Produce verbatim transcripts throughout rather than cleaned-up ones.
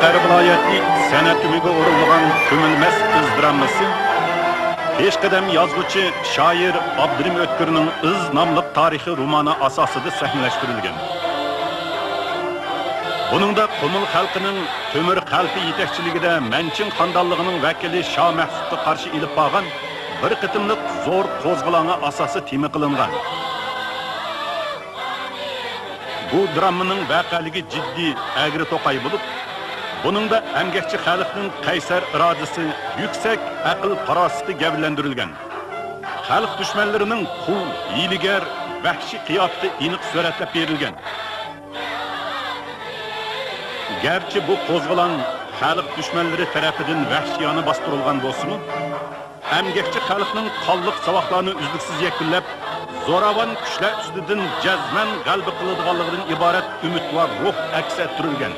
شەھەر ۋىلايەتلىك سەنئەت ئۆمىكى ئورۇنلىغان كۆمۈلمەس ئىز دراممىسى پېشقەدەم يازغۇچى، شائىر ئابدۇرېھىم ئۆتكۈرنىڭ ئىز ناملىق تارىخىي رومانى ئاساسىدا سەھنىلەشتۈرۈلگەن. بۇنىڭدا قۇمۇل خەلقىنىڭ تۆمۈر قەلپە يېتەكچىلىكىدە مەنچىڭ خانىدانلىقىنىڭ ۋەكىلى شاھ مەخسۇتقا قارشى ئېلىپ بارغان بىر قېتىملىق زور قوزغىلاڭى ئاساسىي تېما قىلىنغان. بۇ دراممىنىڭ ۋەقەلىكى جىددىي، ئەگرى توقاي بولۇپ، بۇنىڭدا ئەمگەكچى خەلقنىڭ قەيسەر ئىرادىسى، يۈكسەك ئەقىل-پاراسىتى گەۋدىلەندۈرۈلگەن. خەلق دۈشمەنلىرىنىڭ قۇل، ھىيلىگەر، ۋەھشىي قىياپىتى ئېنىق سۈرەتلەپ بېرىلگەن. گەرچە بۇ قوزغىلاڭ خەلق دۈشمەنلىرى تەرىپىدىن ۋەھشىيانە باستۇرۇلغان بولسىمۇ، ئەمگەكچى خەلقنىڭ قانلىق ساۋاقلارنى ئۈزلۈكسىز يەكۈنلەپ، زوراۋان كۈچلەر ئۈستىدىن جەزمەن غەلىبە قىلىدىغانلىقىدىن ئىبارەت ئۈمىدۋار روھ ئەكس ئەتتۈرۈلگەن.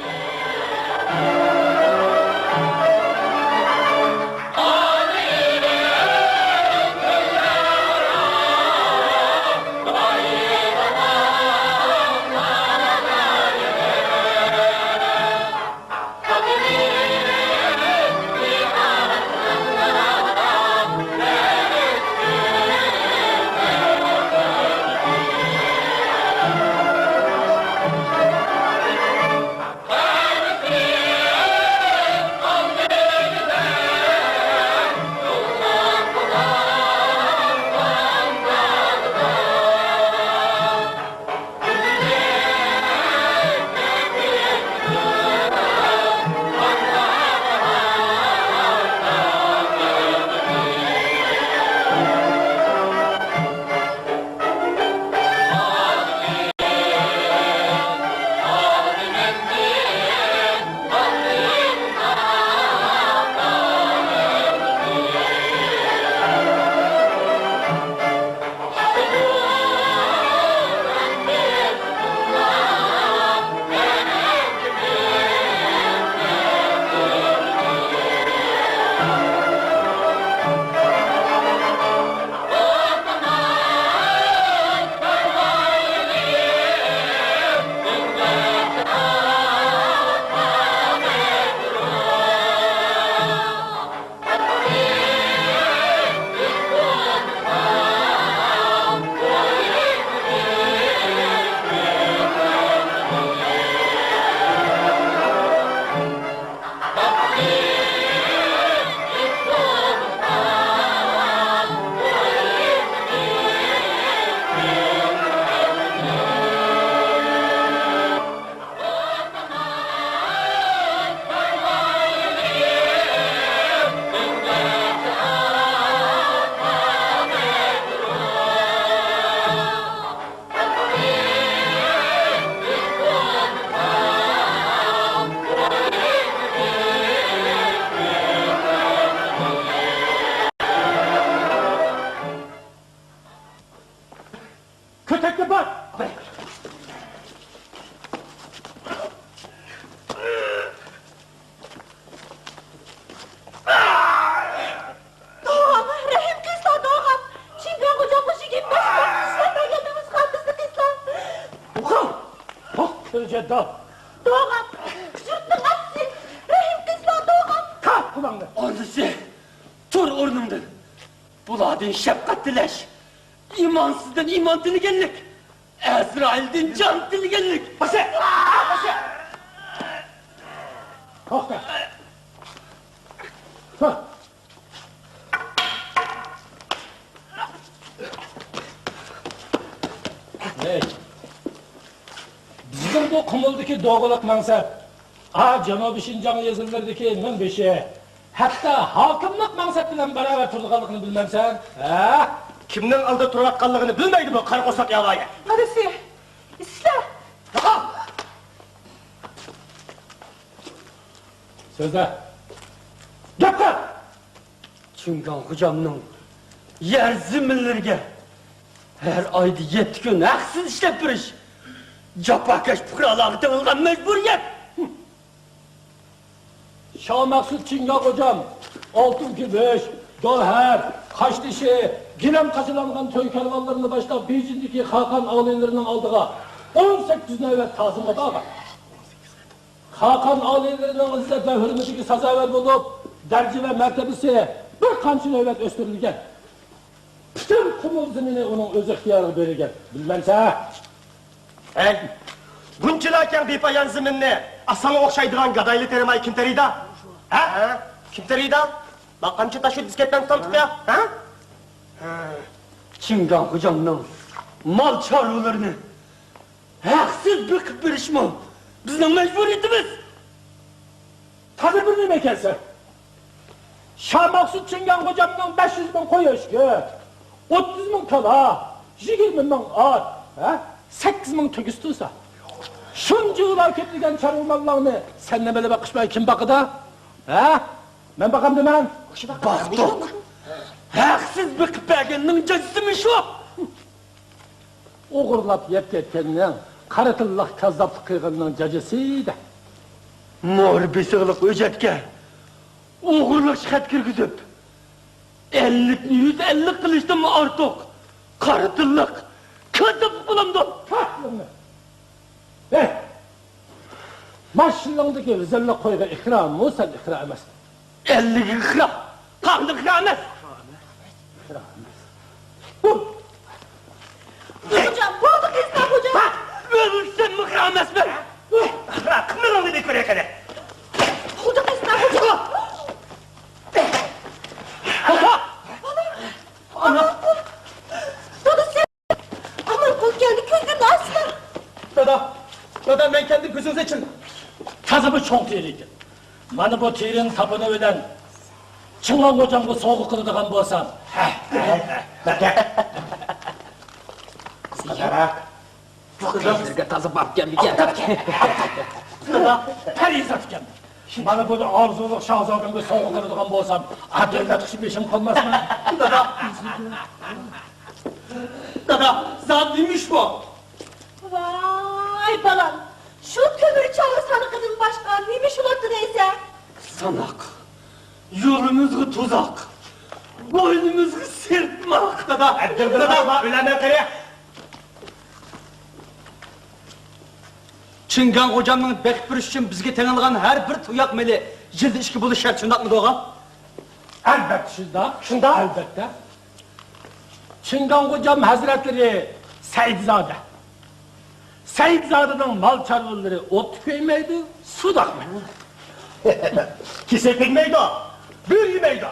كۆتەككە بار! دوغام، رەھىم قىلسا، دوغام! چىڭگاڭ غوجامغا يىگىرمە بەش مىڭ ئىشلەپ بەرگەن نومۇسخان بىزنى قىلسا! ئوقۇڭ! ھوق كۆرجەددال! دوغام، يۇرتنىڭ ئاتىسى، رەھىم قىلسا، دوغام! تارت قۇلاڭنى! ئانىسى، تۇر ئورنۇڭدىن! بۇلاردىن شەپقەت تىلەش، ئىمانسىزدىن ئىمان تىلىگەنلىك، ئەزرائىلدىن جان تىلىگەنلىك. باشا! باشا! توختا! ھە! ھەي! بىزنىڭ بۇ قۇمۇلدىكى دوغىلىق مەنسەپ، ئا، جەنۇبىي شىنجاڭ يېزىلىرىدىكى مىڭبېشى، ھەتتا ھاكىملىق مەنسەپ بىلەن باراۋەر تۇرىدىغانلىقىنى بىلمەمسەن؟ ھە؟ كىمنىڭ ئالدىدا تۇرۇۋاتقانلىقىنى بىلمەيدۇ بۇ قارا قورساق ياۋايى. دادىسى، ئىشلە. ياقا! سۆزلە. گەپ قىل! چىڭگاڭ خوجامنىڭ يەر زېمىنلىرىگە ھەر ئايدا يەتتە كۈن ھەقسىز ئىشلەپ بېرىش، جاپاكەش پۇقرالارغا تېڭىلغان مەجبۇرىيەت. شاھ مەخسۇت چىڭگاڭ خوجام ئالتۇن كۈمۈش، گەۋھەر، قاشتېشى، گىلەم قاچىلانغان توي كارۋانلىرىنى باشلاپ، بېيجىڭدىكى خاقان ئالىيلىرىنىڭ ئالدىغا ئون سەككىز نۆۋەت تازىمغا بارغان. خاقان ئالىيلىرىنىڭ ئىززەت ۋە ھۆرمىتىگە سازاۋەر بولۇپ، دەرىجە ۋە مەرتىۋىسى بىر قانچە نۆۋەت ئۆستۈرۈلگەن. پۈتۈن قۇمۇل زېمىنى ئۇنىڭ ئۆز ئىختىيارىغا بېرىلگەن. بىلمەمسە؟ ھەي، بۇنچىلا كەڭ بىپايان زېمىننى ئاسانغا ئوخشايدىغان گادايلا تېرىماي كىم تېرىيدۇ؟ ھە؟ كىم تېرىيدۇ؟ باققانچە تاش ئۆتكۈزۈپ كەتمەڭ تامتىققا، ھە؟ چىڭگاڭ خوجامنىڭ مال چارۋىلىرىنى ھەقسىز بېقىپ بېرىشمۇ بىزنىڭ مەجبۇرىيىتىمىز. تازا بىر نېمە ئىكەنسەن. شاماقسۇ چىڭگاڭ خوجامنىڭ بەش يۈز مىڭ قوي ئۆچكە، ئوتتۇز مىڭ كالا، يىگىرمە مىڭ ئات، ھە؟ سەككىز مىڭ تۆگىسى تۇرسا، شۇنچىۋالا كۆپلىگەن چارۋا ماللارنى سەن نېمىلا باقىشماي كىم باقىدۇ؟ ھە؟ مەن باقامدىمەن؟ باقتۇق. ھەقسىز بېقىپ بەرگەننىڭ جازىسىمۇ شۇ. ئوغرىلاپ يەپ كەتكەننىڭ، قارا تىللىق كاززاپلىق قىلغاننىڭ جاجىسى دە. مور بېسىقلىق ھۆججەتكە ئوغرىلىق خەت كىرگۈزۈپ، ئەللىكنى يۈز ئەللىك قىلىشتىنمۇ ئارتۇق قارا تىللىق كاززاپلىق بولامدۇ؟ ھە! ھە! ماشىنىڭدىكى ۋىزىرلىق قويغا ئىقرارمۇ سەن ئىقرار ئەمەس. ئەللىك ئىقرار، قانداق ئىقرار ئەمەس؟ ئىقرار ئەمەس. خوجام، بولدى قىزلار، خوجام. ئۆلسەم ئىقرار ئەمەسمەن. ئىقرار قىلمىغىنىڭنى بىر كۆرەي قېنى. بولدى قىزلار، خوجام. ئانا! ئانا! دادا، سەن ئامانقۇل كەلدى، كۆزلىرىنى ئاچسا. دادا، دادا، مەن كەلدىم، كۆزىڭىز ئېچىلدى. تازا بىر چوڭ تېرە ئىكەن. مانا بۇ تېرىنى تاپىنى بىلەن چىڭگاڭ خوجامغا سوۋغا قىلىدىغان بولسام. ھە، ھە، ھە. بۇ قەيەرگە تازا بارىپ كەلدىكەن. دادا، پەرىزات ئىكەن. مانا بۇنى ئارزۇلۇق شاھزادەمگە سوۋغا قىلىدىغان بولسام، ئادەملەر قىشى بېشىم قالماسمۇ؟ دادا. دادا، زادى نېمە ئىش بۇ؟ ۋاي بالام، شۇ تۆمۈر چاغ سانىقىدىن باشقا نېمە ئىش بولاتتى دەيسەن؟ ساناق، يولىمىزغا تۇزاق، بوينىمىزغا سىرتماق. دادا، دادا، ئۆيلەنمەي قېرى. چىڭگاڭ خوجامنىڭ بېقىپ بېرىش ئۈچۈن بىزگە تېڭىلغان ھەر بىر تۇياق مېلى يىلدا ئىككى بولۇش شەرت، شۇنداقمىدۇ ئاغا؟ ئەلۋەتتە شۇنداق. شۇنداق؟ ئەلۋەتتە. چىڭگاڭ خوجام ھەزرەتلىرى سەئىدزادە. سەئىدزادىنىڭ مال چارۋىلىرى ئوتتا كۆيمەيدۇ، سۇدا ئاقمايدۇ. كېسەك تەگمەيدۇ، بۆرە يېمەيدۇ.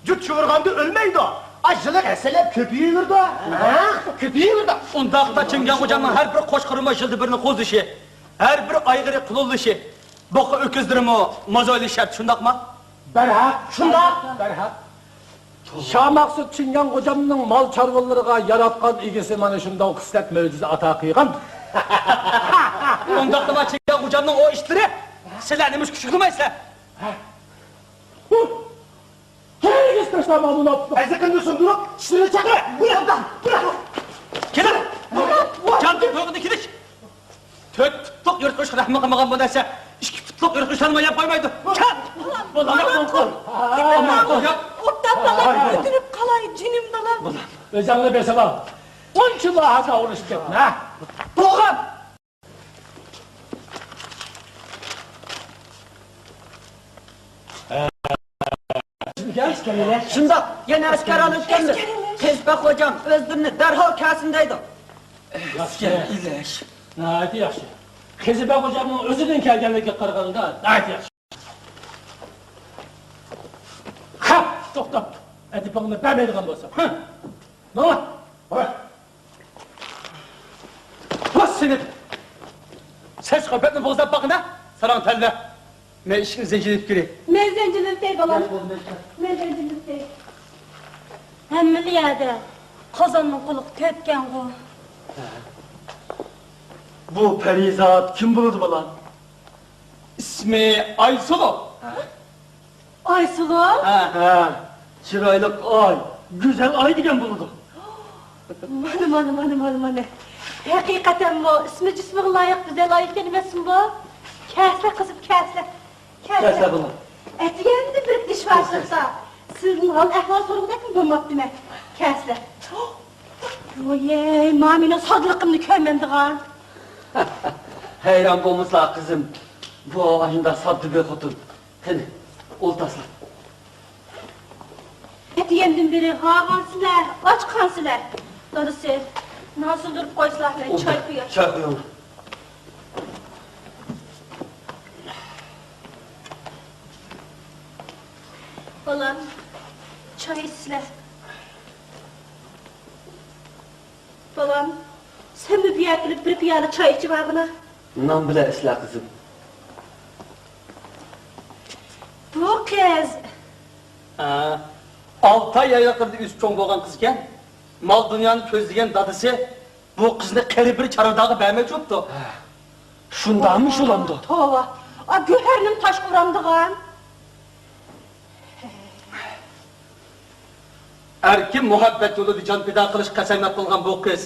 جۇت شۇۋۇرغاندا ئۆلمەيدۇ. ئاي، يىللىق ھەسسىلەپ كۆپىيىۋېرىدۇ. ھە؟ كۆپىيىۋېرىدۇ. ئۇنداقتا چىڭگاڭ خوجامنىڭ ھەر بىر قوچقىرىمۇ يىلدا بىرنى قوزۇشى، ھەر بىر ئايغىرى قۇلۇللىشى، بۇقا ئۆكۈزلىرىمۇ مازويلۇش شەرت، شۇنداقمۇ؟ بەرھەق. شۇنداق. بەرھەق. شاماقسۇ چىڭگاڭ خوجامنىڭ مال چارۋىلىرىغا ياراتقان ئىگىسى مانا شۇنداق خىسلەت مۆجىزە ئاتا قىلغان. ئۇنداقتا ما چىڭگاڭ خوجامنىڭ ئۇ ئىشلىرى سىلەرنى مۇشۇ كۈچۈكلىمەيسىلەر. تېگىش تاشلاما مۇناپىق. ئەزىقىمنى سۇندۇرۇپ، چىشلىرىنى چاقىرىپ، بۇياقتا، بۇياق. كېلىڭ. جان تويغىنى كېلىش. تۆت پۇتلۇق يىرتقۇچقا رەھمى قىلمىغان بۇ نەرسە، ئىككى پۇتلۇق يىرتقۇچلارنىمۇ يەپ قويمايدۇ. چال. بولدى، ئامان قىل. ئامان قىل. ئوبدان بالام، ئۆتۈنۈپ قالاي، جېنىم بالام. ئۆزۈڭنى بېسىۋال. ئۇنچىلا ھازا ئۇرۇشۇپ كەتمە. بولغان. شۇنداق، يەنە ئەسكەر ئالىپ كەلدى. قېزىبەگ خوجام ئۆزلىرىنى دەرھال كەلسۇن دەيدۇ. ياخشى. ئەسكەر ئېلىش. ناھايىتى ياخشى. قېزىبەگ خوجامنىڭ ئۆزىدىن كەلگەنلىكىگە قارىغاندا ناھايىتى ياخشى. خەپ، توختاپتۇ. ئەدىپىڭنى بەرمەيدىغان بولساڭ. ھە. ماڭا. ھە. ۋاس سېنى! سەن چىققان پەتنى بوغۇزلاپ باقىنا، ساراڭ تەلۋە! مەن ئىشىكنى زەنجىرلىتىپ كىرەي. مەن زەنجىرلىتەي، بالام. مەن زەنجىرلىتەي. ھەممىلا يەردە قازاننىڭ قۇلىقى تۆتكەنغۇ. بۇ پەرىزات كىم بولىدۇ، بالام؟ ئىسمى ئايسۇلۇ. ئايسۇلۇ؟ ھە، ھە. چىرايلىق ئاي، گۈزەل ئاي دېگەن بولىدۇ. مانا، مانا، مانا، مانا، مانا. ھەقىقەتەنمۇ ئىسمى جىسمىغا لايىق گۈزەل ئاي ئىكەن ئەمەسمۇ بۇ؟ كەلسە قىزىم، كەلسە. كەلسە. كەلسە بۇلار. ئەتىگەندە بىر دېيىشىۋالساقتا، سىزدىن ھال ئەھۋال سورىغۇدەكمۇ بولماپتىمەن. كەلسە. ۋويەي، مانا مېنىڭ سادىلىقىمنى كۆرمەمدىغان. ھەيران بولمىسىلا قىزىم. بۇ ئاشۇنداق ساددا بىر خوتۇن. قېنى، ئولتۇرسىلەر. ئەتىگەندىن بېرى ھارغانسىلەر، ئاچقانسىلەر. دادىسى، نان سۇندۇرۇپ قويسىلا، مەن چاي قۇياي. چاي قۇيۇڭ. بالام، چاي ئىچسىلە. بالام، سەنمۇ بۇ يەرگە كېلىپ بىر پىيالە چاي ئىچىۋالغىنا. نان بىلەن ئىچسىلە، قىزىم. بۇ قىز. ھە، ئالتاي يايلاقلىرىدا ئۆسۈپ چوڭ بولغان قىز ئىكەن. مال-دۇنيانى كۆزلىگەن دادىسى بۇ قىزنى قېرى بىر چارۋىدارغا بەرمەكچى بوپتۇ. شۇنداقمۇ شۇلامدۇ؟ توۋا، ئا، گۆھەرنىڭ تاشقا ئۇرامدىغان. ئەركىن مۇھەببەت يولىدا جان پىدا قىلىش قەسەمياد قىلغان بۇ قىز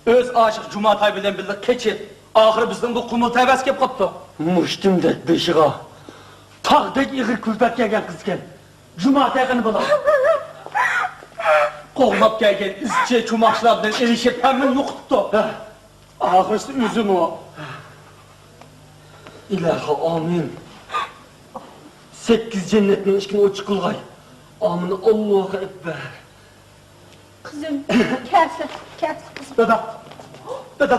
ئۆز ئاشىق جۇماتاي بىلەن بىللە قېچىپ، ئاخىرى بىزنىڭ بۇ قۇمۇل تەۋەسىگە كېلىپ قاپتۇ. مۇشتۇمدەك بېشىغا تاغدەك ئېغىر كۈلپەت كەلگەن قىز ئىكەن. جۇماتاي قېنى بالا؟ قوغلاپ كەلگەن ئىزچى چوماقچىلار بىلەن ئېلىشىپ، ھەممىنى يوقىتىپتۇ. ئاخىرسى ئۆزىمۇ. ئىلاھى ئامىن. سەككىز جەننەتنىڭ ئىشىكىنى ئوچۇق قىلغاي. ئامىن، ئاللاھۇ ئەكبەر. قىزىم، كەلسە، كەلسە قىزىم. دادا، دادا.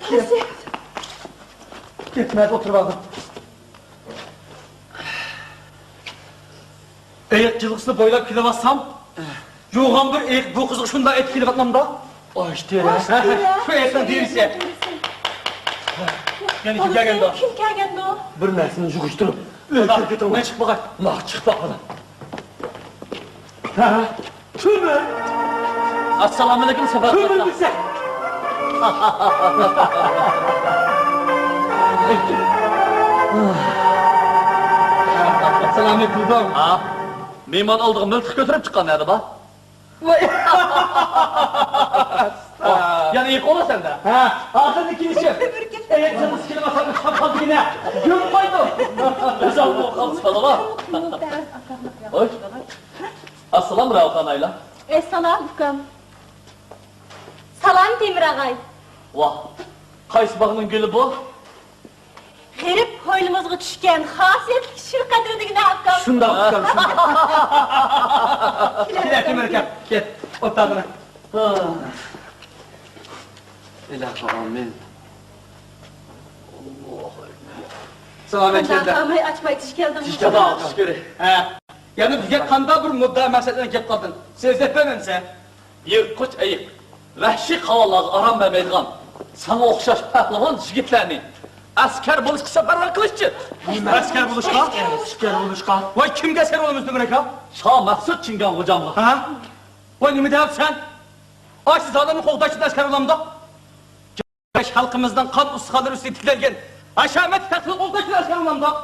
دادىسى. كەتمەيدۇ، ئولتۇرۇۋالدىم. ئېيىق جىلغىسىنى بويلاپ كېلىۋاتسام، يوغان بىر ئېيىق بۇ قىزغا شۇنداق ئېيتىپ كېلىۋاتامدا. ئاشتى. شۇ ئېيىقنىڭ دېرىسى. يەنە كىم كەلگەندۇ؟ كىم كەلگەندۇ؟ بىر نەرسىنى يىغىشتۇرۇپ، ئۆيگە كىرىپ كېتىڭ. مەن چىقىپ باقاي. ماق چىقىپ باققىنا. ھە؟ تۆمۈر! ئەسسالامۇئەلەيكۇم، سەپەر. تۆمۈر بىزە! سالام ئېيتىلدىڭ. ھا؟ مېھمان ئالدىغا مىلتىق كۆتۈرۈپ چىققان نەدە بار؟ ۋاي! يەنە ئېيىق ئۇرۇ سەندە؟ ھە، ھازىر كېلىشىپ. ئېيىق جىلغىسى كېلىۋاتسا، ئۇچراپ قالدى يەنە. گۈم قويدۇم. ئۆزۈڭ قالسا قالىلا. خوش. ئەسسالام، رەۋخان ئايلا. ئەسسالام، ئۇكام. سالام، تېمىر ئاغاي. ۋاھ، قايسى باغنىڭ گۈلى بۇ؟ غېرىب ھويلىمىزغا چۈشكەن خاسىيەتلىك شىر قەدرى دېگىنە، ئۇكام. شۇنداق، ئۇكام، شۇنداق. كېلە، تېمىر ئاكا، كەل، ئولتۇرغىنا. ئىلاھىم، ئامىن. سالام ئەكەلدى. قانداق ئاچماي چۈش كەلدىڭ؟ چۈش كەلدىڭ. ھە. يەنە بىزگە قانداق بىر مۇددىئا مەقسەت بىلەن كېلىپ قالدىڭ؟ سۆزلەپ بەرمەمسەن؟ يىرتقۇچ ئېيىق، ۋەھشىي قاۋانلارغا ئارام بەرمەيدىغان، ساڭا ئوخشاش پەھلىۋان يىگىتلەرنى ئەسكەر بولۇشقا سەپەرۋەر قىلىشچى. ئەسكەر بولۇشقا؟ ئەسكەر بولۇشقا. ۋاي، كىمگە ئەسكەر بولىمىز، تۆمۈر ئاكا؟ شاھ مەخسۇت چىڭگاڭ غوجامغا. ھە؟ ۋاي، نېمە دەۋاتىسەن؟ ئاشۇ زالىمنى قوغداش ئۈچۈن ئەسكەر بولامدۇق؟ خەلقىمىزنىڭ قان ئۇستىخانلىرى ئۈستىگە تىكلەنگەن ھەشەمەتلىك تەختىنى قوغداش ئۈچۈن ئەسكەر بولامدۇق؟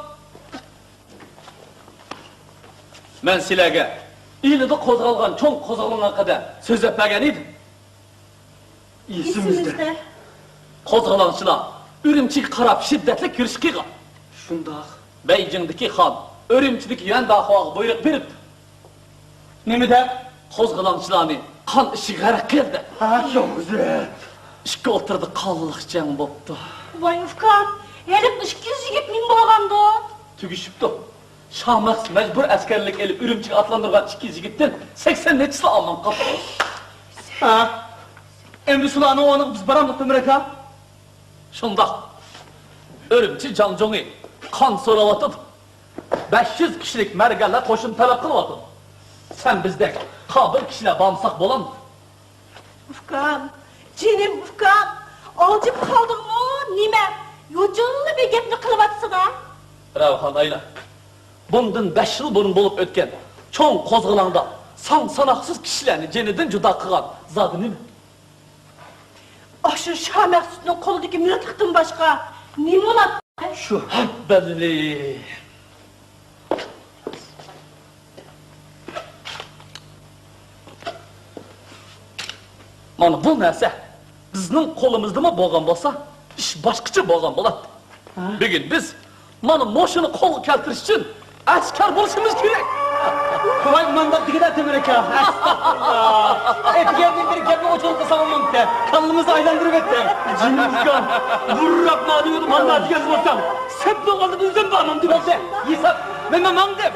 مەن سىلەرگە ئىلىدا قوزغالغان چوڭ قوزغىلىڭ ھەققىدە سۆزلەپ بەرگەن ئىدىم. ئېسىمىزدە. قوزغىلاڭچىلار ئۈرۈمچىگە قاراپ شىددەتلىك يۈرۈش قىلغان. شۇنداق. بەيجىڭدىكى خان ئۈرۈمچىدىكى يۈەن داخۇاغا بۇيرۇق بېرىپتۇ. نېمە دەپ؟ قوزغىلاڭچىلارنى قان ئىچىگە غەرق قىل دەپ. ھە، شۇ ئىككى ئوتتۇرىدا قانلىق جەڭ بوپتۇ. ۋاي ئۇكام، ھېلىقى ئىككى يۈز يىگىت نېمە بولغاندۇ؟ تۈگىشىپتۇ. شاھ مەخسۇت مەجبۇر ئەسكەرلىك ئېلىپ ئۈرۈمچىگە ئاتلاندۇرغان ئىككى يۈز يىگىتتىن سەكسەن نەچچىسى ئامان قاپتۇ. ھە؟ ئەمدى شۇلارنىڭ ئورنىغا بىز بارامدۇق، تۆمۈر ئاكا؟ شۇنداق. ئۈرۈمچى جاڭجۇڭى قان سوراۋاتىدۇ. بەش يۈز كىشىلىك مەرگەنلەر قوشۇن تەلەپ قىلىۋاتىدۇ. سەن بىزدەك قابىل كىشىلەر بارمىساق بولامدۇ؟ ئۇكام، جېنىم ئۇكام، ئالجىپ قالدىڭمۇ نېمە؟ يوچۇنلا بىر گەپنى قىلىۋاتىسىنا. رەۋخان ئايلا، بۇندىن بەش يىل بۇرۇن بولۇپ ئۆتكەن چوڭ قوزغىلاڭدا سان-ساناقسىز كىشىلەرنى جېنىدىن جۇدا قىلغان زادى نېمە؟ ئاشۇ شاھ مەخسۇتنىڭ قولىدىكى مىلتىقتىن باشقا نېمە بولاتتى؟ شۇ ھەببەللى. مانا بۇ نەرسە بىزنىڭ قولىمىزدىمۇ بولغان بولسا، ئىش باشقىچە بولغان بولاتتى. ھە؟ بۈگۈن بىز مانا مۇشۇنى قولغا كەلتۈرۈش ئۈچۈن ئەسكەر بولۇشىمىز كېرەك. ۋاي، مانداق دېگىنە، تۆمۈر ئاكا. ئەستەغپۇرۇللا. ئەتىگەندىن بېرى گەپنى ئوچۇق قىلساڭ بولمامتى. كاللىمىز ئايلاندۇرۇۋەتتىڭ. جىمىسكان، بۇرراق نادىۋىدى ماندا دېگەن بولساڭ، سەپنىڭ ئالدىدا ئۆزۈم بارمەن دېمەمدە. ھېساب، مەن ماڭدىم.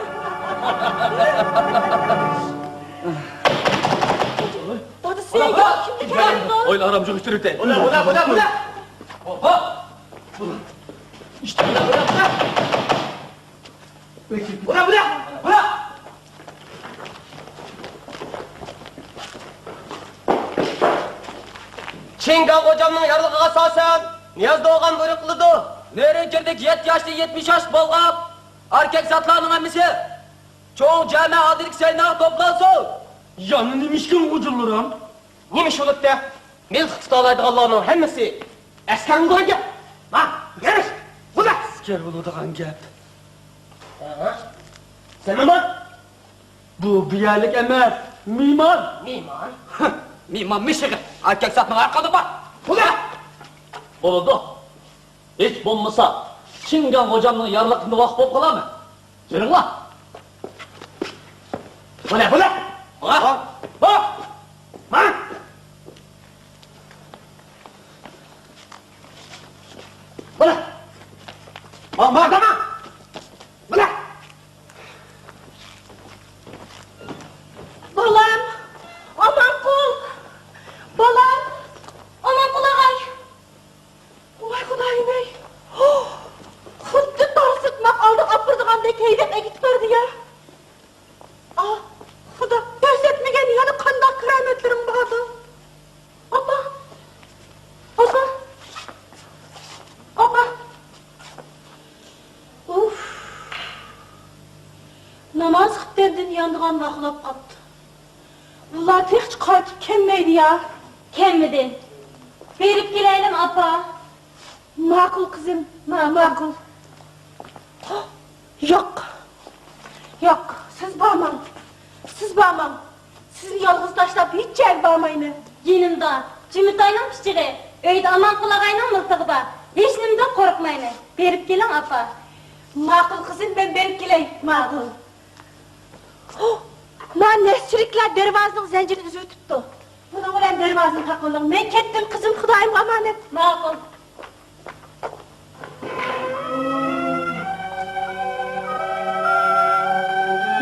دادىسى، ياخشىمۇ؟ ئويلا ئارام يىغىشتۇرۇۋېتەي. بولا، بولا، بولا، بولا. ھوپا. بولا، بولا، بولا. چىڭگاڭ غوجامنىڭ يارلىقىغا ئاساسەن، نىياز دوغان بۇيرۇق قىلىدۇ. نېرىن كىردىك يەتتە ياشتىن يەتمىش ياش بولغان ئەركەك زاتلارنىڭ ھەممىسى چوڭ جامە ئالدىدىكى سەيناغا توپلانسۇن. يەنە نېمە ئىشكەن غوجاملىرىم؟ نېمە ئىش بولۇپتۇ؟ مىلتىق تۇتالايدىغانلارنىڭ ھەممىسى ئەسكەرمۇ بولغان گەپ. ھا، يېرىش، بۇلا. ئەسكەر بولىدىغان گەپ. ھا؟ سەن مېھمان؟ بۇ بۇ يەرلىك ئەمەس، مېھمان. مېھمان؟ مېھمان مىشىغى. ئەركەك زاتنىڭ ئارقىدا بار. بۇلا. بولىدۇ. ھېچ بولمىسا، چىڭگاڭ غوجامنىڭ يارلىقىنى ۋاق بولۇپ قالامەن. يۈرۈڭلار. بۇلا، بۇلا. ھا؟ ھا؟ ھا؟ بۇلا. ما، ما، ما. بۇلا. بالام، ئامانقۇل. بالام، ئامانقۇل ئاغاي. ۋاي خۇدايىم-ئەي! خۇددى تار سىرتماق ئالدىغا ئاپىرىدىغاندەك ھەيدەپ ئەكېتىپ بەردى-يا! ئاھ، خۇدا كۆرسەتمىگەن يەنە قانداق كارامەتلىرىم باردۇ! ئاپا! ئاپا! ئاپا! ئۇف! ناماز خۇپتەندىن يانىدىغان ۋاقلاپ قاپتۇ. ئۇلار تېخىچە قايتىپ كەلمەيدۇ-يا. كەلمىدى. بېرىپ كېلەيلىمۇ، ئاپا؟ ماقۇل، قىزىم، ما-، ماقۇل. ياق. ياق، سىز بارماڭ. سىز بارماڭ. سىزنى يالغۇز تاشلاپ ھېچ يەرگە بارمايمەن. يېنىمدا جۈمىتاينىڭ پىچىقى، ئۆيدە ئامانقۇل ئاغاينىڭ مىلتىقى بار. ھېچنېمىدىن قورقمايمەن. بېرىپ كېلىڭ، ئاپا. ماقۇل، قىزىم، مەن بېرىپ كېلەي. ماقۇل. ھو! ما نەسچىرىكلەر دەرۋازىنىڭ زەنجىرىنى ئۈزۈۋېتىپتۇ. بۇنىڭ بىلەن دەرۋازىنى تاقىۋېلىڭ. مەن كەتتىم، قىزىم، خۇدايىمغا ئامانەت. ماقۇل.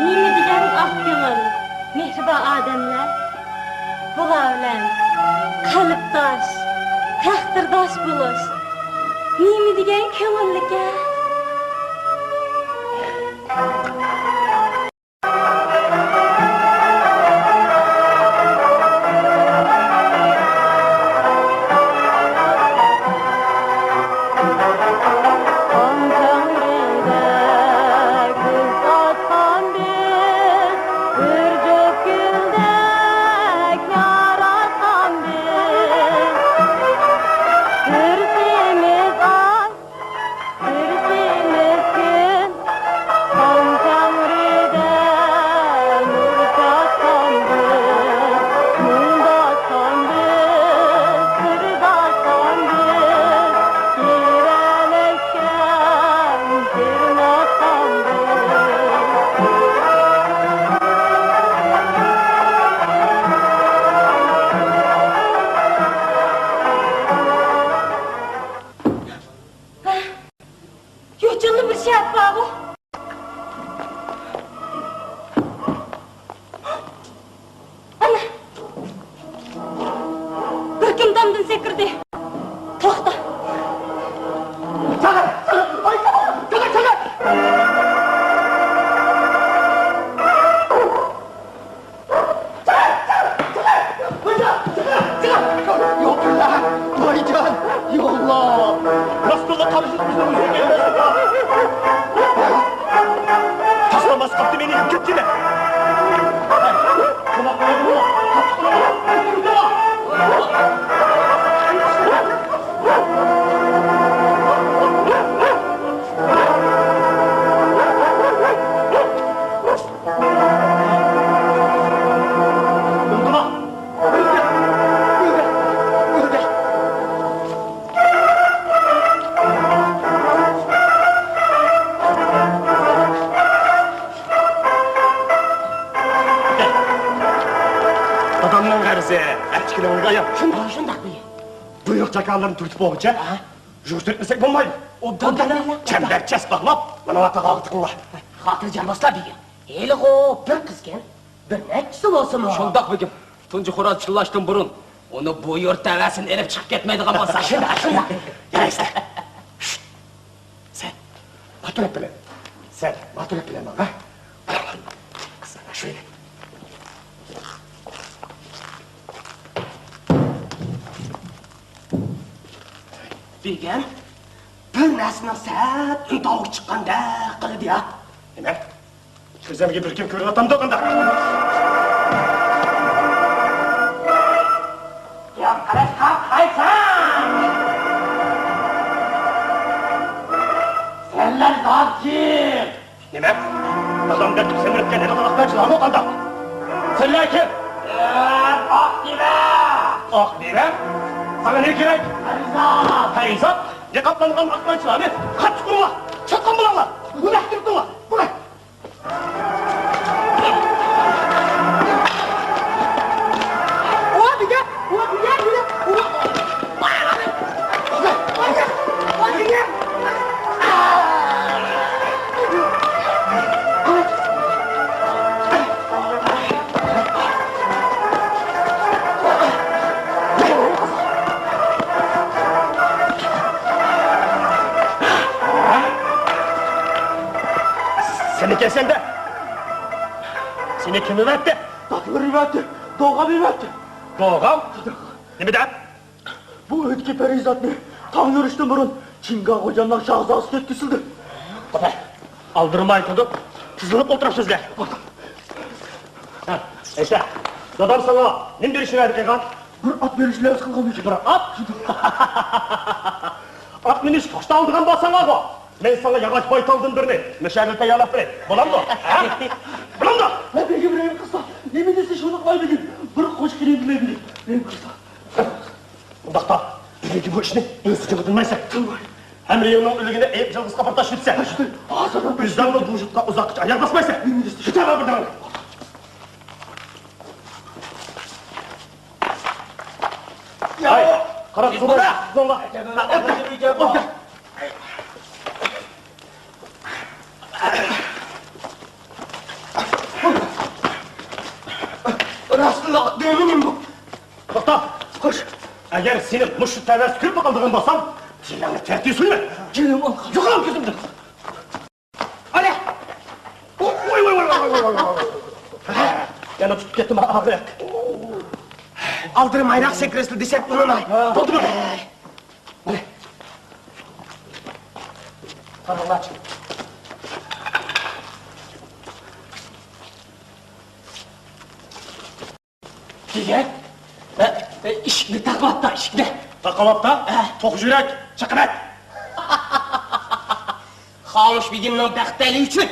نېمە دېگەن ئاق كۆڭۈل، مېھرىبان ئادەملەر. بۇلار بىلەن قەلبداش، تەقدىرداش بولۇش نېمە دېگەن كۆڭۈللۈككەن. يوچۇندا بىر شەرت بارغۇ. ئانا! بىر كىم تامدىن سەكرىدى. توختا! چىقىڭ! چىقىڭ! ئاي، چىقىڭ! چىقىڭ! چىقىڭ! يوق، بىللە، ۋايجان، ياللا، راستلا قارشى تۇرۇشنىڭ ئۆزى. تاشلىماس قاپتۇ مېنى، كەتكىنە. بۇيرۇق جاكارلىرىنى تۈرتۈپ بولغۇچە، ھە؟ يۈرۈشتۈرمىسەك بولمايدۇ. ئوبدان دەڭلار. چەمبەرچاس باغلاپ، مانا ۋاقىت باغلىتىڭلار. خاتىرجەم بولسىلا دېگەن. ھېلىغۇ بىر قىزكەن، بىر نەچچىسى بولسىمۇ. شۇنداق بېگىم. تۇنجى خوراز چىللاشتىن بۇرۇن ئۇنى بۇ يۇرت تەۋەسىدىن ئېلىپ چىقىپ كەتمەيدىغان بولساق. شۇنداق، شۇنداق. يارايسىلەر. شۇت. سەن ماتۇرۇپ بىلەن. سەن ماتۇرۇپ بىلەن ماڭا. قىزىم، شۇ يەردە. بېگىم، بىر نەرسىنىڭ سەل ئۈنتاۋۇق چىققاندەك قىلىدۇ يا. نېمە؟ كۆزۈمگە بىر كىم كۆرۈۋاتامدۇ قانداق؟ يا قاراشقا قايساڭ! سەنلەر زادى كىم؟ نېمە؟ دادام دەپ سەمرىپ كەلگەن ھېلىقى ئاق نەچچىلەرمۇ قانداق؟ سەنلەر كىم؟ مەن ئاق دېۋە! ئاق دېۋە؟ ساڭا نېمە كېرەك؟ پەرىزات! پەرىزات؟ نىقابلانغان ئاق نەچچىلەرنى قاتتىق ئۇرۇڭلار! چاتقان بولۇڭلار! بۇنى ئەكىرىپ تۇرۇڭلار! بۇنى! سېنى كەلسەمدە! سېنى كىم ئەۋەتتى؟ دادىلىرى ئەۋەتتى. دوغام ئەۋەتتى. دوغام؟ نېمە دەپ؟ بۇ ئۆيدىكى پەرىزاتنى تاڭ يورۇشتىن بۇرۇن چىڭگاڭ خوجامنىڭ شاھزادىسى دەپ كېسىلدى. توختاڭ، ئالدىرىماي تۇرۇپ، تىزلىنىپ ئولتۇرۇڭ سىلەر. ھە، ئېيتە، دادام ساڭا نېمە بېرىشنى ۋەدە قىلغان؟ بىر ئات بېرىشنى ۋەدە قىلغان ئىدى. بىر ئات؟ ئات مىنىش قۇشتا ئالىدىغان بولساڭغۇ، مەن ساڭا ياغاچ بايتالدىن بىرنى مۇشۇ يەردە تەييارلاپ بېرەي. بولامدۇ؟ ھە؟ بولامدۇ؟ ھە، بېگىم، رەھىم قىلسا، نېمە دېسە شۇنى قىلاي بېگىم. بىر قوشۇق كىرىم بىلەي بېگىم. رەھىم قىلسا. ئۇنداقتا، بۈگۈنكى بۇ ئىشنى ئۆزۈڭگە تىلمايسەن. تىلماي. ھەمرىيىڭنىڭ ئۆلۈكىنى ئېيىپ جىلغىسقا پۇرتلاش دېسە. ھازىر. ئۆزۈڭنى بۇ يۇرتقا ئۇزاققىچە ئاياغ باسمايسەن. نېمە دېسە؟ كېتەمەن بۇ يەردىن. ھەي، قاراپ تۇرماي، سىزنىڭلا. راستلا دېمىنىم بۇ. توختا! خوش! ئەگەر سېنى مۇشۇ تەۋەس كۆرۈپ قالىدىغان بولسام، تىلىڭنى تەرتىپ سۇيىمەن. جېنىم ئالقا. يوقال كۆزۈمدىن! ئالە! ۋاي، ۋاي، ۋاي! يەنە تۇتۇپ كەتتىم، ئاغرىق. ئالدىرىمايراق سەكرەسلە دېسەك ئۇنىماي. بولدىمۇ؟ قاراڭلارچۇ. دېگەن؟ ھە، ئىشىكنى تاقىۋاتتا، ئىشىكنى. تاقىۋاتتا؟ ھە. توق يۈرەك، چىقىۋەت. خامۇش بېگىمنىڭ بەختىيارلىقى ئۈچۈن.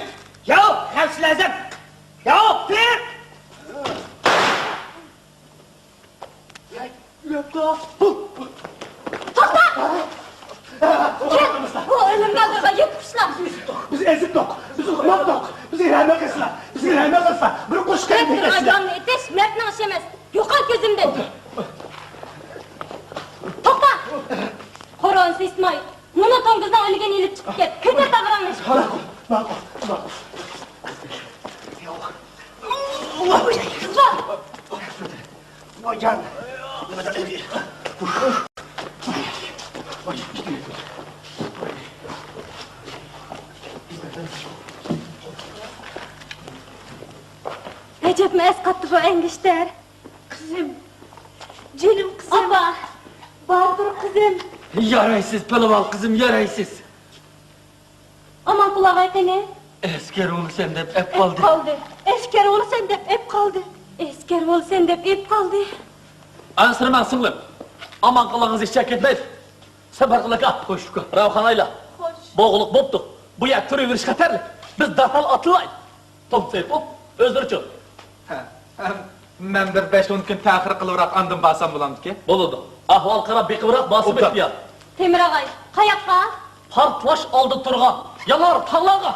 ياق، غەۋسىل ئەزەم. ياق، بېرىپ. توختا! بۇ ئۆلۈم بالدۇرغا يېتىپ قۇشلار. بىز ئېزىتتۇق، بىز ئۇقماپتۇق، بىزگە رەھمەت قىلسىلا، بىزگە رەھمەت قىلسىلا، بىر قوشۇق كەلدى. ئادەمنى ئېتىش مەردنىڭ ئىشى ئەمەس. يوقال كۆزۈمدىن! توختا! قورۇنسى ئىسمائىل، مۇنۇ توڭگۇزنىڭ ئۆلگىنىنى ئېلىپ چىقىپ كەت. كۆتۈر تاغىراڭنى. ماقۇل، ماقۇل، ماقۇل. ئەجەبمۇ ئەسقاتتى بۇ ئەنگۈشتەر. قىزىم، جېنىم قىزىم. ئاپا! بارىبىر قىزىم. يارايسىز، پالۋان قىزىم، يارايسىز. ئامانقۇل ئاغاي قېنى؟ ئەسكەر بولىسەن دەپ ئەپ قالدى. ئەپ قالدى. ئەسكەر بولىسەن دەپ ئەپ قالدى. ئەسكەر بولىسەن دەپ ئەپ قالدى. ئەنسىرىمەڭ سىڭلىم. ئامانقۇلىڭىز ھېچ يەرگە كەتمەيدۇ. سەپەر قىلىكا. خوش ئۇكا. راۋخان ئايلا. خوش. بوغۇلۇپ بوپتۇ. بۇ يەر تۇرۇۋېرىش خەتەرلىك. بىز دەرھال ئاتلىنايلى. توم سېيىپوف، ئۆزلىرىچۇ؟ ھە، ھە، مەن بىر بەش-ئون كۈن تەخىر قىلىۋېراپ ئاندىن بارسام بولامدىكى؟ بولىدۇ. ئەھۋال قاراپ بېقىۋېراق بارسا ئوبدان. بەختىيار. تېمۇر ئاغاي، قاياققا؟ پارتلاش ئالدىدا تۇرغان يانار تاغلارغا.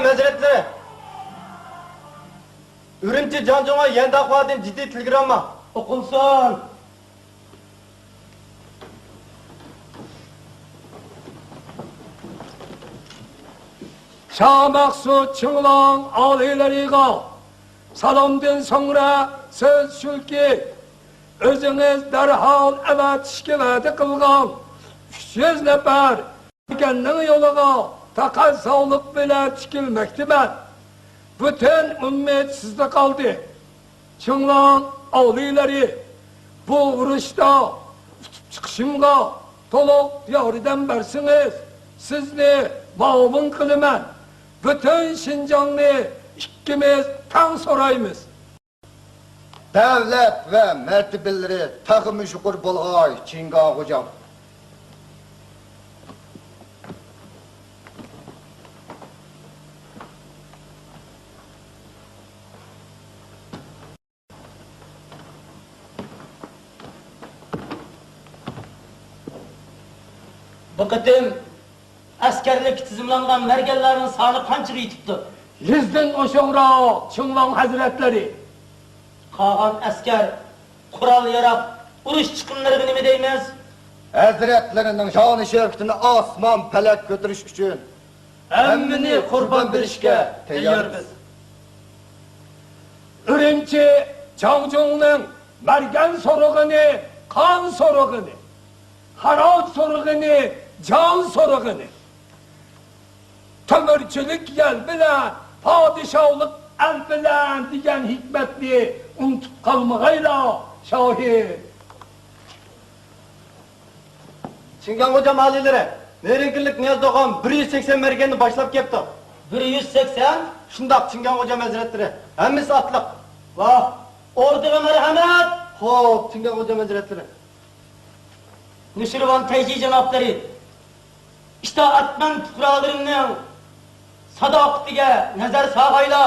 ھەزرەتلىرى، ئۈرۈمچى جاڭجۇڭغا يەنداخۇادىن جىددىي تېلېگرامما. ئوقۇلسۇن. شاھ مەخسۇت چىڭلىڭ ئالىيلىرىغا سالامدىن سوڭرا سۆز شۇكى، ئۆزىڭىز دەرھال ئەۋەتىشكە ۋەدە قىلغان ئۈچ يۈز نەپەر مەرگەننىڭ يولىغا پەقەت ساغلىق بىلەن تىكىلمەكتىمەن. پۈتۈن ئۈمىد سىزدە قالدى. چىڭلىڭ ئالىيلىرى، بۇ ئۇرۇشتا ئۇتۇپ چىقىشىمغا تولۇق ياردەم بەرسىڭىز، سىزنى مۇئاۋىن قىلىمەن. پۈتۈن شىنجاڭنى ئىككىمىز تەڭ سورايمىز. دەۋلەت ۋە مەرتىۋىلىرى تېخىمۇ يۇقىرى بولغاي، چىڭگاڭ غوجام. بۇ قېتىم ئەسكەرلىككە تىزىملانغان مەرگەنلەرنىڭ سانى قانچىغا يېتىپتۇ؟ يۈزدىن ئوشۇقراق، چىڭلىڭ ھەزرەتلىرى. قالغان ئەسكەر، قورال-ياراغ، ئۇرۇش چىقىملىرىغا نېمە دەيمىز؟ ھەزرەتلىرىنىڭ شانى-شەۋكىتىنى ئاسمان-پەلەك كۆتۈرۈش ئۈچۈن ھەممىنى قۇربان بېرىشكە تەيياربىز. ئۈرۈمچى جاڭجۇڭنىڭ مەرگەن سورىغىنى، قان سورىغىنى، خىراج سورىغىنى، جان سورىغىنى، تۆمۈرچىلىك يەل بىلەن، پادىشاھلىق ئەل بىلەن دېگەن ھېكمەتنى ئۇنتۇپ قالمىغايلا، شاھىم. چىڭگاڭ غوجام ئالىيلىرى، نېرىنكىلىك نىياز دوغام بىر يۈز سەكسەن مەرگەننى باشلاپ كەپتۇ. بىر يۈز سەكسەن؟ شۇنداق، چىڭگاڭ غوجام ھەزرەتلىرى، ھەممىسى ئاتلىق. ۋاھ، ئوردىغا مەرھەمەت! خوپ، چىڭگاڭ غوجام ھەزرەتلىرى. نوشىرۋان تەيجى جانابلىرى، ئىتائەتمەن پۇقرالىرىمنىڭ ساداقىتىگە نەزەر سالغايلا.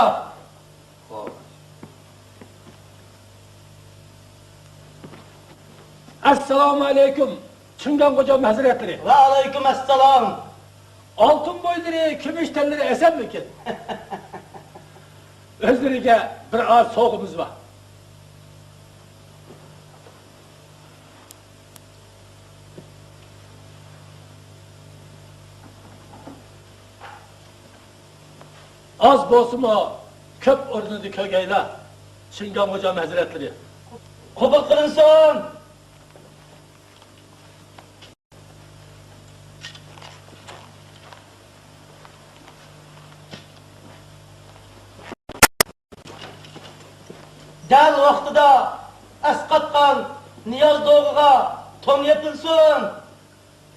ئەسسالامۇ ئەلەيكۇم، چىڭگاڭ غوجام ھەزرەتلىرى. ۋەئەلەيكۇم ئەسسالام. ئالتۇن بويلىرى، كۈمۈش تەنلىرى ئەسەنمىكىن؟ ئۆزلىرىگە بىر ئاز سوۋغىمىز بار. ئاز بولسىمۇ، كۆپ ئورنىدا كۆرگەيلا، چىڭگاڭ غوجام ھەزرەتلىرى. قوبۇل قىلىنسۇن! دەل ۋاقتىدا ئەسقاتقان نىياز دوغىغا تون يېپىلسۇن!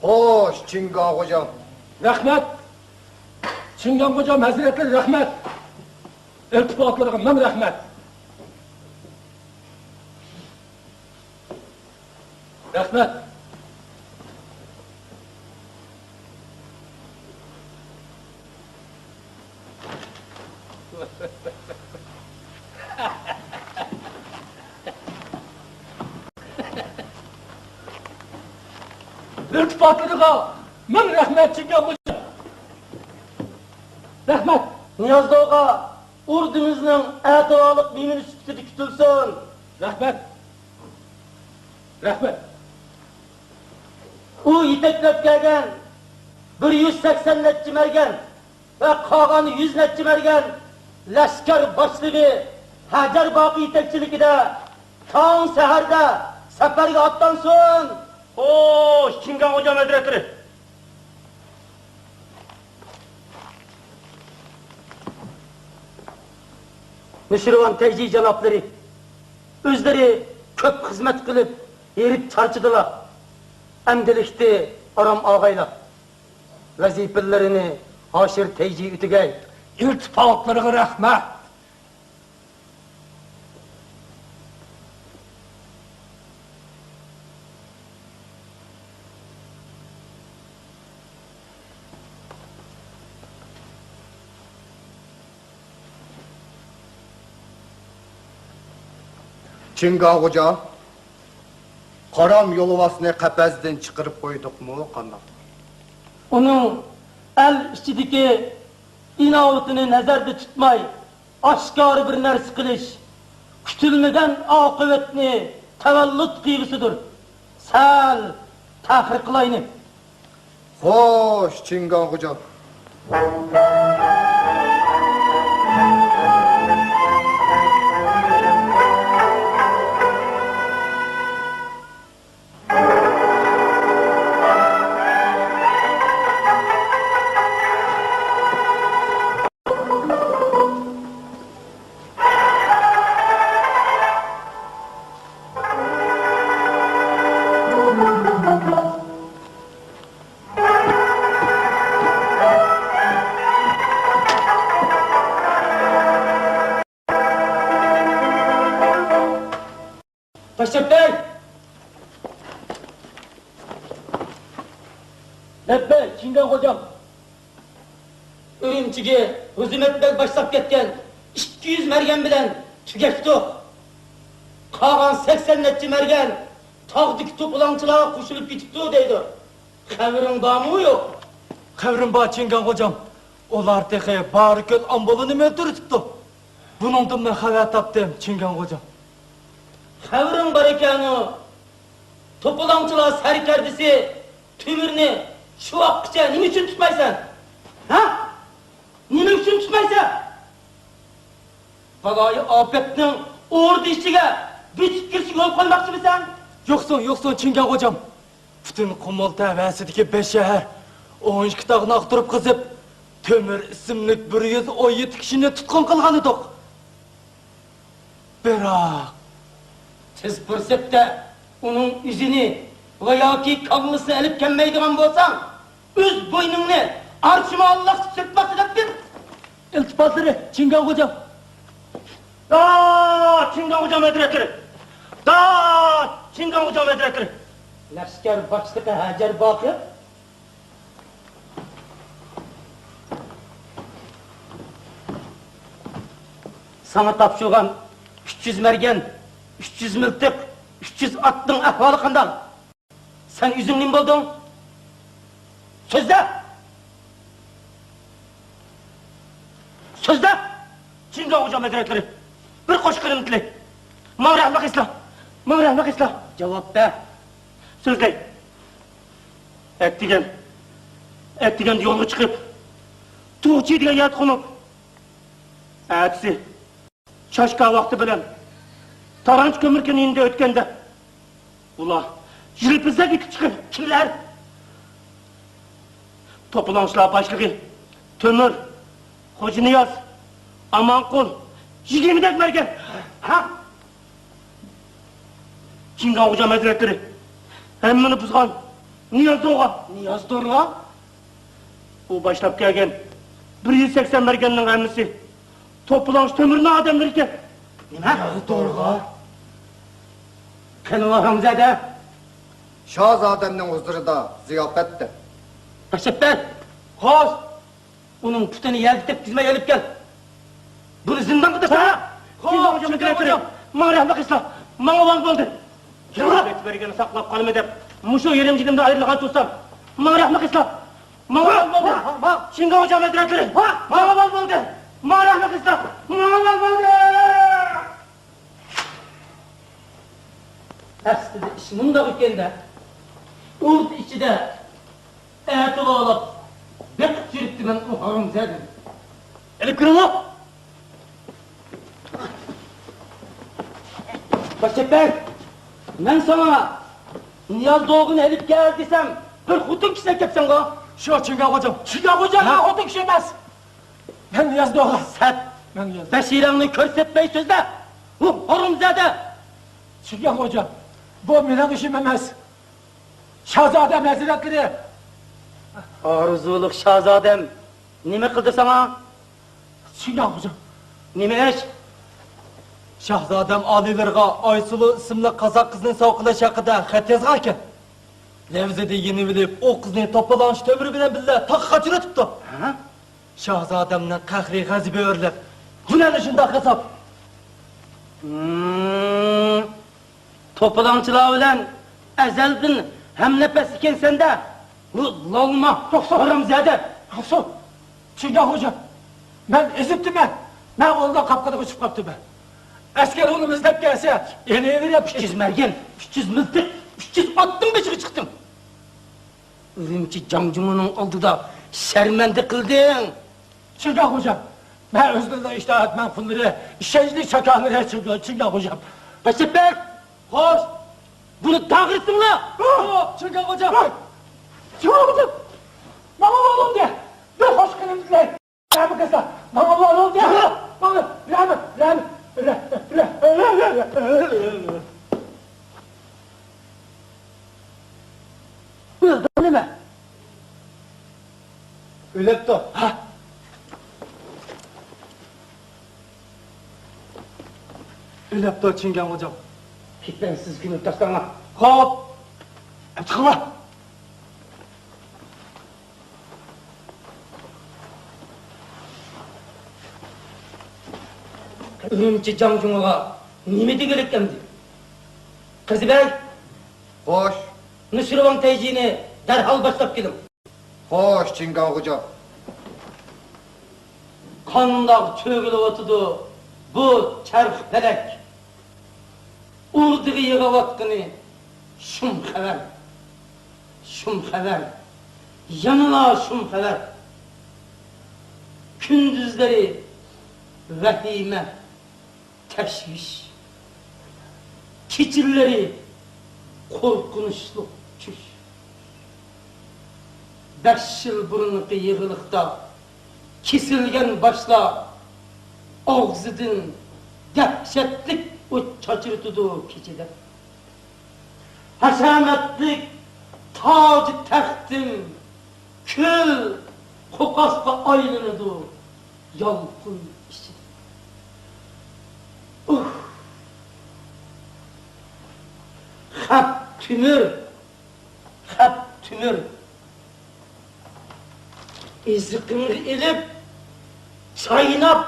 خوش، چىڭگاڭ غوجام. رەھمەت! چىڭگاڭ غوجام ھەزرەتلىرى، رەھمەت! ئىلتىپاتلىرىغا مىڭ رەھمەت! رەھمەت! ئىلتىپاتلىرىغا مىڭ رەھمەت، چىڭگاڭ غوجام. رەھمەت! نىياز دوغا ئوردىمىزنىڭ ئەتىۋارلىق مېھمىنى سۈپىتىدە كۈتۈلسۇن. رەھمەت! رەھمەت! ئۇ يېتەكلەپ كەلگەن بىر يۈز سەكسەن نەچچە مەرگەن ۋە قالغان يۈز نەچچە مەرگەن لەشكەر باشلىقى ھەجەر باقى يېتەكچىلىكىدە تاڭ سەھەردە سەپەرگە ئاتلانسۇن! خوش، چىڭگاڭ غوجام ھەزرەتلىرى! نوشىرۋان تەيجى جانابلىرى ئۆزلىرى كۆپ خىزمەت قىلىپ، ھېرىپ چارچىدىلا. ئەمدىلىكتە ئارام ئالغايلا. ۋەزىپىلىرىنى ھاشىر تەيجى ئۆتىگەي. ئىلتىپاتلىرىغا رەھمەت. چىڭگاڭ غوجا، قارام يولۋاسنى قەپەستىن چىقىرىپ قويدۇقمۇ، قانداق؟ ئۇنىڭ ئەل ئىچىدىكى ئىناۋىتىنى نەزەردە تۇتماي، ئاشكارا بىر نەرسە قىلىش كۈتۈلمىگەن ئاقىۋەتنى تەۋەللۇت قىلغۇسىدۇر. سەل تەخىر قىلايلى. خوش، چىڭگاڭ خوجام. باشلىق بەگ! لەببەي، چىڭگاڭ خوجام! ئۈرۈمچىگە ھۆزىمەت بەگ باشلاپ كەتكەن ئىككى يۈز مەرگەن بىلەن تۈگەشتۇق. قالغان سەكسەن نەچچە مەرگەن تاغدىكى توپىلاڭچىلارغا قوشۇلۇپ كېتىپتۇ دەيدۇ. خەۋىرىڭ بارمۇ يوق؟ خەۋىرىم بار، چىڭگاڭ خوجام. ئۇلار تېخى بارىكۆل ئامبولىنىمۇ ئۆلتۈرۈۋېتىپتۇ. بۇنىڭدىنمۇ خەۋەر تاپتىم، چىڭگاڭ خوجام. خەۋىرىڭ بار ئىكەنۇ. توپىلاڭچىلار سەركەردىسى تۆمۈرنى شۇ ۋاقىتقىچە نېمە ئۈچۈن تۇتمايسەن؟ ھە؟ نېمە ئۈچۈن تۇتمايسەن؟ بالايىئاپەتنىڭ ئوردا ئىچىگە بۆسۈپ كىرىشىگە يول قويماقچىمىسەن؟ يوقسۇن، يوقسۇن، چىڭگاڭ خوجام. پۈتۈن قۇمۇل تەۋەسىدىكى بەش شەھەر، ئون ئىككى تاغنى ئاختۇرۇپ قېزىپ، تۆمۈر ئىسىملىك بىر يۈز ئون يەتتە كىشىنى تۇتقۇن قىلغانىدۇق. بىراق، تېز پۇرسەتتە ئۇنىڭ ئۆزىنى ۋە ياكى كاللىسىنى ئېلىپ كەلمەيدىغان بولساڭ، ئۆز بوينۇڭنى ئارچىما ئاللاق سۆكمەكچى دەپتىم. ئىلتىپاتلىرى، چىڭگاڭ خوجام. داد، چىڭگاڭ خوجام ھەزرەتلىرى! داد، چىڭگاڭ خوجام ھەزرەتلىرى! لەشكەر باشلىقى ھەجەر باقىر. ساڭا تاپشۇرغان ئۈچ يۈز مەرگەن، ئۈچ يۈز مىلتىق، ئۈچ يۈز ئاتنىڭ ئەھۋالى قانداق؟ سەن ئۆزۈڭ نېمە بولدۇڭ؟ سۆزلە! سۆزلە! چىڭگاڭ خوجام ھەزرەتلىرى، بىر قوشۇق قېرىندىلى. ماڭا رەھمەت قىلسىلا! ماڭا رەھمەت قىلسىلا! جاۋاب بەر! سۆزلەي. ئەتىگەن، ئەتىگەندە يولغا چىقىپ، تۇغچى دېگەن يەردە قونۇپ، ئەتىسى چاشكا ۋاقتى بىلەن تارانچى كۆمۈر كەينىدىن ئۆتكەندە، ئۇلار يىلپىزدەك ئېتىپ چىقىپ، كىملەر؟ توپىلاڭچىلار باشلىقى تۆمۈر، خوجانىياز، ئامانقۇل، يىگىرمىدەك مەرگەن. ھە؟ چىڭگاڭ خوجام ھەزرەتلىرى، ھەممىنى بۇزغان نىياز دورغا. نىياز دورغا؟ ئۇ باشلاپ كەلگەن بىر يۈز سەكسەن مەرگەننىڭ ھەممىسى توپىلاڭچى تۆمۈرنىڭ ئادەملىرى ئىكەن. نېمە؟ نىياز دورغا؟ قېنى ھارامزادە؟ شاھزادەمنىڭ ھۇزۇرىدا زىياپەتتە. تاشلاپ بەر! خوش! ئۇنىڭ پۇتىنى يەردە تەگكۈزمەي ئېلىپ كەل. بۇنى زىندانغا تاشلا! ھە! خوش، چىڭگاڭ خوجام ھەزرەتلىرى! ماڭا رەھمەت قىلسىلا! ماڭا ۋاڭ بولدى! بېرىپ بەرگەننى ساقلاپ قالىمەن دەپ، مۇشۇ يېرىم جېنىمدىن ئايرىلغان تۇرسام، ماڭا رەھمەت قىلسىلا! ماڭا ۋاڭ بولدى! چىڭگاڭ خوجام ھەزرەتلىرى! ماڭا ۋاڭ بولدى! ماڭا رەھمەت قىلسىلا! ماڭا ۋاڭ بولدى! ئەسلىدە ئىش مۇنداق ئىكەن-دە. ئوردا ئىچىدە ئەتىۋارلاپ بېقىپ يۈرۈپتىمەن ئۇ ھارامزادىنى. ئېلىپ كىرىڭلار! باشچەپەر، مەن ساڭا نىياز دوغىنى ئېلىپ كەل دېسەم، بىر خوتۇن كىشىنى ئەكەپسەنغۇ؟ شۇ، چىڭگاڭ خوجام. چىڭگاڭ خوجام، ھە؟ مەن خوتۇن كىشى ئەمەس. مەن نىياز دوغا. سەت. مەن نىياز. بەشىرەڭنى كۆرسەتمەي سۆزلە. ھۇ، ھارامزادە! چىڭگاڭ خوجام، بۇ مېنىڭ ئىشىم ئەمەس. شاھزادەم ھەزرەتلىرى! ئارزۇلۇق شاھزادەم نېمە قىلدى ساڭا؟ چىڭگاڭ خوجام. نېمە ئىش؟ شاھزادەم ئالىيلىرىغا ئايسۇلۇ ئىسىملىك قازاق قىزنى سوۋغا قىلىش ھەققىدە خەت يازغانىكەن. لەۋزىدە يېنىۋېلىپ، ئۇ قىزنى توپىلاڭچى تۆمۈر بىلەن بىللە تاغقا قاچۇرۇۋېتىپتۇ. ھە؟ شاھزادەمنىڭ قەھرى غەزىپى ئۆرلەپ، يۈرەكنى شۇنداق قاساپ. ھىم، توپىلاڭچىلار بىلەن ئەزەلدىن ھەمنەپەس ئىكەنسەن-دە، ھۇ، لالما، ھارامزادە! توختاڭ! چىڭگاڭ خوجام، مەن ئېزىپتىمەن. مەن ئۇنىڭدىن قاپقىدىغا چۈشۈپ قاپتىمەن. ئەسكەر ئۇنى ئىزدەپ كەلسە، ئېلىۋېرىپ ئۈچ يۈز مەرگەن، ئۈچ يۈز مىلتىق، ئۈچ يۈز ئاتنىڭ بېشىغا چىقتىم. ئۈرۈمچى جاڭجۇڭىنىڭ ئالدىدا شەرمەندە قىلدىڭ. چىڭگاڭ خوجام، مەن ئۆزلىرىنىڭ ئىتائەتمەن قۇللىرى، ئىشەنچلىك چاكارلىرى چىڭگاڭ، چىڭگاڭ خوجام. رەشىت بەگ! خوش! بۇنى داغرىسىڭلار! چىڭگاڭ خوجام! چىڭگاڭ خوجام! ماڭا ماڭا دە! بىر خوش قېنىم دىلەي! رەھمەت قىلسا، ماڭا ماڭا دە! ماڭا رەھمەت، رەھمەت، رەھمەت، رەھمەت. ئۆلدىڭ نېمە؟ ئۆلۈپتۇ. ھە؟ ئۆلۈپتۇ، چىڭگاڭ خوجام. كېتىڭ، سىز كۆمۈپ تاشلاڭلار. خوپ. چىقىڭلار. ئۈرۈمچى جاڭجۇڭىغا نېمە دېگۈلۈك ئەمدى؟ قىزى بەگ! خوش. نۇشىرۋان تەيجىنى دەرھال باشلاپ كېلىڭ. خوش، چىڭگاڭ خوجام. قانداق چۆگىلىۋاتىدۇ بۇ چەرخ پەلەك؟ ئۇردىغا يىغىۋاتقىنى شۇم خەۋەر، شۇم خەۋەر، يەنىلا شۇم خەۋەر. كۈندۈزلىرى ۋەھىمە، تەشۋىش، كېچىلىرى قورقۇنچلۇق چۈش. بەش يىل بۇرۇنقى يېغىلىقتا كېسىلگەن باشلار ئاغزىدىن دەھشەتلىك ئوت چاچرىتىدۇ كېچىدە. ھەشەمەتلىك تاج تەختىم كۈل قوقاسقا ئايلىنىدۇ يالقۇن ئىچىدە. ئۇھ! خەپ تۆمۈر، خەپ تۆمۈر. ئېزىقىڭنى ئېلىپ، چايناپ،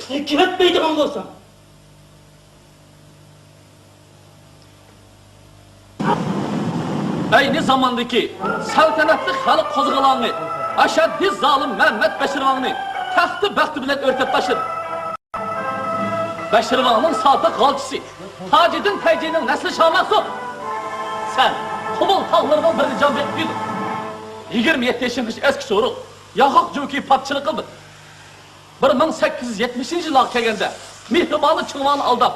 پۈركۈۋەتمەيدىغان بولساڭ. ئەينى زاماندىكى سەلتەنەتلىك خەلق قوزغىلاڭى ئەشەددىي زالىم مەمەت بەشىرۋاڭنى تەختى بەختى بىلەن ئۆرتەپ تاشلىدى. بەشىرۋاڭنىڭ سادىق غالچىسى تاجىدىن تەيجىنىڭ نەسلى شامەخسۇت، سەن قۇمۇل تاغلىرىنىڭ بىرىنى جان بېقىپ يېدىڭ. يىگىرمە يەتتە يېشىڭغىچە ئەسكى سورۇق، ياغاق جوكى پادىچىلىق قىلدىڭ. بىر مىڭ سەككىز يۈز يەتمىشىنچى يىللارغا كەلگەندە، مېھرىبانى چىڭۋانى ئالداپ،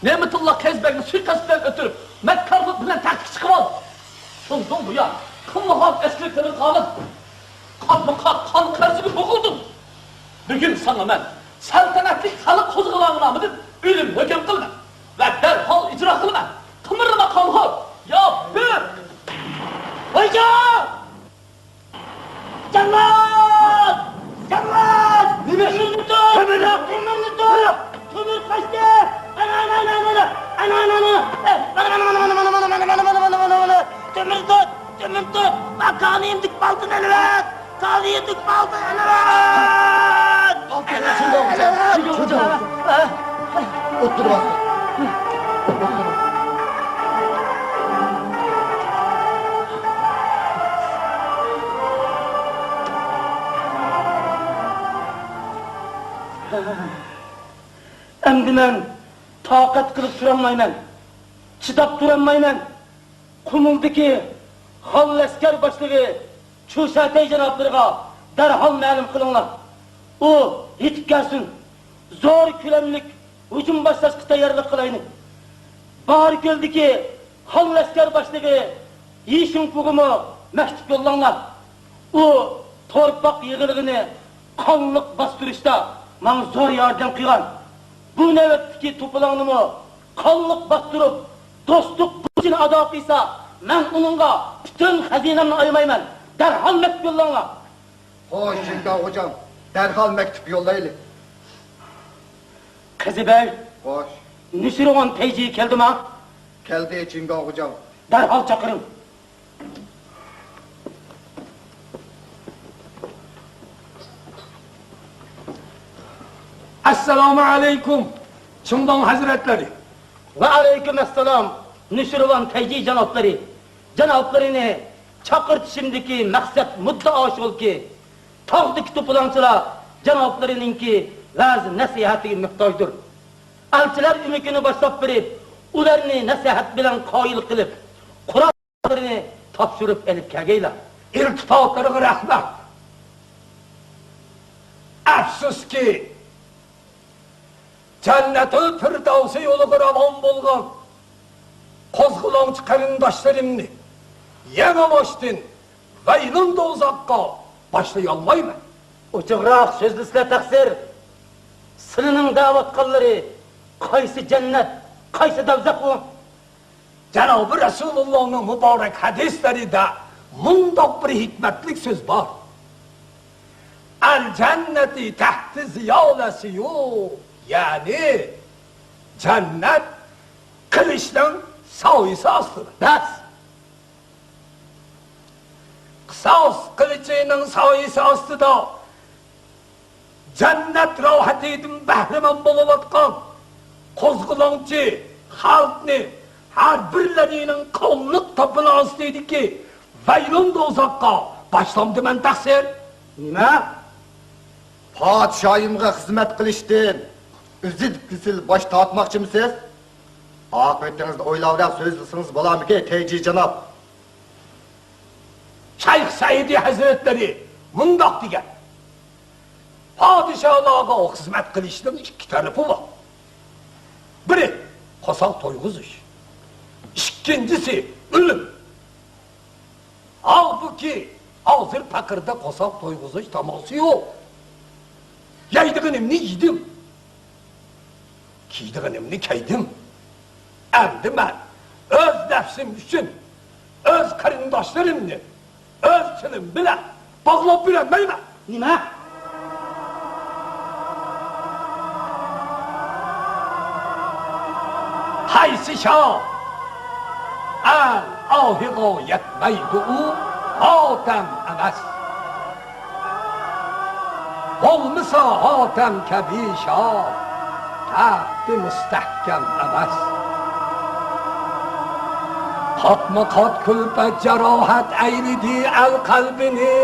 نېمىتۇللا قەيس بەگنى سۇيىقەست بىلەن ئۆلتۈرۈپ، مەككارلىق بىلەن تەختكە چىقىرىۋالدى. شۇندىن بۇيان، قىملىغان ئەسكىرىك تېرىلغانىم، قاتمۇ قات قان قەرزىگە بوغۇلدۇم. بۈگۈن ساڭا مەن سەلتەنەتلىك خەلق قوزغىلاڭى نامىدىن ئۆلۈم ھۆكۈم قىلىمەن ۋە دەرھال ئىجرا قىلىمەن. قىمىرلىما قانخور! ياپپىر! ۋايجان! جاللات! جاللات! نېمە؟ تۆمۈرنى تۇت! تۆمۈرنى! تۆمۈرنى تۇت! تۆمۈر قاچتى! ئانا، ئانا، ئانا، ئانا، ئانا! ئانا، ئانا، ئانا! ئانا، ئانا، ئانا! تۆمۈرنى تۇت! تۆمۈرنى تۇت! كانىيىمدىكى بالدىن ئېلىۋەت! كانىيىمدىكى بالدىن ئېلىۋەت! ئولتۇرۇۋال. ئەمدى مەن تاقەت قىلىپ تۇرالمايمەن، چىداپ تۇرالمايمەن. قۇمۇلدىكى خان لەشكەر باشلىقى چۇشەتەي جانابلىرىغا دەرھال مەلۇم قىلىڭلار. ئۇ يېتىپ كەلسۇن. زور كۆلەملىك ھۇجۇم باشلاشقا تەييارلىق قىلايلى. باھاركۆلدىكى خان لەشكەر باشلىقى يى شىڭفۇغىمۇ مەكتۇپ يوللاڭلار. ئۇ تورپاق يىغىلغىنى قانلىق باستۇرۇشتا ماڭا زور ياردەم قىلغان. بۇ نۆۋەتتىكى توپىلاڭنىمۇ قانلىق باستۇرۇپ، دوستلۇق بۇرچىنى ئادا قىلسا، مەن ئۇنىڭغا پۈتۈن خەزىنەمنى ئايىمايمەن. دەرھال مەكتۇپ يوللاڭلار. خوش، چىڭگاۋ خوجام، دەرھال مەكتۇپ يوللايلى. قىزى بەگ. خوش. نۈشىرۋان تەيجى كەلدىما؟ كەلدى، چىڭگاۋ خوجام. دەرھال چاقىرىڭ. ئەسسالامۇ ئەلەيكۇم، چىڭداڭ ھەزرەتلىرى. ۋەئەلەيكۇم ئەسسالام، نۈشىرۋان تەيجى جانابلىرى. جانابلىرىنى چاقىرتىشىمدىكى مەقسەت مۇددىئا شۇكى، تاغدىكى توپىلاڭچىلار جانابلىرىنىڭكى ۋەز-نەسىھەتىگە موھتاجدۇر. ئەلچىلەر ئۆمىكىنى باشلاپ بېرىپ، ئۇلارنى نەسىھەت بىلەن قايىل قىلىپ، قوراللىرىنى تاپشۇرۇپ ئېلىپ كەلگەيلا. ئىلتىپاتلىرىغا رەھمەت. ئەپسۇسكى، جەننەتۇل فىردەۋسى يولىغا راۋان بولغان قوزغىلاڭچى قېرىنداشلىرىمنى يېڭىباشتىن ۋەيلۇن دوزاخقا باشلىيالمايمەن. ئوچۇقراق سۆزلىسىلە تەقسىر. سىلىنىڭ دەۋاتقانلىرى قايسى جەننەت، قايسى دوزاخ ئۇ؟ جانابى رەسۇلۇللانىڭ مۇبارەك ھەدىسلىرىدە مۇنداق بىر ھېكمەتلىك سۆز بار. ئەل جەننەتى تەھتى زىلالەسىيۇ، يەنى جەننەت قىلىچنىڭ سايىسى ئاستىدا. بەس! قىساس قىلىچىنىڭ سايىسى ئاستىدا جەننەت راھىتىدىن بەھرىمەن بولۇۋاتقان قوزغىلاڭچى خەلقنى ھەر بىرلىرىنىڭ قانلىق تاپىنى ئاستىدىكى ۋەيلۇن دوزاخقا باشلامدىمەن تەقسىر. نېمە؟ پادىشاھىمغا خىزمەت قىلىشتىن ئۈزۈل-كېسىل باش تارتماقچىمۇسىز؟ ئاقىۋىتىڭىزنى ئويلاۋېرىپ سۆزلىسىڭىز بولارمىكىن، تەيجى جاناب؟ شەيخ سەئىدى ھەزرەتلىرى مۇنداق دېگەن: پادىشاھلارغا خىزمەت قىلىشنىڭ ئىككى تەرىپى بار. بىرى، قورساق تويغۇزۇش. ئىككىنچىسى، ئۆلۈم. ھالبۇكى، ھازىر پەقىردە قورساق تويغۇزۇش تاماسى يوق. يەيدىغىنىمنى يېدىم. كىيىدىغىنىمنى كىيدىم. ئەمدى مەن ئۆز نەپسىم ئۈچۈن ئۆز قېرىنداشلىرىمنى ئۆز تىلىم بىلەن باغلاپ بېرەلمەيمەن. نېمە؟ قايسى شاھ ئەل ئاھىغا يەتمەيدۇ، ئۇ ھاتەم ئەمەس. بولمىسا ھاتەم كەبى شاھ، تەختى مۇستەھكەم ئەمەس. قاتمۇ قات كۈلپەت جاراھەت ئەيلىدى ئەل قەلبىنى،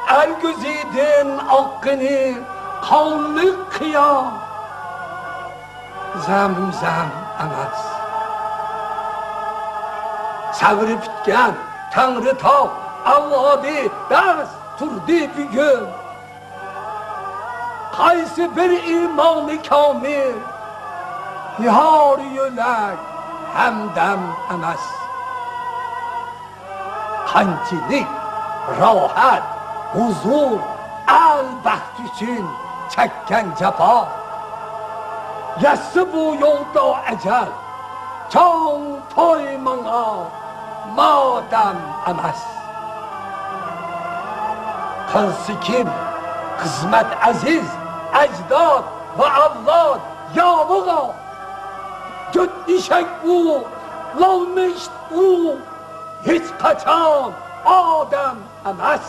ئەرگۈزىدىن ئاققىنى قانلىق قىيا. زەمزەم ئەمەس. سەۋرى پۈتكەن تەڭرىتاغ ئەۋلادى بەس تۇردى بۈگۈن. قايسى بىر ئىمامى كامىل، نىھار يۆلەك ھەمدەم ئەمەس. قانچىلىك راھەت، ھۇزۇر، ئەل بەخت ئۈچۈن چەككەن جاپا. يەتسە بۇ يولدا ئەجەل، چوڭ توي ماڭا ماتەم ئەمەس. قىلسا كىم خىزمەت ئەزىز ئەجداد ۋە ئەۋلاد ياۋىغا؟ جۈت ئېشەك ئۇ، لالما ئىت ئۇ، ھېچقاچان ئادەم ئەمەس.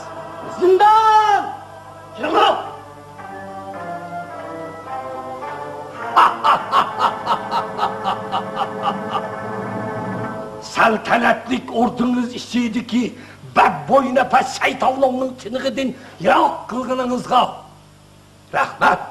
زىندان! كىرىڭلار! سەلتەنەتلىك ئوردىڭىز ئىچىدىكى بەتبوينەپەس شەيتانلارنىڭ تىنىقىدىن يىراق قىلغىنىڭىزغا رەھمەت.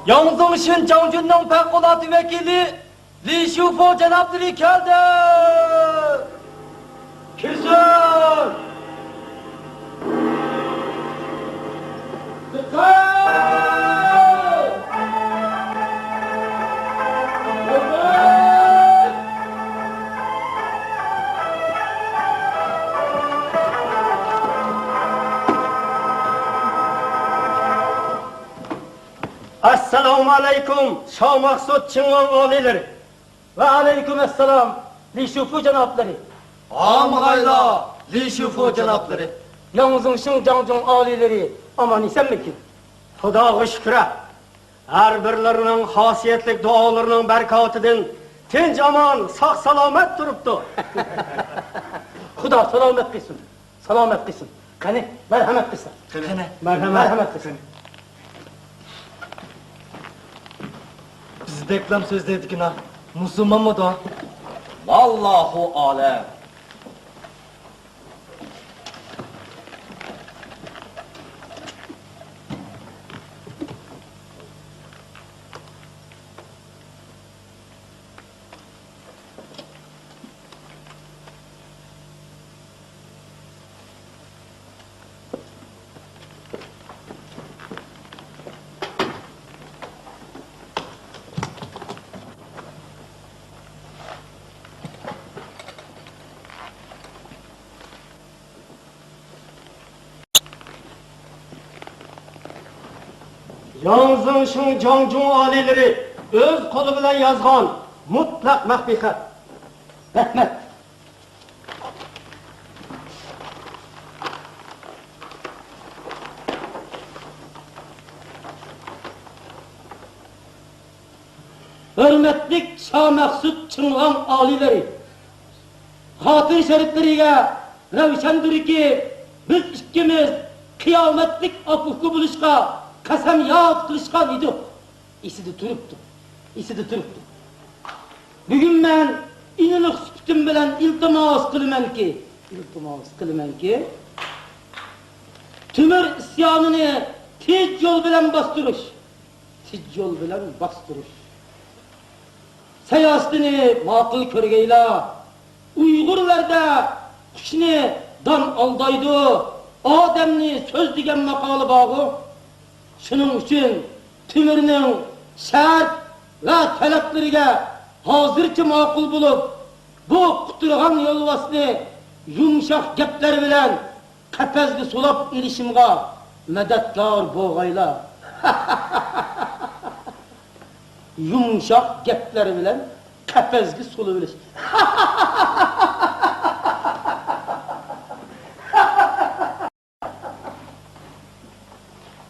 ياڭزۇڭ شىنجاڭجۈننىڭ پەۋقۇلئاددە ۋەكىلى لى شۇفۇ جانابلىرى كەلدى! كىرسۇن! دىققەت! ئەسسالامۇ ئەلەيكۇم، شاھ مەخسۇت چىڭۋېڭ ئالىيلىرى! ۋەئەلەيكۇم ئەسسالام، لى شۇفۇ جانابلىرى! ئامىغايلا، لى شۇفۇ جانابلىرى! ياڭ زېڭشىڭ جاڭجۇڭ ئالىيلىرى ئامان-ئېسەنمىكىن؟ خۇداغا شۈكرى، ھەر بىرلىرىنىڭ خاسىيەتلىك دۇئالىرىنىڭ بەرىكاتىدىن تىنچ-ئامان، ساق-سالامەت تۇرۇپتۇ. خۇدا سالامەت قىلسۇن، سالامەت قىلسۇن. قېنى، مەرھەمەت قىلسۇن. قېنى. مەرھەمەت. مەرھەمەت قىلسۇن. بىزدەكلام سۆزلەيدىكىنا، مۇسۇلمانمىدۇ؟ ۋاللاھۇ ئالەم. ياڭ زېڭشىڭ جاڭجۇڭ ئالىيلىرى ئۆز قولى بىلەن يازغان مۇتلەق مەخپىي خەت. رەھمەت. ھۆرمەتلىك شامەخسۇت چىڭۋاڭ ئالىيلىرى! خاتىرە شەرىپلىرىگە رەۋشەندۇركى، بىز ئىككىمىز قىيامەتلىك ئاكا-ئۇكا بولۇشقا قەسەمياد قىلىشقان ئىدۇق. ئېسىدە تۇرۇپتۇ، ئېسىدە تۇرۇپتۇ. بۈگۈن مەن ئىنىلىق سۈپىتىم بىلەن ئىلتىماس قىلىمەنكى، ئىلتىماس قىلىمەنكى، تۆمۈر ئىسيانىنى تېز يول بىلەن باستۇرۇش، تېز يول بىلەن باستۇرۇش سىياسىتىنى ماقۇل كۆرگەيلا. ئۇيغۇرلاردا «قۇشنى دان ئالدايدۇ، ئادەمنى سۆز» دېگەن ماقالە بارغۇ. شۇنىڭ ئۈچۈن تۆمۈرنىڭ شەرت ۋە تەلەپلىرىگە ھازىرچە ماقۇل بولۇپ، بۇ قۇترىغان يولۋاسنى يۇمشاق گەپلەر بىلەن قەپەسكە سولاپ ئېلىشىمغا مەدەتكار بولغايلا. يۇمشاق گەپلەر بىلەن قەپەسكە سولىۋېلىش.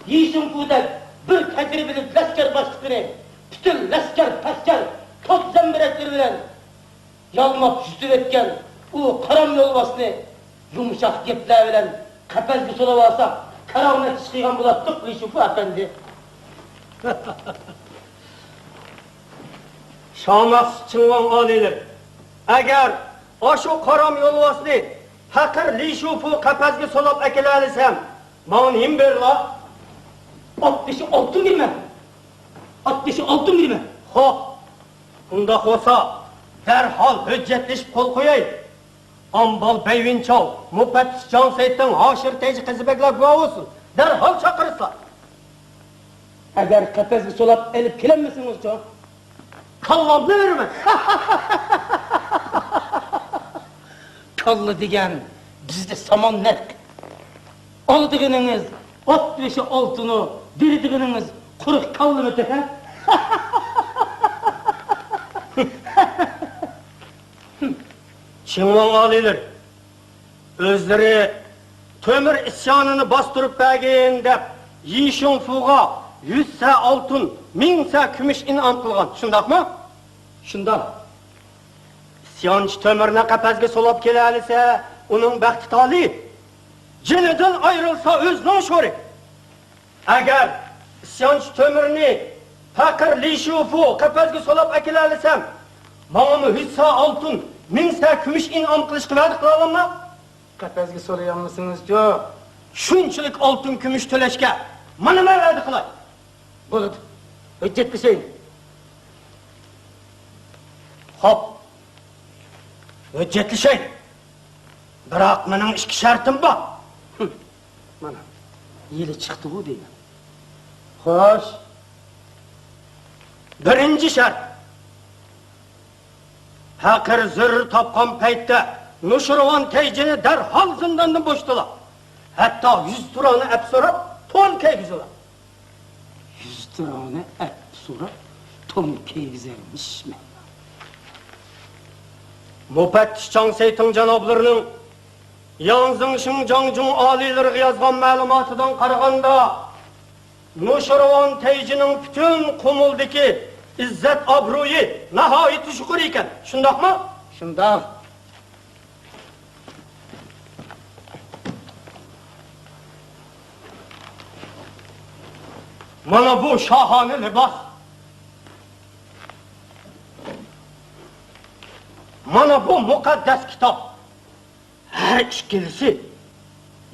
يى شىڭفۇدەك بىر تەجرىبىلىك لەشكەر باشلىقىنى پۈتۈن لەشكەر-پەشكەر، توپ زەمبىرەكلىرى بىلەن يالماپ يۈزۈۋەتكەن ئۇ قارام يولۋاسنى يۇمشاق گەپلەر بىلەن قەپەسكە سولاۋالساق، كارامەت ئىش قىلغان بولاتتۇق، لى شۇفۇ ئەپەندى. شامەخسۇت چىڭۋاڭ ئالىيلىرى، ئەگەر ئاشۇ قارام يولۋاسنى پەقىر لى شۇفۇ قەپەسكە سولاپ ئەكېلەلىسەم، ماڭا نېمە بېرىلا؟ ئات بېشى ئالتۇن بېرىمەن. ئات بېشى ئالتۇن بېرىمەن. خوپ، ئۇنداق بولسا، دەرھال ھۆججەتلىشىپ قول قويايلى. ئامبال بەيۋىنچاۋ، مۇپەتتىش جاڭ سەيتىڭ، ھاشىر تەيجى قىزى بەگلەر گۇۋاھ بولسۇن. دەرھال چاقىرىسىلەر. ئەگەر قەپەسكە سولاپ ئېلىپ كېلەلمىسىڭىزچۇ؟ كاللامنى بېرىمەن. كاللا دېگەن بىزدە سامان نەق. ئالىدىغىنىڭىز ئات بېشى ئالتۇنۇ، بېرىدىغىنىڭىز قۇرۇق كاللىمىتى، ھە؟ چىڭۋاڭ ئالىيلىرى، ئۆزلىرى تۆمۈر ئىسيانىنى باستۇرۇپ بەرگىن دەپ، يى شىڭفۇغا يۈز سە ئالتۇن، مىڭ سە كۈمۈش ئىنئام قىلغان، شۇنداقمۇ؟ شۇنداق. ئىسيانچى تۆمۈرنى قەپەسكە سولاپ كېلەلىسە، ئۇنىڭ بەختى تالىي، جېنىدىن ئايرىلسا، ئۆزىنىڭ شورى. ئەگەر ئىسيانچى تۆمۈرنى پەقىر لى شۇفۇ قەپەسكە سولاپ ئەكېلەلىسەم، ماڭىمۇ يۈز سە ئالتۇن، مىڭ سە كۈمۈش ئىنئام قىلىشقا ۋەدە قىلالاملا؟ قەپەسكە سولىيالمىسىڭىزچۇ؟ شۇنچىلىك ئالتۇن كۈمۈش تۆلەشكە مانا مەن ۋەدە قىلاي. بولىدۇ. ھۆججەتلىشەيلى. خوپ. ھۆججەتلىشەي. بىراق مېنىڭ ئىككى شەرتىم بار. ھىم. مانا، يىلى چىقتىغۇ دەيمەن. خوش. بىرىنچى شەرت. پەقىر زۆرۈر تاپقان پەيتتە نۇشىرۋان تەيجىنى دەرھال زىنداندىن بوشىتىلا. ھەتتا يۈز تۇرانى ئەپ سوراپ، تون كىيگۈزىلا. يۈز تۇرانى ئەپ سوراپ، تون كىيگۈزەرمىشمەن. مۇپەتتىش چاڭ سەيتىڭ جانابلىرىنىڭ ياڭ زېڭشىڭ جاڭجۇڭ ئالىيلىرىغا يازغان مەلۇماتىدىن قارىغاندا، نوشىروۋان تەيجىنىڭ پۈتۈن قۇمۇلدىكى ئىززەت-ئابرۇيى ناھايىتى يۇقىرى ئىكەن، شۇنداقمۇ؟ شۇنداق. مانا بۇ شاھانە لىباس. مانا بۇ مۇقەددەس كىتاب. ھەر ئىككىلىسى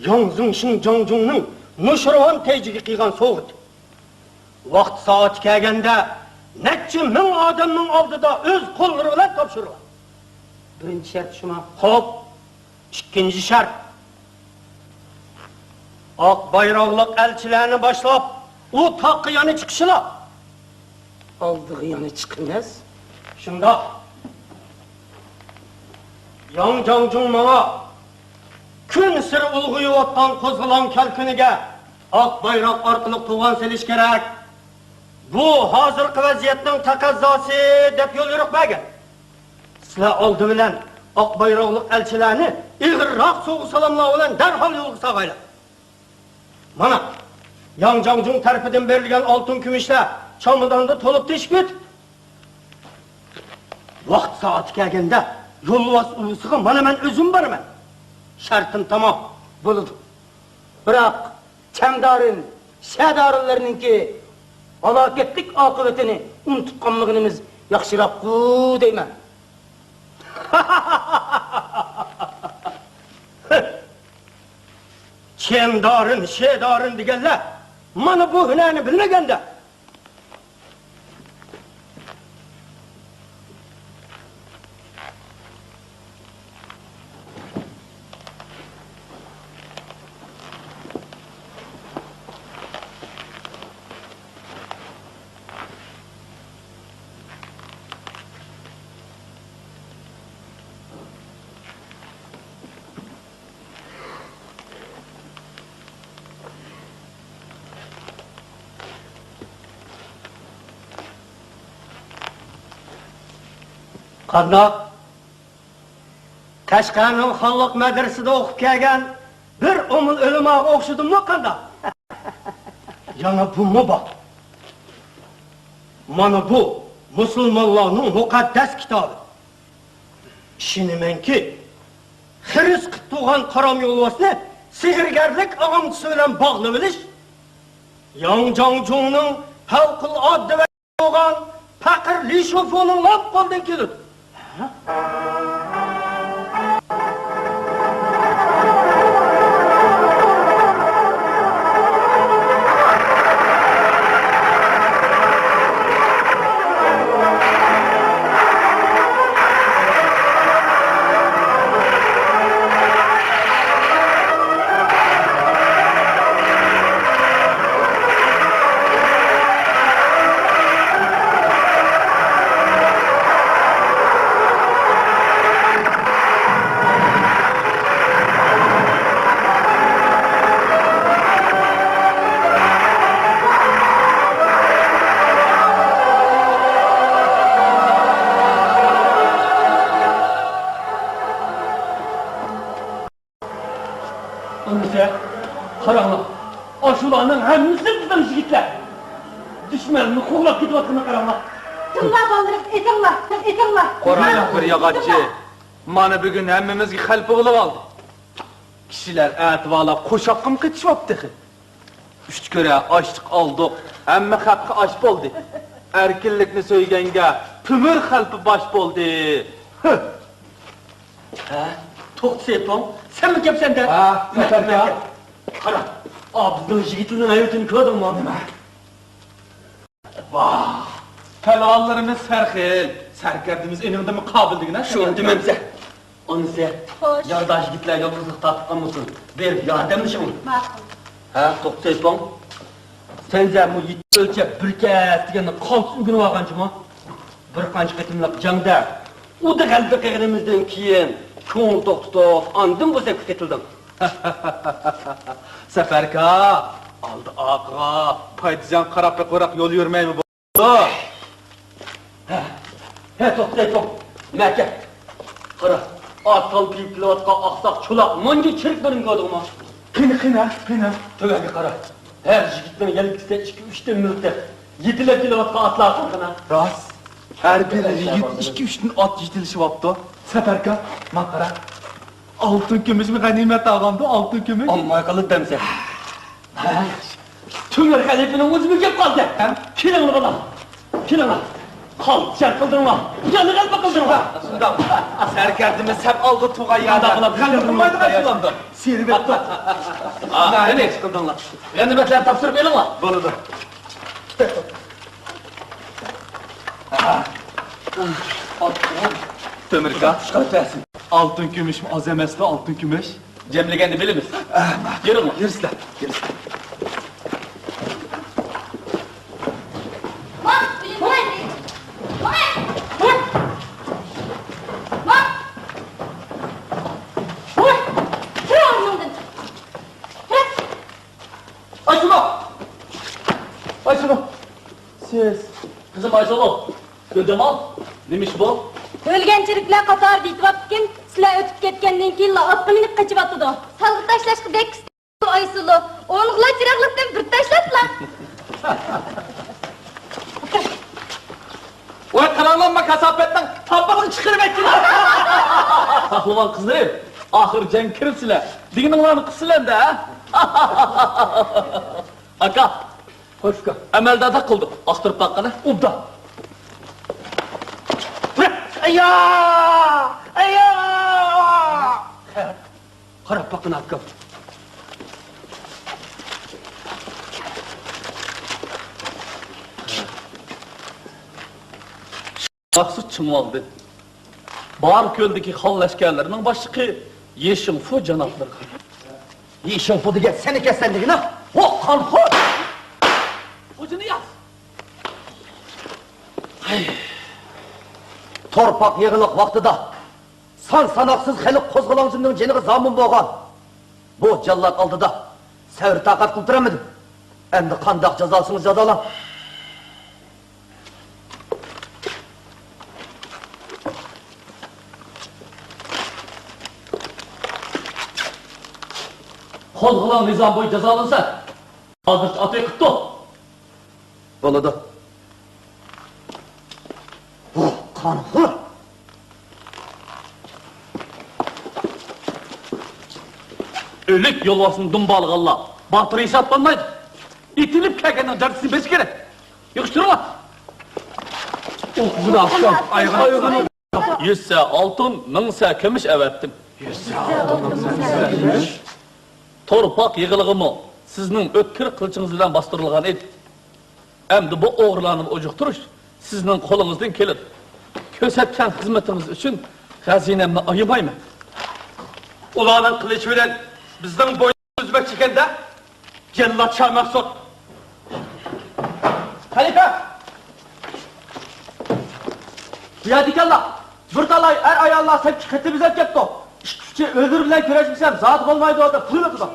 ياڭ زېڭشىڭ جاڭجۇڭنىڭ نوشىروۋان تەيجىگە قىلغان سوۋغىتى. ۋاقتى سائىتى كەلگەندە نەچچە مىڭ ئادەمنىڭ ئالدىدا ئۆز قوللىرى بىلەن تاپشۇرىدۇ. بىرىنچى شەرت شۇما؟ خوپ، ئىككىنچى شەرت. ئاق بايراقلىق ئەلچىلەرنى باشلاپ، ئۇ تاغقا يەنە چىقىشلا. ئالدىغا يەنە چىقىمىز. شۇنداق. ياڭ جاڭجۇڭ ماڭا كۈنسېرى ئۇلغىيىۋاتقان قوزغىلاڭ كەلكۈنىگە ئاق بايراق ئارقىلىق توغان سېلىش كېرەك. بۇ ھازىرقى ۋەزىيەتنىڭ تەقەززاسى، دەپ يوليورۇق بەرگەن. سىلەر ئالدى بىلەن ئاق بايراقلىق ئەلچىلەرنى ئېغىرراق سوۋغا-سالاملار بىلەن دەرھال يولغا سالغايلا. مانا، ياڭ جاڭجۇڭ تەرىپىدىن بېرىلگەن ئالتۇن كۈمۈشلەر چاماداندا تولۇپ تېشىپ كېتىپتۇ. ۋاقتى سائىتى كەلگەندە يولۋاس ئۇۋىسىغا مانا مەن ئۆزۈم بارىمەن. شەرتىم تامام. بولىدۇ. بىراق، چەمدارىن، شەدارىنلەرنىڭكى ھالاكەتلىك ئاقىۋىتىنى ئۇنتۇپ قالمىغىنىمىز ياخشىراققۇ دەيمەن. چەمدارىن، شەدارىن دېگەنلەر مانا بۇ ھۈنەرنى بىلمىگەندە. قانداق؟ قەشقەرنىڭ خانلىق مەدرىسىدە ئوقۇپ كەلگەن بىر ئومۇل ئۆلىماغا ئوخشىدىممۇ قانداق؟ يەنە بۇمۇ بار. مانا بۇ مۇسۇلمانلارنىڭ مۇقەددەس كىتابى. ئىشىنىمەنكى، خىرىس قىلىپ تۇرغان قارام يولۋاسنى سېھىرگەرلىك ئاغامچىسى بىلەن باغلىۋېلىش ياڭ جاڭجۇڭنىڭ پەۋقۇلئاددە بولغان پەقىر لى شۇفۇنىڭ لاپ قولىدىن كېلىدۇ. ئانىسى، قاراڭلار، ئاشۇلارنىڭ ھەممىسى بىزنىڭ يىگىتلەر. دۈشمەننى قوغلاپ كېتىۋاتقىنىنى قاراڭلار. تىڭلا بالىلىرىم، ئېتىڭلار، ئېتىڭلار. قورقماڭ، بىر ياغاچچى. مانا بۈگۈن ھەممىمىزگە خەلپە بولۇۋالدى. كىشىلەر ئەتىۋارلاپ قورشاققىمۇ قېتىشىۋاپتۇ تېخى. ئۈچ كۆرە ئاشلىق ئالدۇق، ھەممە خەققە ئاش بولدى. ئەركىنلىكنى سۆيگەنگە تۆمۈر خەلپە باش بولدى. ھە، توختى سېپىڭ، سەنمۇ كەپسەن-دە؟ ھە، سەپەركا. قارا، ئا، بىزنىڭ يىگىتلىرىنىڭ ھەيۋىتىنى كۆردۈڭمۇ؟ نېمە؟ ۋاھ، پەلۋانلىرىمىز سەرخىل، سەركەردىمىز ئېنىڭدىنمۇ قابىل دېگىنە. شۇنى دېمەمسە. ئانىسى، خوش. يارداش يىگىتلەر يالغۇزلۇق تارتىپ قالمىسۇن. بېرىپ ياردەملىشىڭ. ماقۇل. ھە، توختى سېپىڭ. سەنزە بۇ يېتە ئۆلچەپ بىر كەس دېگەننى قالتىس ئۆگىنىۋالغانچىما؟ بىر قانچە قېتىملىق جەڭدە ئۇدا غەلىبە قىلغىنىمىزدىن كېيىن كۆڭۈل توختىتىپ، ئاندىن بۇ سەپكە قېتىلدىڭ. سەپەركا، ئالدى ئارقىغا پايدا زىيان قاراپ بېقىۋراق يول يۈرمەيمۇ بۇ؟ ھە، توختاي، توخ. مەكە. قارا. ئات تالپىيىپ كېلىۋاتقان ئاقساق چولاق مونجا چېرىكلىرىنى كۆردۈڭمۇ؟ قېنى، قېنى، قېنى؟ تۆۋەنگە قارا. ھەر يىگىتنىڭ يەلكىسىدە ئىككى، ئۈچتىن مىلتىق. يېتىلەپ كېلىۋاتقان ئاتلارغا قارا. راست. ھەر بىر يىگىت ئىككى، ئۈچتىن ئات يېتىلىشىۋاپتۇ. سەپەركا، ماڭا قارا. ئالتۇن كۈمۈشمۇ غەنىيمەت ئالغاندۇ، ئالتۇن كۈمۈش. ئالماي قالدى دەمسەن. تۆمۈر خەلىپىنىڭ ئۆزىمۇ كەپ قالدى. ھە؟ كېلىڭلار، بالام. كېلىڭلار. قالچا قىلدىڭلار. يەنە غەلىبە قىلدىڭلار. شۇنداق. سەركەردىمىز سەپ ئالدى تۇغان يەردە غەلىبە قىلمايدىغان شۇلاندۇ. سېلىۋەتتۇق. ئا، ئەنە قىلدىڭلار. غەنىيمەتلەرنى تاپشۇرۇپ ئېلىڭلار. بولىدۇ. تۆمۈركا. ئالتۇن كۈمۈشمۇ ئاز ئەمەستۇ، ئالتۇن كۈمۈش. جەملىگەندە بىلىمىز. يۈرۈڭلار. يۈرسىلە. يۈرسىلە. ئايسۇلۇ! ئايسۇلۇ! سىز. قىزىم ئايسۇلۇ! گۈلجامال، نېمە ئىش بۇ؟ ئۆلگەن چېرىكلەر قاتارىدا يېتىۋاپتىكىن، سىلەر ئۆتۈپ كەتكەندىن كېيىنلا ئاتقا مىنىپ قېچىۋاتىدۇ. سالغا تاشلاشقا دەككىسى ئايسۇلۇ، ئوڭغىلا چىراغلىقتىن بىر تاشلاتلا. ۋاي، قاراڭلار، ما كاساپەتنىڭ تامبىقىنى چىقىرىۋەتتىلە. پەھلىۋان قىزلىرىم، ئاخىر جەڭگە كىرىپسىلەر. دېگىنىڭلارنى قىلسىلەمدە، ھە؟ ئاكا، خوش ئۇكا. ئەمەلداردا قىلدۇق. ئاختۇرۇپ باققىنا. ئوبدان. ئايا! ئايا! قاراپ باققىنا، ئاكا. مەخسۇت چىڭۋاڭدىن. باركۆلدىكى خان لەشكەرلىرىنىڭ باشلىقى يېشىڭفۇ جانابلىرىغا. يېشىڭفۇ دېگەن سەن ئىكەنسەن دېگىنە. ھو، قانخور! خوجا نىياز! تورپاق يېغىلىق ۋاقتىدا سان-ساناقسىز خەلق قوزغىلاڭچىلىرىنىڭ جېنىغا زامىن بولغان بۇ جاللات ئالدىدا سەۋر-تاقەت قىلىپ تۇرالمىدىم. ئەمدى قانداق جازالىسىڭىز جازالاڭ. قوزغىلاڭ نىزام بويىچە جازالانسا، ھازىرچە ئات ئېقىپتۇ. بولىدۇ. بۇ قانخور! ئۆلۈك يولۋاسنى دۇمبالىغانلار باتۇر ھېسابلانمايدۇ. ئېتىلىپ كەلگەننىڭ جازاسىنى بېرىش كېرەك. يىغىشتۇرۇڭلار. ئۇ، خۇدا ئۇكام، ئايغىنى. يۈز سە ئالتۇن، مىڭ سە كۈمۈش ئەۋەتتىم. يۈز سە ئالتۇن، مىڭ سە كۈمۈش. تورپاق يېغىلىقىمۇ سىزنىڭ ئۆتكۈر قىلىچىڭىز بىلەن باستۇرۇلغان ئىدى. ئەمدى بۇ ئوغرىلارنى ئۇجۇقتۇرۇش سىزنىڭ قولىڭىزدىن كېلىدۇ. كۆرسەتكەن خىزمىتىڭىز ئۈچۈن خەزىنەمنى ئايىمايمەن. ئۇلارنىڭ قىلىچى بىلەن بىزنىڭ بوينىمىز ئۈزمەكچى ئىكەن-دە. جەللات شاھ مەخسۇت! خەلىپە! بۇ يەردىكەنلا، بىر تالاي ئەر-ئاياللار سەپكە قېتىپ بېزەپ كەپتۇ. ئىككى-ئۈچى ئۆزلىرى بىلەن كۆرۈشمىسەم زادى بولمايدۇ دەپ تۇرۇۋېتىدۇ.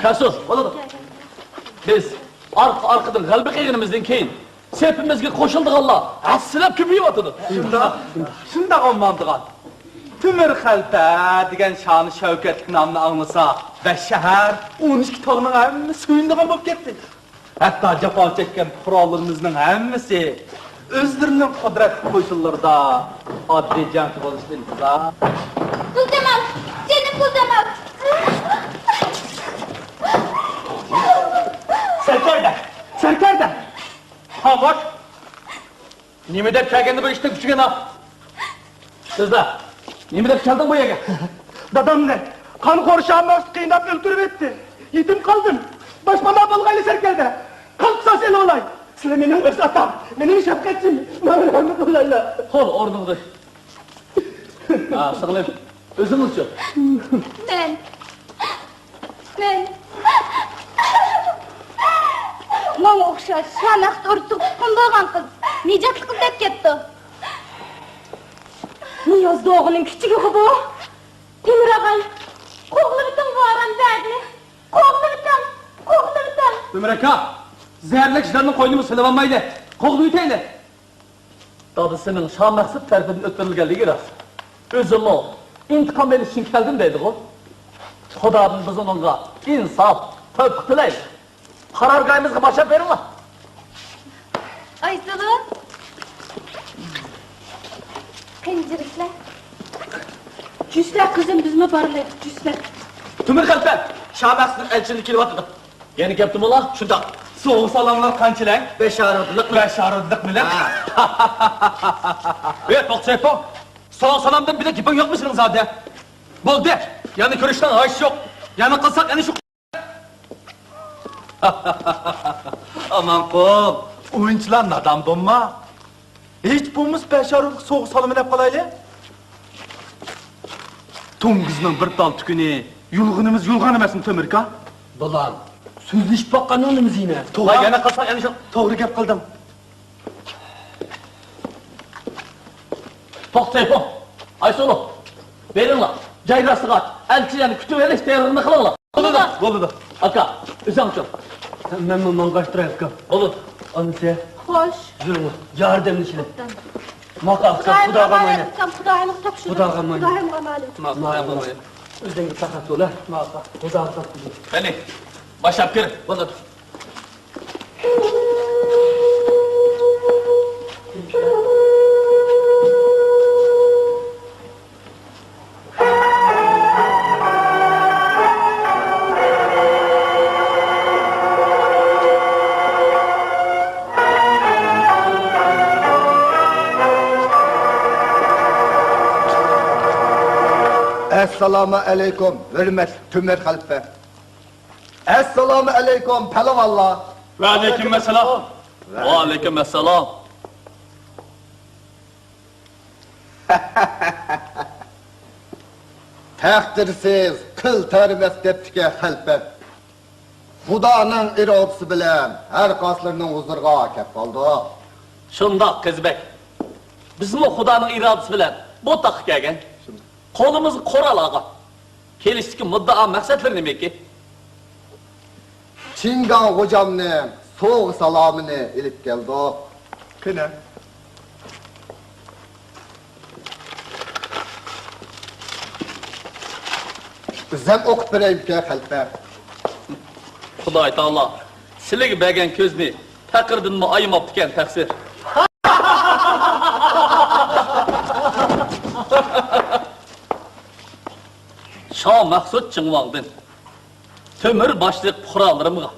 كەلسۇن. بولىدۇ. بىز ئارقا-ئارقىدىن غەلىبە قىلغىنىمىزدىن كېيىن، سېپىمىزگە قوشۇلىدىغانلار ھەسسىلەپ كۆپىيىۋاتىدۇ. شۇنداق، شۇنداق ئوممامدىغان. تۆمۈر خەلپە دېگەن شانۇ شەۋكەتلىك نامنى ئاڭلىسا، بەش شەھەر، ئون ئىككى تاغنىڭ ھەممىسى سۆيۈنىدىغان بولۇپ كەتتى. ھەتتا جاپا چەككەن پۇقرالىرىمىزنىڭ ھەممىسى ئۆزلىرىنىڭ قۇدرەتلىك قوشۇنلىرىدا ئاددىي جەڭچى بولۇشىدىن ئىنتىزار. گۈلجامال! جېنىم گۈلجامال! سەركەردە! سەركەردە! خاموش! نېمە دەپ كەلگەندە بۇ ئىشتىن كۈچىگەن ئاپ؟ سۆزلە. نېمە دەپ كەلدىڭ بۇ يەرگە؟ دادامنى قانخور شاھ مەخسۇت قىيناپ ئۆلتۈرۈۋەتتى. يېتىم قالدىم. باشپانا بولغايلى سەركەردە. قان قىساس ئېلىۋالاي. سىلەر مېنىڭ ئۆز ئاتام، مېنىڭ شەپقەتچىم. ماڭا رەھمەت قىلايلا. تۇر ئورنۇڭدىن. ھە، سىڭلىم، ئۆزۈڭىزچۇ؟ مەن. مەن. ماڭا ئوخشاش شامەخت ئورۇسلۇق تۇغقان بولغان قىز نىجاتلىق ئىزدەپ كەپتۇ. نىياز دوغىنىڭ كىچىكىغۇ بۇ. تېمۇر ئاغاي، قوغلىۋېتىڭ بۇ ھارامزادىنى. قوغلىۋېتىڭ، قوغلىۋېتىڭ. ئۆمەر ئاكا، زەھەرلىك ئىشلارنىڭ قوينىمۇ سېلىۋالمايلى. قوغلىۋېتەيلى. دادىسىنىڭ شامەخسۇت تەرىپىدىن ئۆلتۈرۈلگەنلىكى راست. ئۆزىمۇ ئىنتىقام ئېلىش ئۈچۈن كەلدىم دەيدىغۇ. خۇدادىن بىز ئۇنىڭغا ئىنساپ، تەۋپىق تىلەيلى. قارارگاھىمىزغا باشلاپ بېرىڭلار. ئايسۇلۇ. قېنى جىرىكلەر. جۈسلە قىزىم، بىزمۇ بارىلى، جۈسلە. تۆمۈر خەلپە، شاھ مەخسۇتنىڭ ئەلچىلىرى كېلىۋاتىدۇ. يەنە كەپتىمۇلا؟ شۇنداق. سوغۇق سالاملار قانچىلەك؟ بەشەر ئوتلۇق. بەشەر ئوتلۇق بىلەن. ھە. ئەي، توختاپ، سوغۇق سالامدىن بىلەن گېپىڭ يوقمۇ سېنىڭ زادى؟ بولدى. يەنە كۆرۈشنىڭ ھاجىتى يوق. يەنە قىلساق يەنە شۇ. ئامانقۇل، ئويۇنچىلار نادان بولما. ھېچ بولمىسا بەشەر ئوتلۇق سوغۇق سالىمىنى ئەپ قالايلى. توڭگۇزنىڭ بىر تال تۈكىنى، يۇلغىنىمىز يۇلغان ئەمەسمۇ تۆمۈركا؟ بالام، سۆزلىشىپ باققاننىڭ نېمە زىيىنى؟ توغرا. ھە، يەنە قىلساڭ يەنە شۇ. توغرا گەپ قىلدىڭ. توختايپۇ، ئايسۇلۇ، بېرىڭلار، جاي راستىغا ئەلچىلەرنى كۈتۈۋېلىش تەييارلىقىنى قىلىڭلار. بولىدۇ. بولىدۇ. ئاكا، ئۆزۈڭچۇ؟ مەنمۇ ماڭغاچتۇراي ئاكا. بولىدۇ. ئانىسى. خوش. يۈرۈڭلار، ياردەملىشىلى. ماقا ئاكا، خۇداغا ئامانەت. ئاكام، خۇداغا تاپشۇرۇڭ. خۇداغا ئامانەت. خۇداغا ئامانەت. ماقا ئامانەت. ئۆزۈڭگە تاقەت بول، ھە؟ ماقا. خۇداغا تاپشۇرۇڭ. قېنى، باشلاپ كىر. بولىدۇ. ئەسسالامۇ ئەلەيكۇم، ھۆرمەتلىك تۆمۈر خەلپە. ئەسسالامۇ ئەلەيكۇم، پەلۋانلار. ۋەئەلەيكۇم ئەسسالام. ۋەئەلەيكۇم ئەسسالام. تەقدىرسىز قىل تەرمەس دەپتىكەن خەلپەت. خۇدانىڭ ئىرادىسى بىلەن ھەر قايسىلىرىنىڭ ھۇزۇرىغا كەپ قالدۇق. شۇنداق، قىزبەك. بىزمۇ خۇدانىڭ ئىرادىسى بىلەن بۇ تاغقا كەلگەن. شۇنداق. قولىمىزغا قورال ئالغان. كېلىشتىكى مۇددىئا مەقسەتلىرى نېمىكى؟ چىڭگاڭ غوجامنىڭ سوۋغا سالامىنى ئېلىپ كەلدۇق. قېنى. ئۆزۈم ئوقۇپ بېرەيمىكىن، خەلپە؟ خۇداي تائالا سىلىگە بەرگەن كۆزنى پەقىردىنمۇ ئايىماپتىكەن، تەقسىر. شاھ مەخسۇت چىڭۋاڭدىن تۆمۈر باشلىق پۇقرالىرىمغا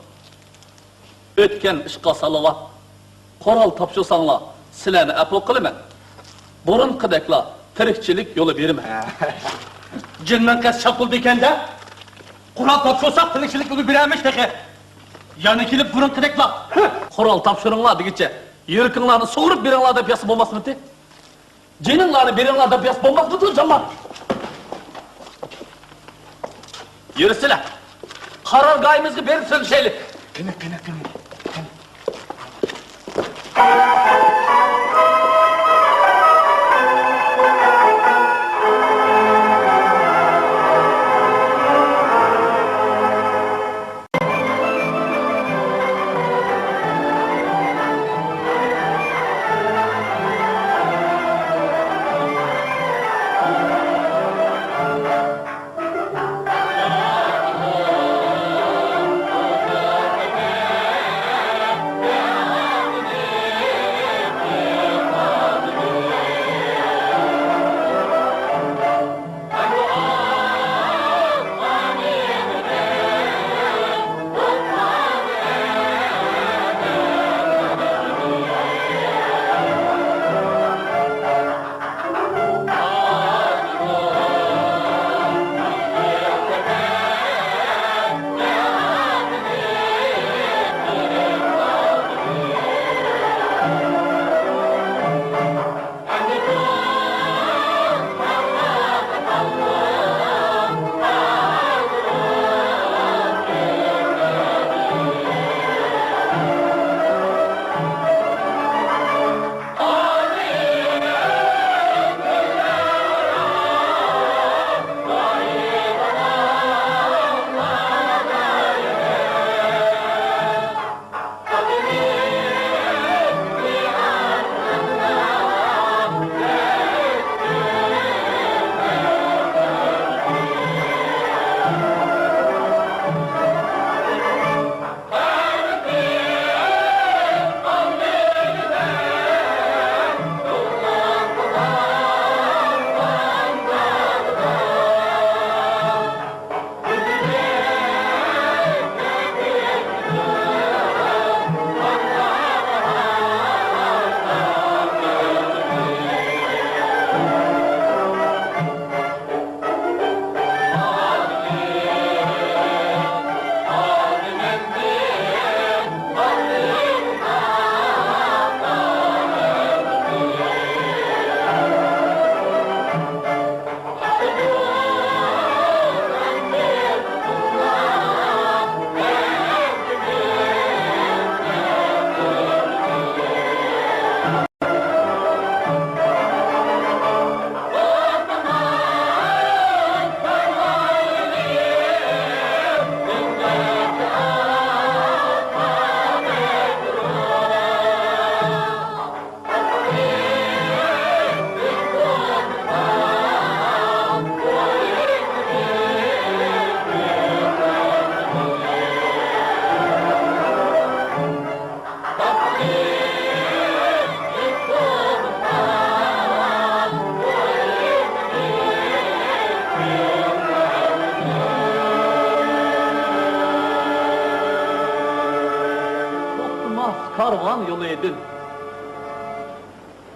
ئۆتكەن ئىشقا سالاۋات. قورال تاپشۇرساڭلار، سىلەرنى ئەپۇ قىلىمەن. بۇرۇنقىدەكلا تىرىكچىلىك يولى بېرىمەن. جىننىڭ قەستى چاققۇلدىكەن-دە. قورال تاپشۇرساق، تىرىكچىلىك يولى بېرەرمىش تېخى. يەنە كېلىپ بۇرۇنقىدەكلا. قورال تاپشۇرۇڭلار دېگۈچە، يۈرىكىڭلارنى سۇغۇرۇپ بېرىڭلار دەپ ياسا بولماسمىدى؟ جېنىڭلارنى بېرىڭلار دەپ ياسا بولماسمىدى، جانلار؟ يۈرسىلە، قارارگاھىمىزغا بېرىپ سۆزلىشەيلى. قېنى، قېنى، قېنى، قېنى.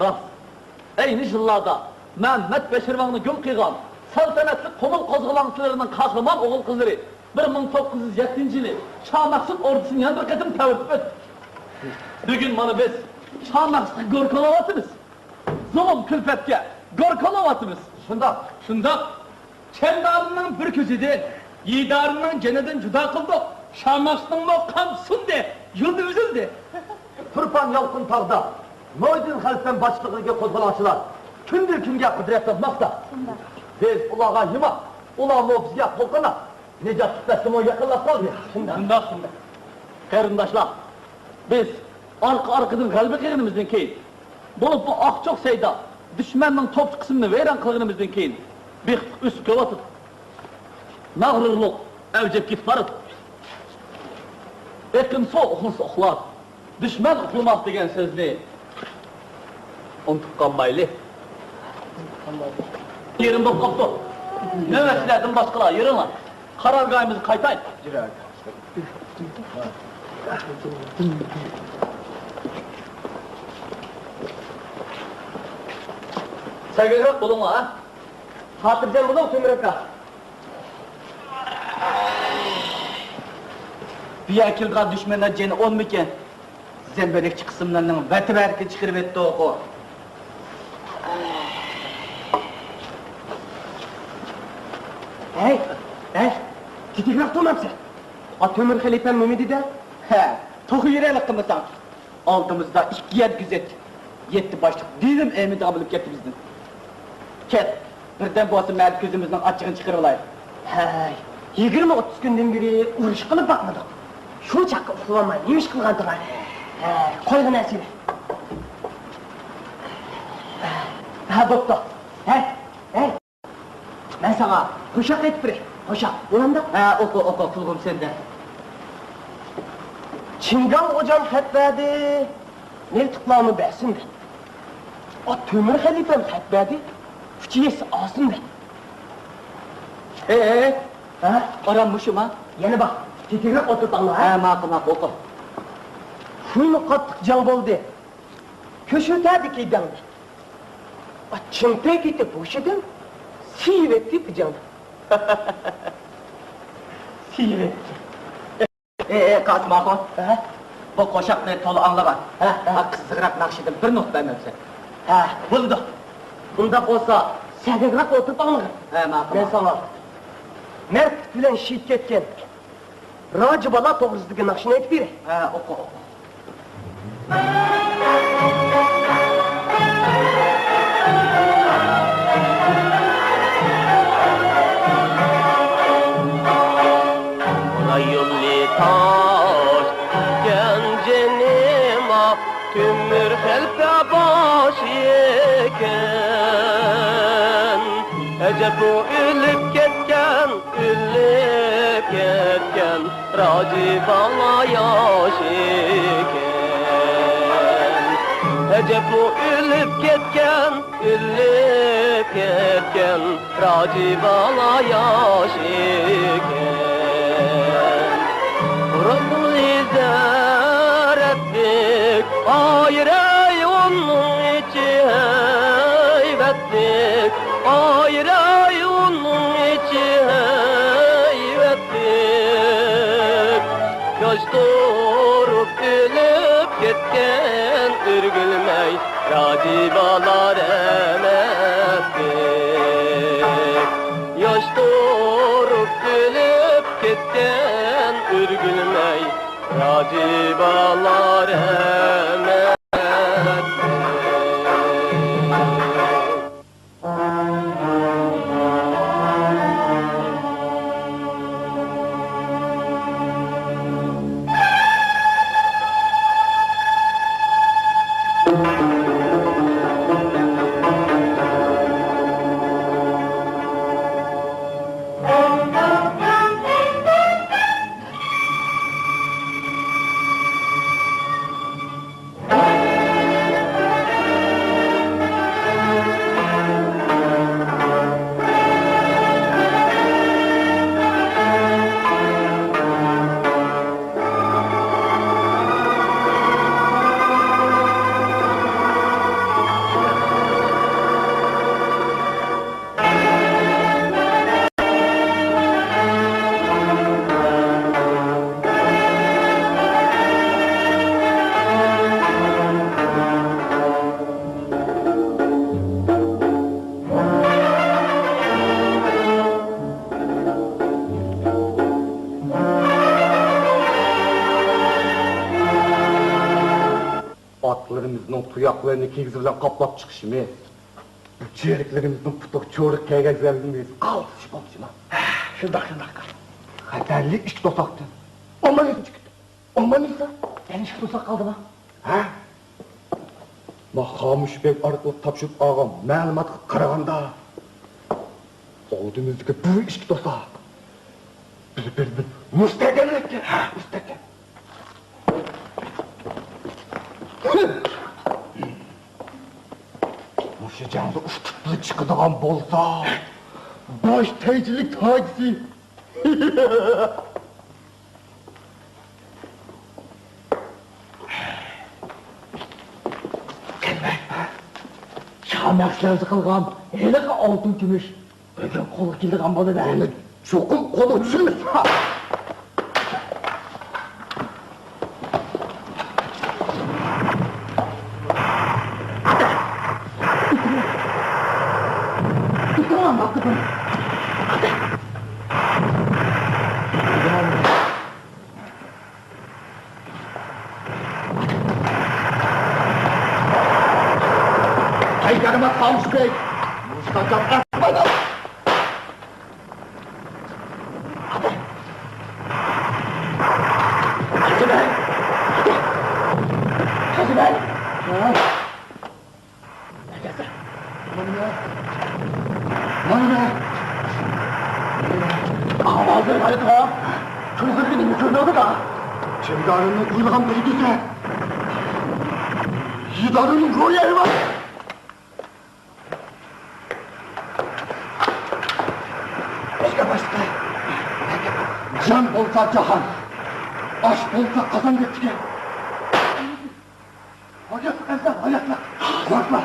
راست. ئەينى يىللاردا مەمەت بەشىرۋاڭنى گۈل قىلغان سەلتەنەتلىك قۇمۇل قوزغىلاڭچىلىرىنىڭ قەھرىمان ئوغۇل-قىزلىرى بىر مىڭ توققۇز يۈز يەتتىنچى يىلى شامەخسۇت ئوردىسىنى يەنە بىر قېتىم تەۋرىتىپ ئۆتتى. بۈگۈن مانا بىز شامەخسۇتقا گوركىلاۋاتىمىز. زۇلۇم-كۈلپەتكە گوركىلاۋاتىمىز. شۇنداق. شۇنداق. چەندارىنىڭ بىر كۆزىدىن، يىدارىنىڭ جېنىدىن جۇدا قىلدۇق. شامەخسۇتنىڭمۇ قان سۇندى، يولى ئۈزۈلدى. تۇرپان يالقۇن تاغدا نۇردىن خەلپەم باشچىلىقىدىكى قوزغىلاڭچىلار كۈندىن-كۈنگە قۇدرەت تاپماقتا. شۇنداق. بىز ئۇلارغا ھىما، ئۇلارمۇ بىزگە قول-قانات. نىجات تۇتماستىمۇ يېقىنلاپ قالدى. شۇنداق. شۇنداق، شۇنداق. قېرىنداشلار، بىز ئارقا-ئارقىدىن غەلىبە قىلغىنىمىزدىن كېيىن، بولۇپمۇ ئاقچوق سەيدا دۈشمەننىڭ توپچى قىسمىنى ۋەيران قىلغىنىمىزدىن كېيىن، بېقىپ ئۆسۈپ كېلىۋاتىدۇ. مەغرۇرلۇق ئەۋج ئېلىپ كېتىپ بارىدۇ. ئېقىن سۇ ئۇخلىسا ئۇخلار، دۈشمەن ئۇخلىماق دېگەن سۆزنى ئۇنتۇپ قالمايلى. يېرىم بولۇپ قاپتۇ. نۆۋەتچىلەردىن باشقىلار، يۈرۈڭلار. قارارگاھىمىزغا قايتايلى. يۈرۈڭ. سەگەكرەك بولۇڭلار، ھە؟ خاتىرجەم بولۇڭ، تۆمۈر ئاكا. بۇ يەرگە كېلىدىغان دۈشمەنلەر جېنى ئونمىكىن؟ زەمبىرەكچى قىسىملارنىڭ ۋەتە-ۋەرىكى چىقىرىۋەتتى ئوقۇ. ھەي، ھەي، تېتىكرەك تۇرمامسەن؟ ئا، تۆمۈر خەلىپەم نېمە دېدى؟ ھە، توخۇ يۈرەكلىك قىلمىساڭ. ئالدىمىزدا ئىككى يەر گۈزەت، يەتتە باشلىق دېلىم ئەمىدىغان بولۇپ كەتتى بىزدىن. كەت، بىردەم بولسا مەن كۆزىمىزنىڭ ئاچچىقىنى چىقىرىۋالاي. ھەي، يىگىرمە ئوتتۇز كۈندىن بېرى ئۇرۇش قىلىپ باقمىدۇق. شۇ چاغقا ئۇخلىۋالماي نېمە ئىش قىلغانتىڭ؟ ھەي، قويغىن ئەسىنى. ھە، بوپتۇ. ھەي، ھەي. مەن ساڭا قوشاق ئېيتىپ بېرەي. قوشاق، ئۇلاندۇق. ھە، ئوقۇ، ئوقۇ، قۇلىقىم سەندە. چىڭگاڭ غوجام خەت بەردى، مىلتىقلارنى بەرسۇن دەپ. ئا، تۆمۈر خەلىپەم خەت بەردى، ئۇچى يەتسە ئالسۇن دەپ. ئېي، ئېي، ئېي. ھە؟ ئارام مۇشۇما؟ يەنە بار. تېتىكرەك ئولتۇرۇپ ئاڭلا، ھە؟ ھە، ماقۇل، ماقۇل، ئوقۇ. خېلى قاتتىق جەڭ بولدى. كۆشۈتەدىكى دەڭدى. ئا، چىڭتەي كېتىپ ھوشىدىن، سىيىۋەتتى پىجاڭدىن. سىيىۋەتتى. ئېي، ئېي، قاسىم ئاخۇن. ھە؟ بۇ قوشاقنى تولا ئاڭلىغان. ھە، ھە. ھە، قىزىقراق ناخشىدىن بىر نوت بەرمەمسەن؟ ھە، بولىدۇ. ئۇنداق بولسا، سەگەكرەك ئولتۇرۇپ ئاڭلىغىن. ھە، ماقۇل، مەن ماقۇل. ساڭا مەرد بىلەن شېھىت كەتكەن راجى بالا توغرىسىدىكى ناخشىنى ئېيتىپ بېرەي. ھە، ئوقۇ، ئوقۇ. رايوننى تاش ئىكەن جېنىما، تۆمۈر خەلپە باشى ئىكەن. ئەجەب، ئۇ ئۆلۈپ كەتكەن، ئۆلۈپ كەتكەن، راجى بالا ياش ئىكەن. ئەجەب، ئۇ ئۆلۈپ كەتكەن، ئۆلۈپ كەتكەن، راجى بالا ياش ئىكەن. رۇسلى زەرەتلىك، ئايرەي ئۇنىڭ ئىچى ھەيۋەتلىك، ئايرەي ئۇنىڭ ئىچى ھەيۋەتلىك. ياش تۇرۇپ ئۆلۈپ كەتكەن ئۆرگۈلمەي، راجى بالا رەھمەتلىك. ياش تۇرۇپ ئۆلۈپ كەتكەن ئۆرگۈلمەي، راجى بالا رەھمەتلىك. تۇياقلىرىنى كىگىز بىلەن قاپلاپ چىقىشىمىز، بۇ چېرىكلىرىمىزنىڭ پۇتىغا چورۇق كىيگۈزگىنىمىز قالتىش بولسىلا. شۇنداق، شۇنداق. خەتەرلىك ئىككى توساقتىن ئوماينىڭ چىقىپ كېتىپ، ئوماينىڭ يەنە ئىككى توساق قالدىما؟ ھە؟ ما خامۇش بەگ ئارقىلىق تاپشۇرۇپ ئالغان مەلۇماتقا قارىغاندا، ئالدىمىزدىكى بۇ ئىككى توساق بىر-بىرىدىن مۇستەھكەملەپ كەل، مۇستەھكەم. مۇشۇ جەڭدە ئۇتۇپلا چىقىدىغان بولسا، باش تەيجىلىك تاجىسى. قېنى، شامەسلەرچە قىلغان ھېلىقى ئالتۇن كۈمۈش بۈگۈن قولغا كېلىدىغان بولىدۇ. ئۇنى چوقۇم قولغا چۈشۈرمەس. قايتارما خامۇش بەگ! مۇشۇنداق گەپ ئەسلىدە! قاچىمەن! قاچىمەن! مانا مەن. مانا مەن. ئاۋازلىرى قايتىغا. كۆزلىرىگە نېمە كۆرۈنۈۋاتىدۇ؟ چەمدارىمنىڭ ئويلىغان بەيگىسى. يىدارىمنىڭ روھى ئەيۋان. باشقا، باشقا. جان بولسا جاھان. ئاش بولسا قازان دەپتىكەن. ھايات ئەمدى ھاياتلىق. قورقما.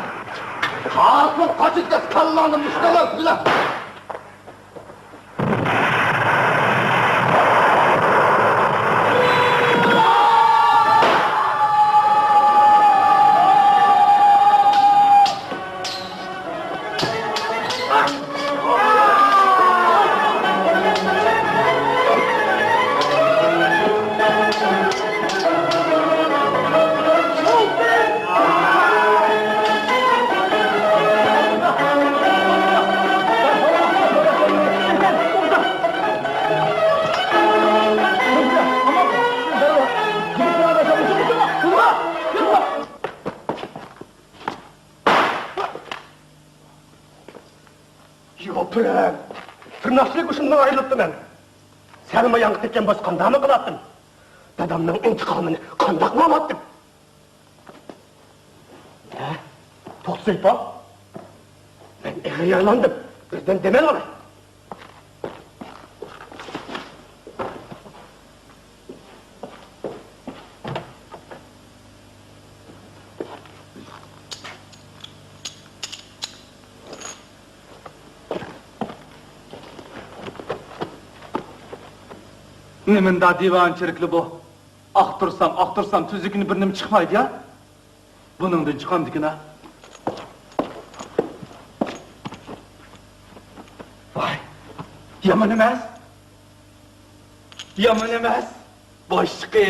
ھازىر قاچىدىكى كاللاڭنى مۇشتەلەپ بىلە. يوپۇرۇڭ! تىرناقچىلىق ئۇشۇندىن ئايرىلىپتىمەن. سەلماياڭغا تەگكەن بولسا قانداقمۇ قىلاتتىم؟ دادامنىڭ ئىنتىقامىنى قانداقمۇ ئالاتتىم؟ ھە؟ توختا سەيپا! مەن ئېغىر يارىلاندىم. بىردەم دەم ئېلىۋالاي. نېمانداق دىۋانىچىلىكلا بۇ؟ ئاختۇرسام، ئاختۇرسام، تۈزۈكىنى بىر نېمە چىقمايدۇ يا. بۇنىڭدىن چىقامدىكىن ھە؟ ۋاي، يامان ئەمەس. يامان ئەمەس. باشلىقى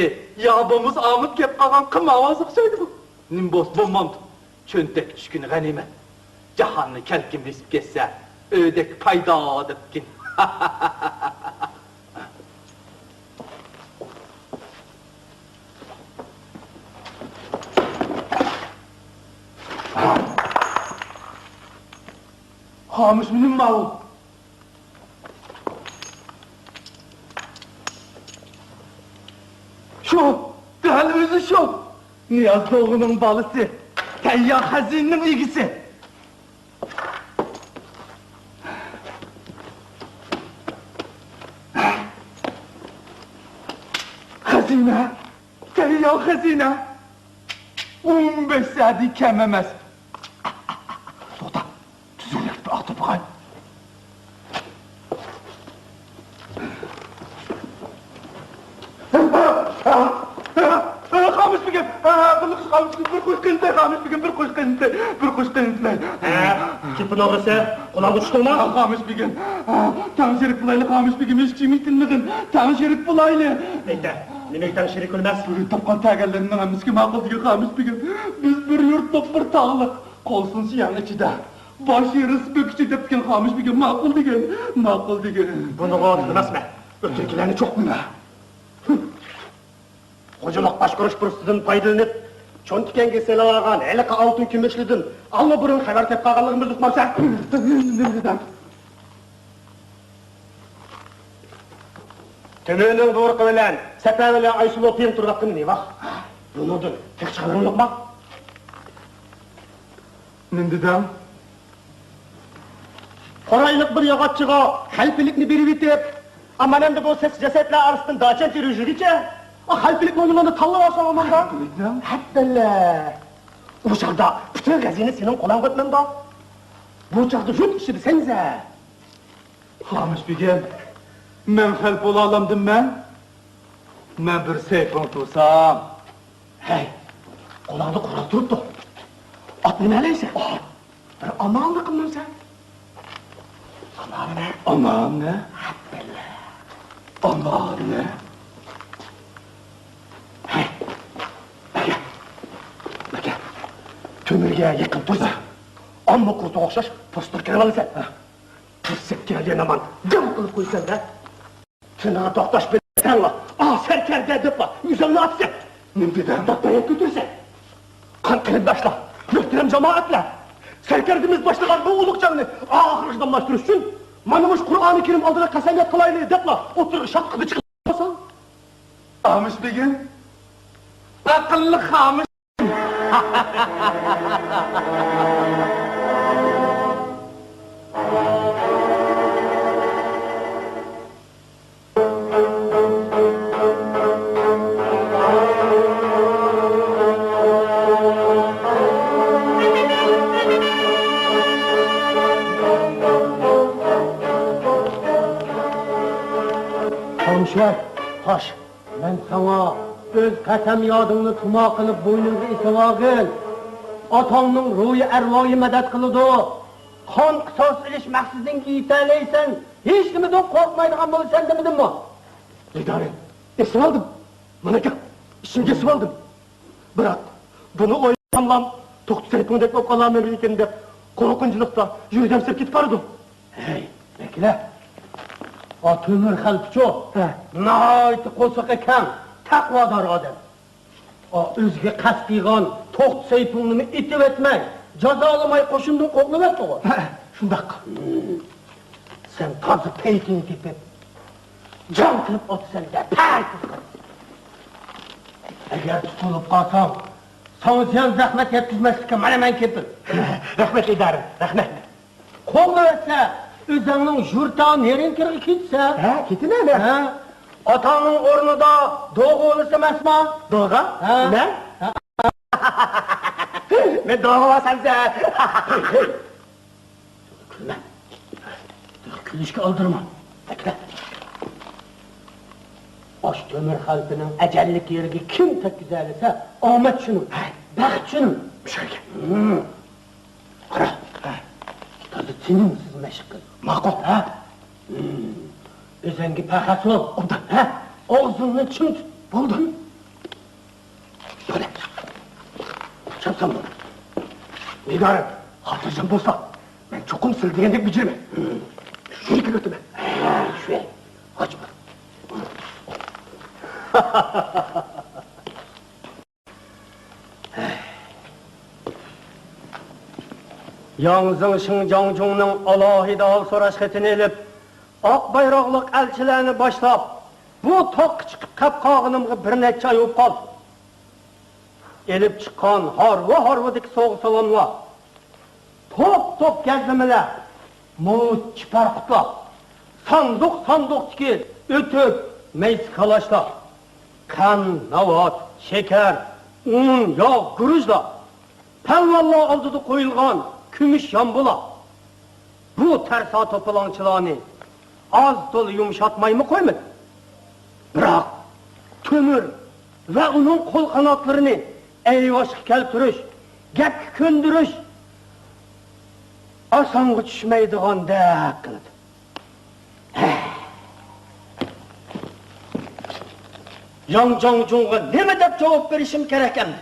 يا بولمىسا ئامىتى كەپ قالغان قىم ئاۋازى ئوخشايدۇ بۇ. نېمە بولسا بولمامدۇ. چۆنتەك چۈشكىنى غەنىيمەت. جاھاننى كەلكۈن بېسىپ كەتسە، ئۆدەك پايدا دەپتىكىن. خامۇش مېنىڭ ماۋۇ. شۇ، دەل ئۆزى شۇ. نىياز دوغىنىڭ بالىسى، تەييار خەزىنىنىڭ ئىگىسى. خەزىنە، تەييار خەزىنە. ئون بەش سەدە كەم ئەمەس. توختا، تۈزۈكلۈكتە ئاختۇرۇپ باقاي. خامۇش بېگىم، بىر قوش قېنىتى، خامۇش بېگىم، بىر قوش قېنىتى، بىر قوش قېنىتى، بىر قوش قېنىتى. گېپىڭ ئاغرىسا، قۇلاققا چۈشتۈڭمۇ؟ خامۇش بېگىم، تەڭ شېرىك بولايلى، خامۇش بېگىم، ھېچ كىم ئېيتىلمىغىن، تەڭ شېرىك بولايلى. ئېيتە. نېمە ئېيتاڭ، شېرىك ئۆلمەس؟ بۇ يۇرتتىن قايتقانلارنىڭ ھەممىسىگە ماقۇل دېگەن خامىش بېگىم. بىز بىر يۇرتلۇق، بىر تاغلىق، قولسۇن سۇياڭ ئىچىدە، باش يېرىسى بۆك ئىچىدە دەپتىكەن خامىش بېگىم. ماقۇل دېگەن، ماقۇل دېگەن. بۇنىڭغا ئىنانماسمەن. ئۆتكەنكىلەرنى چوقۇم. خوجىلىق باشقۇرۇش پۇرسىتىدىن پايدىلىنىپ، چوڭ تىكەنگە سېلىۋالغان ھېلىقى ئالتۇن كۈمۈشلىدىن ئاللىبۇرۇن خەۋەر تېپىپ قالغانلىقىمىزنى ئۇقمامسەن؟ تۆمۈرنىڭ بۇيرۇقى بىلەن سەپەرۋەلى ئايسۇلۇ پىيىن تۇرۇۋاتقىنى نېمە؟ بۇنىڭدىن تېخى چىققانلىرىڭ يوقما؟ نېمە دېدىڭ؟ قورايلىق بىر ياغاچچىغا خەلپىلىكنى بېرىۋېتىپ، ئا، مانا ئەمدى بۇ سېسىق جەسەتلەر ئارىسىدىن داچەن تېرىۋېتىشىگىچە، ئا، خەلپىلىك نومۇرلارنى تاللاۋالساڭ ئاماندا. خەلپىلىكنىڭ؟ ھەببەللە. ئۇ چاغدا پۈتۈن خەزىنە سېنىڭ قولۇڭغا ئۆتمەمدۇ؟ بۇ چاغدا يۇرت ئىچىدە سەنزە. خامىش بېگىم، مەن خەلپ بولالامدىم مەن؟ مەن بىر سەيپۇڭ تۇرسام. ھەي، قولۇڭدا قورال تۇرۇپتۇ. ئات مىنەلەيسەن؟ ئات. بىر ئامالنى قىلمامسەن؟ ئامالنى؟ ئامالنى؟ ھەببىللا. ئامالنى؟ ھەي، ئەگەر، ئەگەر تۆمۈرگە يېقىن تۇرسا، ئامما قۇرتىغا ئوخشاش پوستىغا كىرىۋالىسەن. قىرسىق كەلگەن ھامان دەم قىلىپ قويىسەن-دە. تىنىڭغا توختاش بىلەن تەڭلا، ئا، سەركەردە دەپلا ئۆزۈڭنى ئاتىسەن. نېمە دېدىڭ؟ دەپ داياق كۆتۈرىسەن. قان قېرىنداشلار، مۆھتەرەم جامائەتلەر! سەركەردىمىز باشلىغان بۇ ئۇلۇغ جەڭنى ئاخىرغىچە داۋاملاشتۇرۇش ئۈچۈن مانا مۇشۇ قۇرئانى كەرىم ئالدىدا قەسەمياد قىلايلى دەپلا ئوتتۇرىغا شاتقىدە چىقىپ قالساڭ. خامىش بېگىم، ئەقىللىق خامىش. خامىش، خوش. مەن ساڭا ئۆز قەسەم يادىڭنى تۇما قىلىپ بوينۇڭغا ئېسىۋالغىن. ئاتاڭنىڭ روھى ئەرۋاھى مەدەت قىلىدۇ. قان قىساس ئېلىش مەقسىتىڭگە يېتەلەيسەن، ھېچنېمىدىن قورقمايدىغان بولىسەن دېمىدىممۇ؟ ئىدارە، ئېسىۋالدىم. مانا ئىچىمگە ئېسىۋالدىم. بىراق، بۇنى ئويلىساملا، توختى سەيپۇڭدەك بولۇپ قالارمىكىن دەپ قورقۇنچلۇقتا يۈرىكىم سىرىپ كېتىپ بارىدۇ. ھەي، بەكرى، ئا تۆمۈر خەلپىچۇ؟ ھە. ناھايىتى قورسىقى كەڭ، تەقۋادار ئادەم. ئا، ئۆزىگە قەست قىلغان توختى سەيپۇڭنىمۇ ئېتىۋەتمەي، جازالىماي قوشۇندىن قوغلىۋەتتىغۇ. ھە، شۇنداق. سەن تازا پەيتىنى تېپىپ، جەڭ قىلىپ ئاتىسەن دەپ پەيتىنى قىلىپ. ئەگەر تۇتۇلۇپ قالساڭ، ساڭا زىيان زەخمەت يەتكۈزمەسلىككە مانا مەن كېپىل. رەھمەت، ئىدارە، رەھمەت. قوغلىۋەتسە، ئۆزۈڭنىڭ يۇرتىغا نېرىنكىرغا كېتىسەن. ھە، كېتىمەن، ھە. ھە. ئاتاڭنىڭ ئورنىدا دوغا بولىسەن ئەمەسما؟ دوغا؟ ھە. مەن؟ ھە. مەن دوغا بولسامسە. كۈلمە. كۈلۈشكە ئالدىرىما. ئاشۇ تۆمۈر خەلپىنىڭ ئەجەللىك يېرىگە كىم تەگكۈزەلىسە، ئامەت شۇنىڭ، بەخت شۇنىڭ. مۇشۇ يەرگە. ھىم. قارا. ھە. تازا تىنىمسىز مەشىق قىل. ماقۇل. ھە؟ ھىم. ئۆزۈڭگە پەخەس بول. ئوبدان. ھە؟ ئاغزىڭنى چىڭ تۇت. بولدى. بولدى. چاپسان بول. نىگارىم، خاتىرجەم بولسا، مەن چوقۇم سىلەر دېگەندەك بېجىرىمەن. شۇنى كۆرۈۋېتىمەن. ھە، شۇ. ئاچ. ياڭ زېڭشىڭ جاڭجۇڭنىڭ ئالاھىدە ھال سوراش خېتىنى ئېلىپ، ئاق بايراقلىق ئەلچىلەرنى باشلاپ، بۇ تاغقا چىقىپ قېلىپ قالغىنىمغا بىر نەچچە ئاي بولۇپ قالدى. ئېلىپ چىققان ھارۋا-ھارۋىدىكى سوۋغا-سالاملار، توپ-توپ گەزلىمىلەر، موچ كىپەر قۇتلار، ساندۇق-ساندۇقتىكى ئۆتۈك، مەيسە كالاشلار، قەند، ناۋات، شېكەر، ئۇن، ياغ، گۈرۈچلەر، پەلۋانلار ئالدىدا قويۇلغان كۈمۈش يامبۇلار، بۇ تەرسا توپىلاڭچىلارنى ئاز-تولا يۇمشاتمايمۇ قويمىدى. بىراق، تۆمۈر ۋە ئۇنىڭ قول-قاناتلىرىنى ئەيۋاشقا كەلتۈرۈش، گەپكە كۆندۈرۈش ئاسانغا چۈشمەيدىغاندەك قىلىدۇ. ھە. ياڭ جاڭجۇڭغا نېمە دەپ جاۋاب بېرىشىم كېرەك ئەمدى؟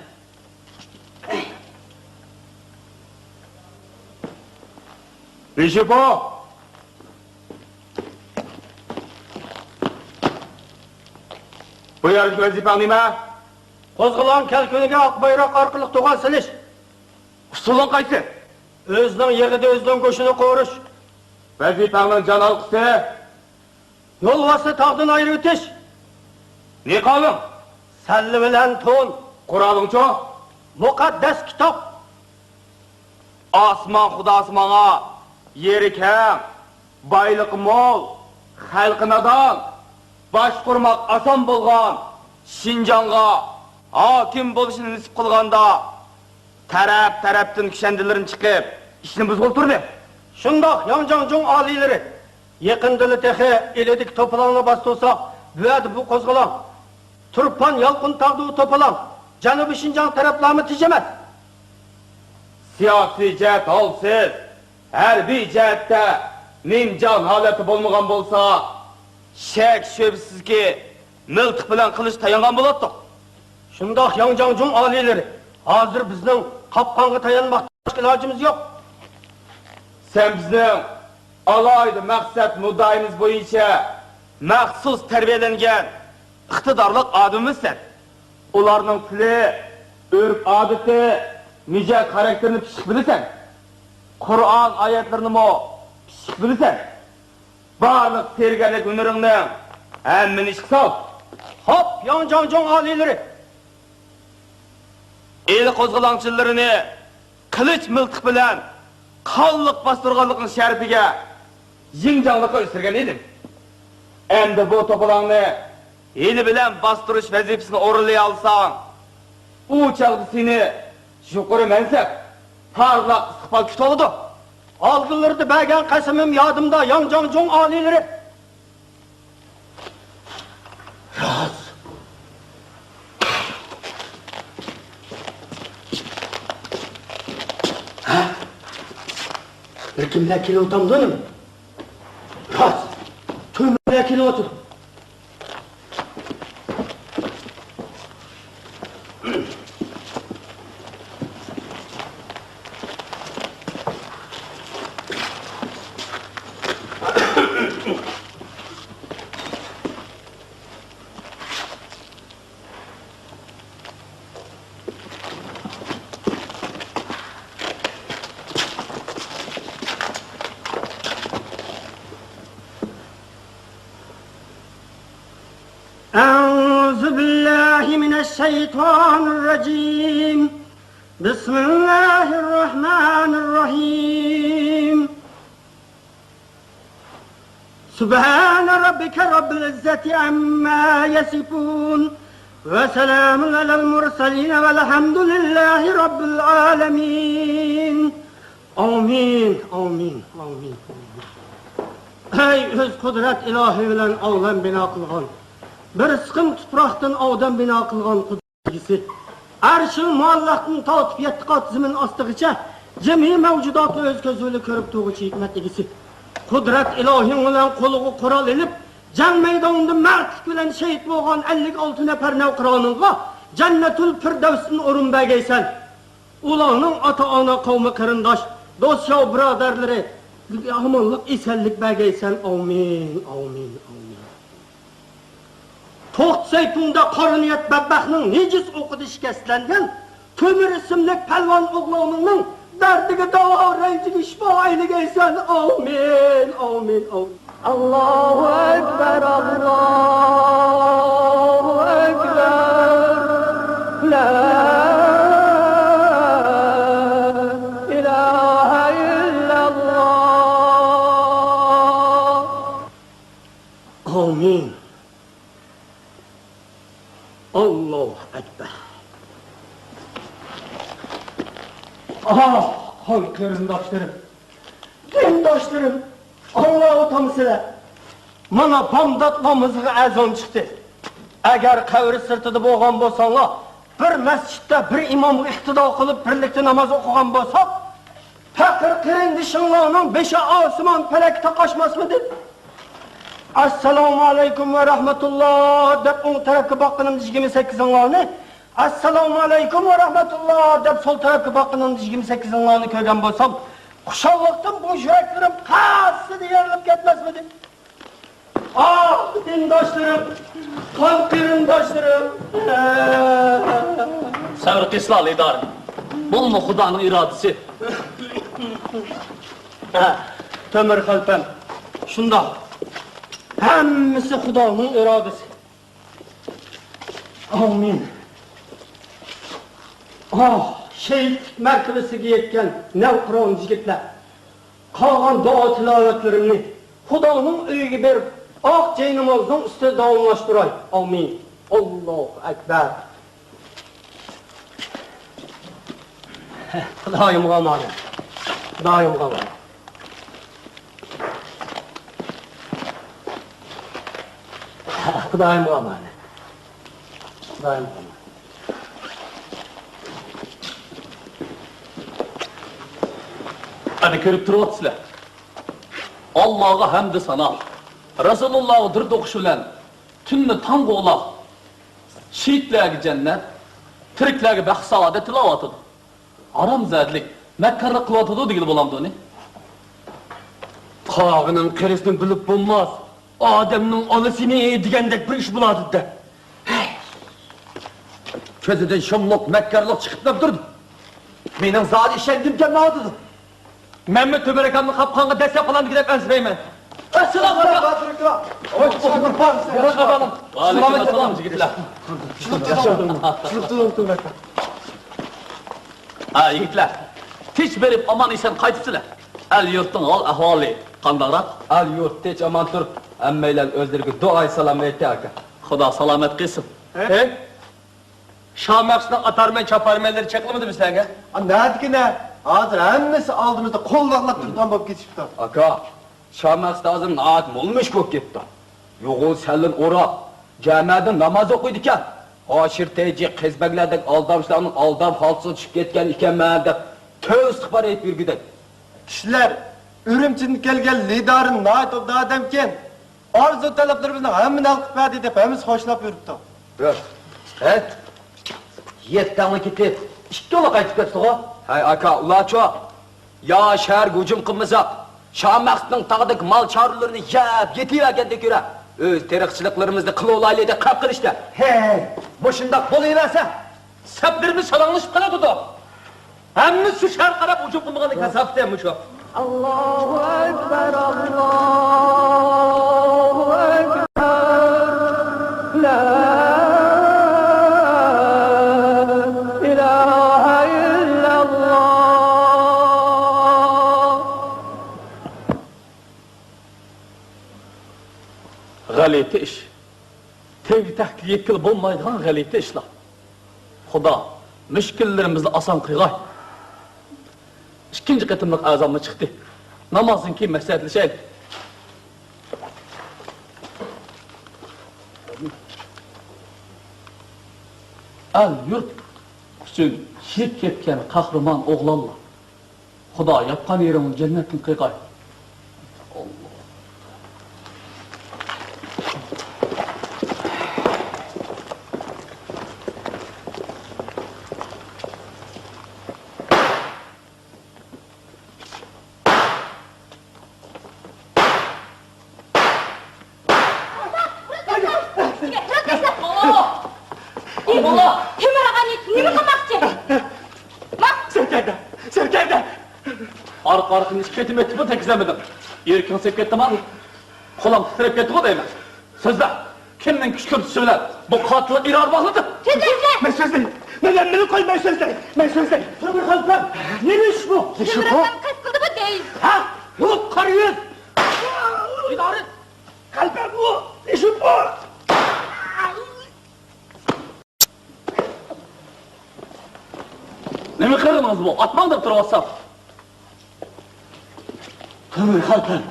بىشىپو! بۇ يەردىكى ۋەزىپەڭ نېمە؟ قوزغىلاڭ كەلكۈنىگە ئاق بايراق ئارقىلىق دوغا سېلىش. ئۇسۇلۇڭ قايسى؟ ئۆزىنىڭ يېغىدا ئۆزىنىڭ گۆشىنى قورۇش. ۋەزىپەڭنىڭ جان ھالقىسى؟ يولۋاسنى تاغدىن ئايرىۋېتىش. نىقابىڭ؟ سەللە بىلەن تون. قورالىڭچۇ؟ مۇقەددەس كىتاب. ئاسمان خۇداسى ماڭا يېرى كەڭ، بايلىقى مول، خەلقى نادان، باشقۇرماق ئاسان بولغان شىنجاڭغا ھاكىم بولۇشنى نېسىپ قىلغاندا، تەرەپ-تەرەپتىن كۈشەندىلىرىنى چىقىپ، ئىشنى بۇزغىلى تۇردى. شۇنداق، ياڭ جاڭجۇڭ ئالىيلىرى، يېقىندىلا تېخى ئىلىدىكى توپىلاڭنى باستۇرساق، بۇ يەردە بۇ قوزغىلاڭ تۇرپان يالقۇنتاغدا ئۇ توپىلاڭ، جەنۇبىي شىنجاڭ تەرەپلەرمۇ تىنچ ئەمەس. سىياسىي جەھەت ھالسىز، ھەربىي جەھەتتە نىمجان ھالەتتە بولمىغان بولسا، شەك-شۈبھىسىزكى، مىلتىق بىلەن قىلىچ تايانغان بولاتتۇق. شۇنداق، ياڭ جاڭجۇڭ ئالىيلىرى، ھازىر بىزنىڭ قاپقانغا تايانماقتىن باشقا ئىلاجىمىز يوق. سەن بىزنىڭ ئالاھىدە مەقسەت مۇددىئايىمىز بويىچە مەخسۇس تەربىيەلەنگەن ئىقتىدارلىق ئادىمىمىزسەن. ئۇلارنىڭ تىلى، ئۆرپ-ئادىتى، مىجەز-خاراكتېرىنى پىششىق بىلىسەن. قۇرئان ئايەتلىرىنىمۇ پىششىق بىلىسەن. بارلىق تېرىگەرلىك ھۈنىرىڭنىڭ ھەممىنى ئىشقا سال. خوپ، ياڭ جاڭجۇڭ ئالىيلىرى! ئىلى قوزغىلاڭچىلىرىنى قىلىچ مىلتىق بىلەن قانلىق باستۇرغانلىقىڭ شەرىپىگە يىڭجاڭلىققا ئۆستۈرگەن ئىدىم. ئەمدى بۇ توپىلاڭنى ھىيلە بىلەن باستۇرۇش ۋەزىپىسىنى ئورۇنلىيالىساڭ، ئۇ چاغدا سېنى يۇقىرى مەنسەپ، پارلاق ئىستىقبال كۈتۈۋالىدۇ. ئالدىلىرىدا بەرگەن قەسىمىم يادىمدا، ياڭ جاڭجۇڭ ئالىيلىرى. راست. ھە؟ بىر كىملەر كېلىۋاتامدۇ نېمە؟ راست. تۆمۈرلەر كېلىۋاتىدۇ. أعوذ بالله من الشيطان الرجيم. بسم الله الرحمن الرحيم. سبحان ربك رب العزة عما يصفون. وسلام على المرسلين والحمد لله رب العالمين. ئامىن، ئامىن، ئامىن، ئامىن. ئەي ئۆز قۇدرەت ئىلاھى بىلەن ئالەم بىنا قىلغان، بىر سىقىم تۇپراقتىن ئادەم بىنا قىلغان قۇدرەت ئىگىسى، ئەرشىل مۇئەللەقتىن تارتىپ يەتتە قات زېمىن ئاستىغىچە جىمى مەۋجۇداتنى ئۆز كۆزى بىلەن كۆرۈپ تۇرغۇچى ھېكمەت ئىگىسى، قۇدرەت ئىلاھىڭ بىلەن قولىغا قورال ئېلىپ، جەڭ مەيدانىدا مەردلىك بىلەن شېھىت بولغان ئەللىك ئالتە نەپەر نەۋقىرانىڭغا جەننەتۇل فىردەۋستىن ئورۇن بەرگەيسەن. ئۇلارنىڭ ئاتا-ئانا، قەۋمى-قېرىنداش، دوست-يار بۇرادەرلىرى ئامانلىق، ئېسەنلىك بەرگەيسەن. ئامىن، ئامىن، ئامىن. توختى سەيپۇڭدا قارا نىيەت بەتبەختنىڭ نىجىس ئوقىدا شىكەستلەنگەن تۆمۈر ئىسىملىك پەلۋان ئوغلۇڭنىڭ دەردىگە داۋا، رەنجىگە شىپا ئەيلىگەيسەن. ئامىن، ئامىن، ئامىن. ئاللاھۇ ئەكبەر، ئاللاھۇ ئەكبەر. لا ئىلاھە ئىللەللاھ. ئامىن. ئاللاھۇ ئەكبەر. ئاھ، قان قېرىنداشلىرىم، دىنداشلىرىم، ئاڭلاۋاتامسىلەر؟ مانا بامدات نامىزىغا ئەزان چىقتى. ئەگەر قەبرە سىرتىدا بولغان بولساڭلار، بىر مەسچىتتە بىر ئىمامغا ئىقتىدا قىلىپ بىرلىكتە ناماز ئوقۇغان بولساق، پەقىر قېرىندىشىڭلارنىڭ بېشى ئاسمان پەلەككە تاقاشماسمىدى؟ ئەسسالامۇ ئەلەيكۇم ۋە رەھمەتۇللا دەپ ئوڭ تەرەپكە باققىنىمدا يىگىرمە سەككىزىڭلارنى، ئەسسالامۇ ئەلەيكۇم ۋە رەھمەتۇللا دەپ سول تەرەپكە باققىنىمدا يىگىرمە سەككىزىڭلارنى كۆرگەن بولسام، خۇشاللىقتىن بوش يۈرەكلىرىم قەسسىدە يېرىلىپ كەتمەسمىدى؟ ئاھ، دىنداشلىرىم، قان قېرىنداشلىرىم! سەۋر قىلسىلا، لىدار. بۇمۇ خۇدانىڭ ئىرادىسى. ھە، تۆمۈر خەلپەم، شۇنداق. ھەممىسى خۇدانىڭ ئىرادىسى. ئامىن. ئاھ، شېھىتلىك مەرتىۋىسىگە يەتكەن نەۋقىران يىگىتلەر! قالغان دۇئا تىلاۋەتلىرىمنى خۇدانىڭ ئۆيىگە بېرىپ، ئاق جەينامازنىڭ ئۈستىدە داۋاملاشتۇراي. ئامىن. ئاللاھۇ ئەكبەر. خۇدايىمغا ئامانەت. خۇدايىمغا ئامانەت. خۇدايىمغا ئامانەت. خۇدايىمغا ئامانەت. ئەنە كۆرۈپ تۇرۇۋاتىسىلەر. ئاللاغا ھەمدۇ سانا، رەسۇلۇللاغا دۇرۇت ئوقۇش بىلەن تۈننى تاڭغا ئۇلاپ، شېھىتلەرگە جەننەت، تىرىكلەرگە بەخت سائادەت تىلەۋاتىدۇ. ھارامزادىلىك، مەككارلىق قىلىۋاتىدۇ دېگىلى بولامدۇ ئۇنى؟ قاغىنىڭ قېرىسىنى بىلىپ بولماس، ئادەمنىڭ ئانىسىنى دېگەندەك بىر ئىش بولاتىدۇ-دە. كۆزىدىن شۇملۇق مەككارلىق چىقىپ تۇرىدۇ. مېنىڭ زادى ئىشەنگۈم كەلمەيۋاتىدۇ. مەنمۇ تۆمۈر ئاكامنى قاپقانغا دەسسەپ قالامدۇ دەپ ئەنسىرەيمەن. ئەسسالامۇ ئەلەيكۇم. ۋەئەلەيكۇم ئەسسالام، يىگىتلەر. ھە، يىگىتلەر، تىنچ بېرىپ ئامان-ئېسەن قايتىپسىلەر. ئەل-يۇرتنىڭ ھال-ئەھۋالى قانداقراق؟ ئەل-يۇرت تىنچ-ئامان تۇرۇپتۇ. ھەممەيلەن ئۆزلىرىگە دۇئايى سالام ئېيتتى، ئاكا. خۇدا سالامەت قىلسۇن. ھە؟ شامەخسۇتنىڭ ئاتارمەن-چاپارمەنلىرى چېقىلمىدىمۇ سىلەرگە؟ ئا، نەدىكىنە؟ ھازىر ھەممىسى ئالدىمىزدا قول باغلاپ تۇرىدىغان بولۇپ كېتىشىپتۇ. ئاكا، شامەخسۇت ھازىر ناھايىتى مول مۈشۈك بولۇپ كېتىپتۇ. يوغان سەللىنى ئوراپ، جامەدىن ناماز ئوقۇيدىكەن. ھاشىر تەيجى، قېزىبەگلەردەك ئالدامچىلارنىڭ ئالدام خالتىسىغا چۈشۈپ كەتكەن ئىكەنمەن دەپ، تۆۋە ئىستىغپار ئېيتىپ يۈرگۈدەك. كىشىلەر ئۈرۈمچىدىن كەلگەن لىدارى ناھايىتى ئوبدان ئادەمكەن. ئارزۇ تەلەپلىرىمىزنىڭ ھەممىنى ھەل قىلىپ بەردى دەپ ھەممىسى خوشلاپ يۈرۈپتۇ. ھە؟ يەتتە تاڭلا كېتىپ، ئىككى ئۇلا قايتىپ كەپتىغۇ؟ ھەي ئاكا، ئۇلارچۇ؟ يا شەھەرگە ھۇجۇم قىلمىساق، شامەخسۇتنىڭ تاغدىكى مال چارۋىلىرىنى يەپ يېتىۋەرگەندەك يۈرە. ئۆز تېرىقچىلىقلىرىمىزنى قىلىۋالايلى دەپ خەپ قىلىشتە. ھەي، مۇشۇنداق بولۇۋەرسە، سەپلىرىمىز شالاڭلىشىپ قالىدۇ. ھەممە شۇ شەھەر قاراپ ھۇجۇم قىلمىغاننىڭ كاساپىتى مۇشۇ. ئاللاھۇ ئەكبەر، ئاللاھۇ ئەكبەر. لا ئىلاھە ئىللەللاھ. غەلىتە ئىش. تەگكە يەتكىلى بولمايدىغان غەلىتە ئىشلار. خۇدا مۈشكۈللىرىمىزنى ئاسان قىلغاي. ئىككىنچى قېتىملىق ئەزانمۇ چىقتى. نامازدىن كېيىن مەسلىھەتلىشەيلى. ئەل-يۇرت ئۈچۈن شېھىت كەتكەن قەھرىمان ئوغلانلار. خۇدا ياتقان يېرىڭنى جەننەتتىن قىلغاي. تۆمۈر ئاغا، نېمە قىلماقچى؟ سەركەردە! سەركەردە! ئارقا-ئارقىدىن ئىككى قېتىم ئېيتىپمۇ تەگكۈزەلمىدىڭ. يۈرىكىڭ سېلىپ كەتتىما؟ قولۇڭ تىترەپ كەتتىغۇ دەيمەن. سۆزلە! كىمنىڭ كۈچ كۈرتۈشى بىلەن بۇ قاتىللىق ئىرادە باغلىدى؟ سۆزلەڭ! مەن سۆزلەي! مەن ھەممىنى قوي، مەن سۆزلەي! مەن سۆزلەي! تۆمۈر خەلپەم! نېمە ئىش بۇ؟ نېمە ئىش بۇ؟ قەست قىلدىمۇ دەي؟ ھە؟ يوق، قارا يۈز! ئىدارە! خەلپەم، ئۇ ئىش بۇ! نېمە قىلدىڭىز بۇ؟ ئاتماڭ دەپ تۇرۇۋاتسام. تۆمۈر خەلپەم،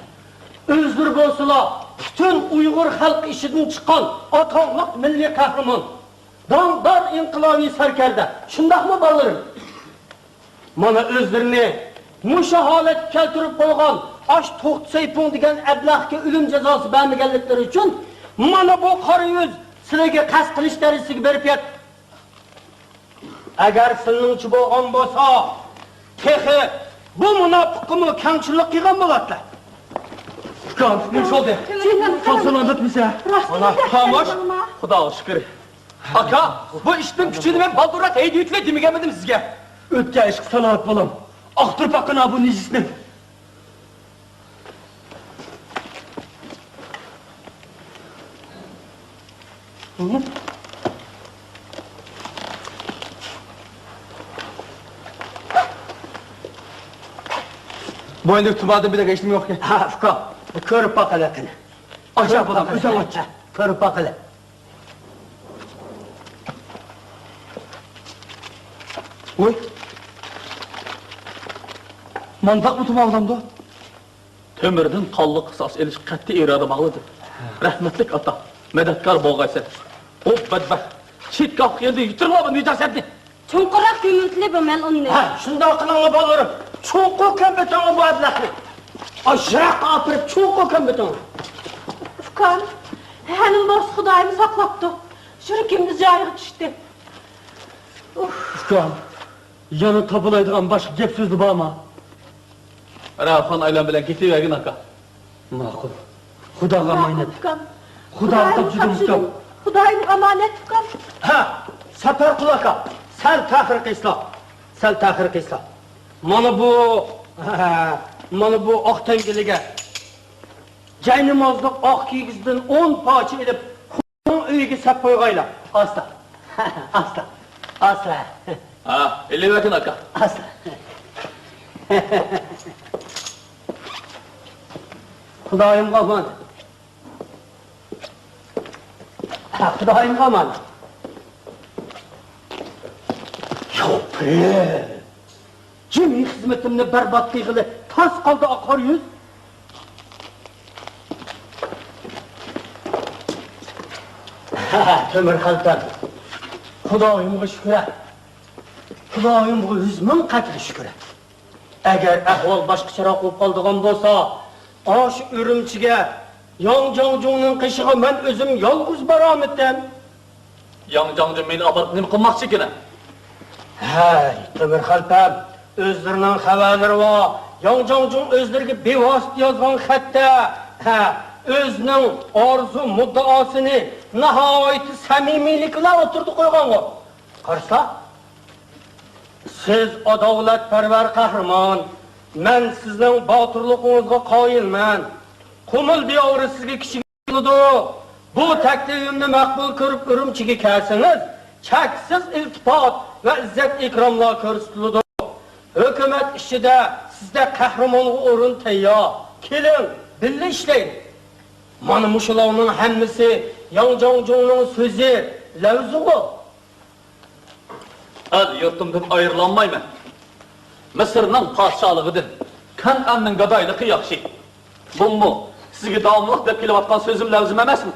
ئۆزلىرى بولسىلا پۈتۈن ئۇيغۇر خەلقى ئىچىدىن چىققان ئاتاقلىق مىللىي قەھرىمان، داڭدار ئىنقىلابىي سەركەردە، شۇنداقمۇ بالىلىرىم؟ مانا ئۆزلىرىنى مۇشۇ ھالەتكە كەلتۈرۈپ قويغان ئاش توختى سەيپۇڭ دېگەن ئەبلەخكە ئۆلۈم جازاسى بەرمىگەنلىكلىرى ئۈچۈن مانا بۇ قارا يۈز سىلىگە قەست قىلىش دەرىجىسىگە بېرىپ يەتتى. ئەگەر سىلىنىڭچە بولغان بولسا، تېخى بۇ مۇناپىققىمۇ كەڭچىللىك قىلغان بولاتتى. ئۇكام، نېمە بولدى؟ ساغ سالامەتمىسە؟ مانا، خاموش. خۇداغا شۈكۈر. ئاكا، بۇ ئىشنىڭ كۈچىنى مەن بالدۇرراق ھەيدىۋېتىۋەت دېمىگەنمىدىم سىزگە؟ ئۆتكەن ئىشقا سالاۋات بالام. ئاختۇرۇپ باققىنا بۇ نىجىسنى. بوينىدىكى تۇمادىن بىلەن ھېچنېمە يوقكەن. ھە، ئۇكا، كۆرۈپ باقىلى قېنى. ئاچا بالام، ئۆزۈڭ ئاچ. كۆرۈپ باقىلى. ۋوي. مانداقمۇ تۇماۋلامدۇ؟ تۆمۈردىن قانلىق قىساس ئېلىشقا قەتئىي ئىرادە باغلىدىم. رەھمەتلىك ئاتا، مەدەتكار بولغايسەن. ئۇ بەدبەخت چېتىگاھقا يەنە يۇتۇرۇڭلار بۇ نىجاسەتنى. چوڭقۇرراق كۆمۈۋېتىلى بۇ مەلئۇننى. ھە، شۇنداق قىلىڭلار بالىلىرىم. چوڭقۇر كۆمۈۋېتىڭلار بۇ ئەبلەخنى. ئاش يىراققا ئاپىرىپ چوڭقۇر كۆمۈۋېتىڭلار. ئۇكام، ھەنىمۇ بولسا خۇدايىم ساقلاپتۇ. يۈرىكىمدە جايىغا چۈشتى. ئۇف. ئۇكام، يەنە تاپىلايدىغان باشقا گەپ سۆزلىرى بارمۇ؟ راۋخان ئايلان بىلەن كېتىۋەرگىن ئاكا. ماقۇل. خۇداغا ئامانەت. ئۇكام. خۇداغا تاپشۇردۇم ئۇكام. خۇدايىم ئامانەت ئۇكام. ھە، سەپەرقۇل ئاكا، سەل تەخىر قىلسىلا. سەل تەخىر قىلسىلا. مانا بۇ، مانا بۇ ئاق تەڭگىلىگە جاينامازلىق ئاق كىگىزدىن ئون پارچە ئېلىپ، ئۆيىگە سەپ قويغايلا. ئاستا. ئاستا. ئاستا. ھە، ئېلىۋەرگىن ئاكا. ئاستا. خۇدايىمغا ئامانەت. ھە، خۇدايىمغا ئامانەت. يوپۇرۇپ. جىمى خىزمىتىمنى بەربات قىلغىلى تاس قالدى ئاقار يۈز. تۆمۈر خەلپەم، خۇدايىمغا شۈكرە. خۇدايىمغا يۈز مىڭ قەترە شۈكرە. ئەگەر ئەھۋال باشقىچىراق بولۇپ قالىدىغان بولسا، ئاشۇ ئۈرۈمچىگە ياڭ جاڭجۇڭنىڭ قېشىغا مەن ئۆزۈم يالغۇز بارامىتىم. ياڭ جاڭجۇڭ مېنى ئاپىرىپ نېمە قىلماقچىكىن؟ ھەي، تۆمۈر خەلپەم، ئۆزلىرىنىڭ خەۋەرلىرى بار. ياڭ جاڭجۇڭ ئۆزلىرىگە بىۋاسىتە يازغان خەتتە، ھە، ئۆزىنىڭ ئارزۇ مۇددىئاسىنى ناھايىتى سەمىمىيلىك بىلەن ئوتتۇرىدا قويغانغۇ. قارىسا، سىز ئاداۋلەتپەرۋەر قەھرىمان، مەن سىزنىڭ باتۇرلۇقىڭىزغا قايىلمەن. قۇمۇل دىيارى سىزگە كىچىك بولىدۇ. بۇ تەكلىپىمنى مەقبۇل كۆرۈپ ئۈرۈمچىگە كەلسىڭىز، چەكسىز ئىلتىپات ۋە ئىززەت ئىكراملار كۆرسىتىلىدۇ. ھۆكۈمەت ئىچىدە سىزدەك قەھرىمانغا ئورۇن تەييار. كېلىڭ، بىللە ئىشلەيلى. مانا مۇشۇلارنىڭ ھەممىسى ياڭ جاڭجۇڭنىڭ سۆزى، لەۋزىغۇ. ئەل يۇرتۇمدىن ئايرىلالمايمەن. مىسىرنىڭ پادىشاھلىقىدىن كەنئاننىڭ گادايلىقى ياخشى. بۇمۇ سىزگە داۋاملىق دەپ كېلىۋاتقان سۆزۈم، لەۋزىم ئەمەسمۇ؟